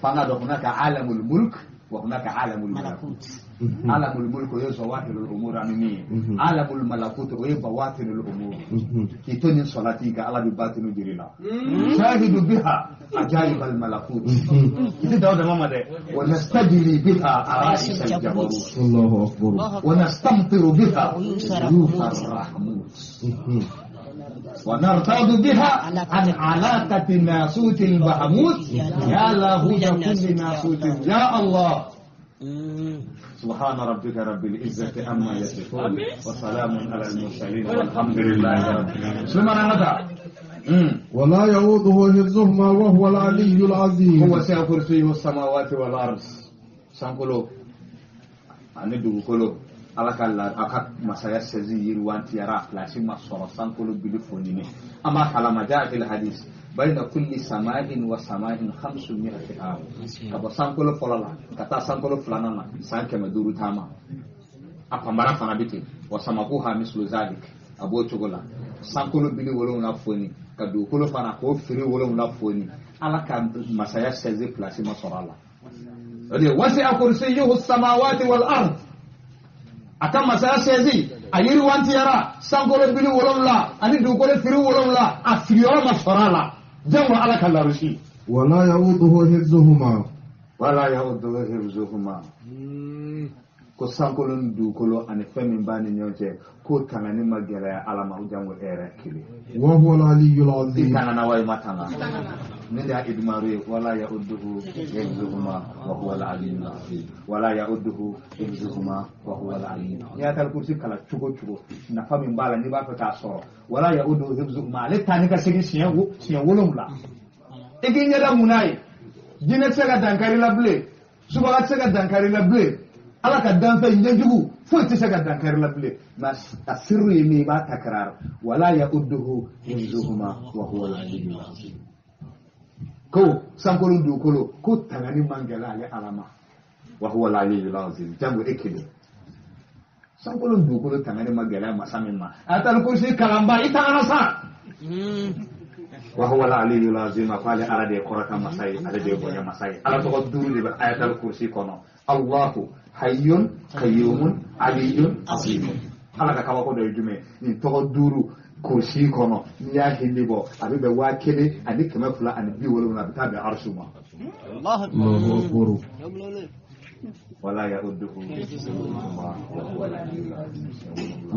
fanga dɔ hunaka alamul mulk wa hunaka alamul malakut. Alamul mulk o ye zawahirul umur ani min ye, alamul malakut o ye bawatinul umur. K'i to nin salati kan, Ala bɛ batinu jiri la. Shahidu biha ajaib al malakut. I tɛ daw dama ma dɛ. Wa nastajli biha arais al jabarut. Allahu akbar. Wa nastamtiru biha uyufa rahmut. ونرتاض بها عن علاقة ناسوت البهموت يا لاهوت كل ناسوت يا الله. سبحان ربك رب العزة عما يصفون وسلام على المرسلين والحمد لله رب العالمين. سلمان هذا ولا يؤوده حفظهما وهو العلي العظيم. هو وسع كرسيه السماوات والأرض. sankolo ani dugukolo, Ala ka la a ka masaya sɛzi yiriwantiyara pilasi ma sɔrɔ sankolo bili fonini. An b'a kalama jaa fil hadis bayna kulli sama'in wa sama'in 500 am. Ka bɔ sankolo fɔlɔ la ka taa sankolo filanan na san 500 taama. A panbara fana bɛ ten. Wa samakuha mislu zalik, a b'o cogo la. Sankolo bili 7 foni ka dugukolo fana k'o firi 7 foni. Ala ka masaya sɛzi pilasi ma sɔrɔ a la. O de ye wasi'a kursiyyuhu samawati wal ard. A ka masaya sɛzi a yiriwantiyara sankolo bili 7 ani dugukolo firi 7, a sigiyɔrɔ ma sɔrɔ a la. Jango Ala ka larusi. Wala yauduhu hifzuhuma. Wala yauduhu hifzuhuma. Ko sankolo ni dugukolo ani fɛn min b'a ni ɲɔgɔn cɛ k'o tangani ma gɛlɛya Ala ma jango e yɛrɛ kelen. Wa huwa al-aliyyul azim. I tangana wa i ma tanga. Nin de y'a idmaru ye wala ya'udduhu hifzuhuma wa huwa al-aliyyul azim. Wala ya'udduhu hifzuhuma wa huwa al-aliyyul azim. N'i y'a ayatal kursi kalan cogo cogo nafa min b'a la n'i b'a fɛ k'a sɔrɔ wala ya'udduhu hifzuhuma ale taa ni ka segin siɲɛ 7. I k'i ɲɛda mun n'a ye jinɛ tɛ se ka dankari la bilen subaga tɛ se ka dankari la bilen ala ka danfɛn ɲɛjugu foyi tɛ se ka dankari la bilen mais a sirru ye min i b'a takrar wala ya'udduhu hifzuhuma wa huwa al-aliyyul azim. Ko sankolo dugukolo ko tangani man gɛlɛn ale Ala ma wa huwa al-aliyyul azim jango e kelen. Sankolo dugukolo tangani ma gɛlɛn masa min ma ayatal kursi kalanba i tangana sa. Wa huwa al-aliyyul azim a ko ale Ala de ye kɔrɔta masa ye ale de ye bonya masa ye. Ala tɔgɔ 5 de bɛ ayatal kursi kɔnɔ. Allahu hayyun qayyumun aliyyun azimun. Ala ka kabako dɔ ye jumɛn nin tɔgɔ 5 kursi kɔnɔ n'i y'a hindi bɔ a bɛ bɛn 1270 a bɛ taa bɛn arsu ma. Allahu akbar. Wala ya'udduhu hifzuhuma wa huwa al-aliyyul azim.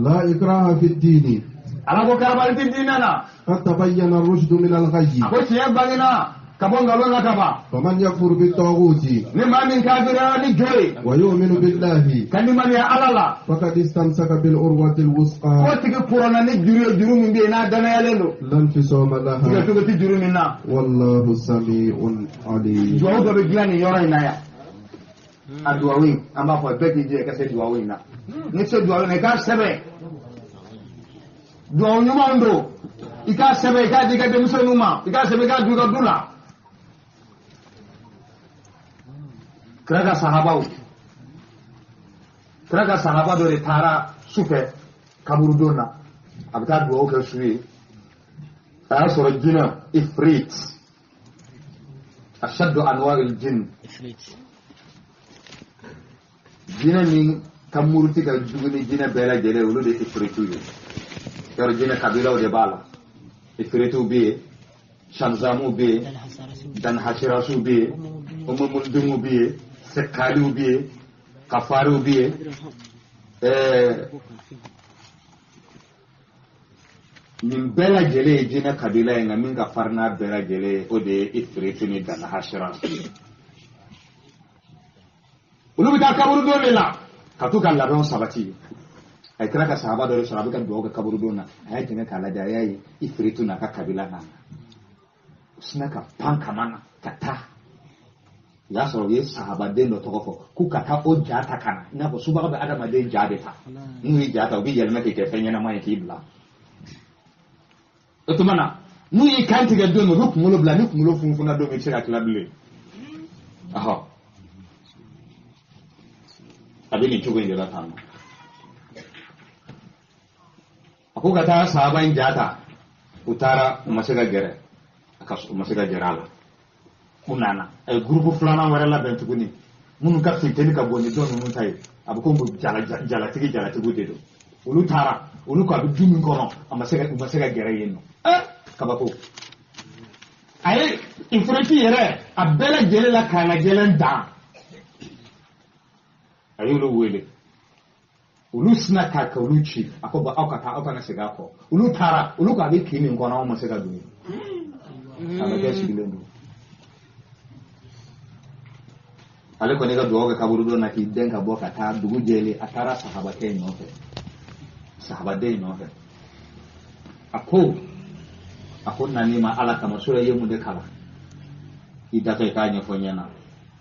La ikraha fi ad-din. Ala ko karabali tɛ diinɛ na. Qad tabayyana ar-rushdu min al-ghayy. A ko tiɲɛ bangena ka bɔ nkalon na ka ban. Faman yakfur bit-taghuti. Ni maa min kafiriyara ni jo ye. Wa yu'minu billahi. Ka limaniya Ala la. Faqad istamsaka bil-urwati al-wusqa. K'o tigi pɔrɔnna ni juru ye juru min bɛ yen n'a danayalen don. La infisama laha. Tigɛcogo tɛ juru min na. Wallahu sami'un alim. Duwawu dɔ bɛ dilan nin yɔrɔ in na yan. A duwawu in an b'a fɔ bɛɛ k'i jija i ka se duwawu in na. N'i se duwawu in na i k'a sɛbɛn. Duwawu ɲumanw don. I k'a sɛbɛn i k'a di i ka denmisɛnninw ma i k'a sɛbɛn i k'a du i ka du la. Kira ka sahabaw kira ka sahaba dɔ de taara su fɛ kaburudon na a bɛ taa duwawu kɛ su ye a y'a sɔrɔ jinɛ ifrit ashaddu anwa'il jinn jinɛ min ka muruti ka jugu ni jinɛ bɛɛ lajɛlen olu de ifritiw ye. Yɔrɔ jinɛ kabilaw de b'a la ifritiw bɛ yen shanzamuw bɛ yen danhasirasuw bɛ yen umumuldumu bɛ yen sekaliw bɛ yen kafariw bɛ yen nin bɛɛ lajɛlen ye jinɛ kabila ye nka min ka farin n'a bɛɛ lajɛlen ye o de ye ifiritu ni danhasirasu ye. Olu bɛ taa kaburudon de la ka t'u ka labɛnw sabati. A ye kira ka sahaba dɔ de sɔrɔ a bɛ ka dugawu kɛ kaburudon na a y'a jɛngɛ k'a lajɛ a y'a ye ifiritu n'a ka kabila nana u sinna ka pan kama na ka taa. U y'a sɔrɔ u ye sahabaden dɔ tɔgɔ fɔ k'u ka taa o ja ta ka na i n'a fɔ subaga bɛ adamaden ja de ta n'u y'i ja ta u bɛ yɛlɛma k'i kɛ fɛn ɲɛnama ye k'i bila. O tuma na n'u y'i kan tigɛ don min u bɛ kunkolo bila ni kunkolo funfunna don min i tɛ se ka tila bilen. Ɔhɔ a bɛ nin cogo in de la tan nɔ. A ko ka taa sahaba in ja ta u taara u ma se ka gɛrɛ u ma se ka gɛrɛ a la. U nana a ye gurupu filanan wɛrɛ labɛn tuguni minnu ka funteni ka bon ni dɔ ninnu ta ye a bɛ komi jalatigi jalatigiw de don. Olu taara olu ko a bɛ du min kɔnɔ a ma se ka u ma se ka gɛrɛ yen nɔ. Kabako a ye ifiriti yɛrɛ a bɛɛ lajɛlen la k'a lajɛlen dan a y'olu wele olu sinna k'a kɛ olu ci a ko aw ka taa aw kana segin a kɔ. Olu taara olu ko a bɛ kin min kɔnɔ anw ma se ka don yen. A bɛ kɛ sigilen don. Ale kɔni ka dugawu kɛ kaburudon na k'i den ka bɔ ka taa dugu jɛlen a taara sahabakɛ in nɔfɛ sahabaden in nɔfɛ a ko nani ma Ala kama sura i ye mun de kalan i datɔ i k'a ɲɛfɔ n ɲɛna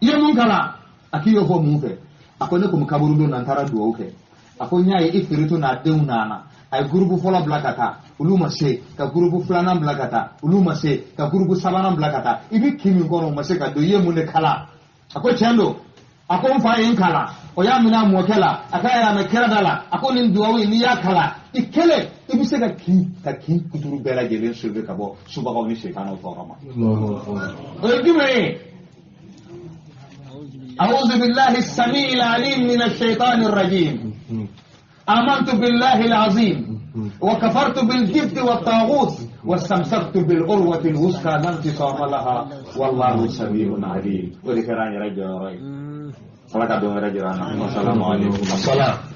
i ye mun kalan a k'i y'o fɔ mun fɛ a ko ne kun kaburudon na n taara dugawu kɛ a ko n y'a ye ifiritu n'a denw nana a ye gurupu fɔlɔ bila ka taa olu ma se ka gurupu filanan bila ka taa olu ma se ka gurupu sabanan bila ka taa i bɛ kin min kɔnɔ u ma se ka don i ye mun de kalan a ko tiɲɛ don a ko n fa ye n kalan o y'a minɛ a mɔkɛ la a k'a y'a mɛn kira da la a ko nin dugawu in n'i y'a kalan i kelen i bɛ se ka kin kuturu bɛɛ lajɛlen sauver ka bɔ subagaw ni setanaw tɔɔrɔ ma. O ye jumɛn ye? أعوذ بالله السميع العليم من الشيطان الرجيم آمنت بالله العظيم وكفرت بالجبت والطاغوت Wastamsaktum bil urwati al-wuthqa la infisama laha wallahu samiun alim. O de kɛra an yɛrɛ jɔyɔrɔ ye. Ala ka don wɛrɛ jira an na. Wasalamu alaikum. Assalam.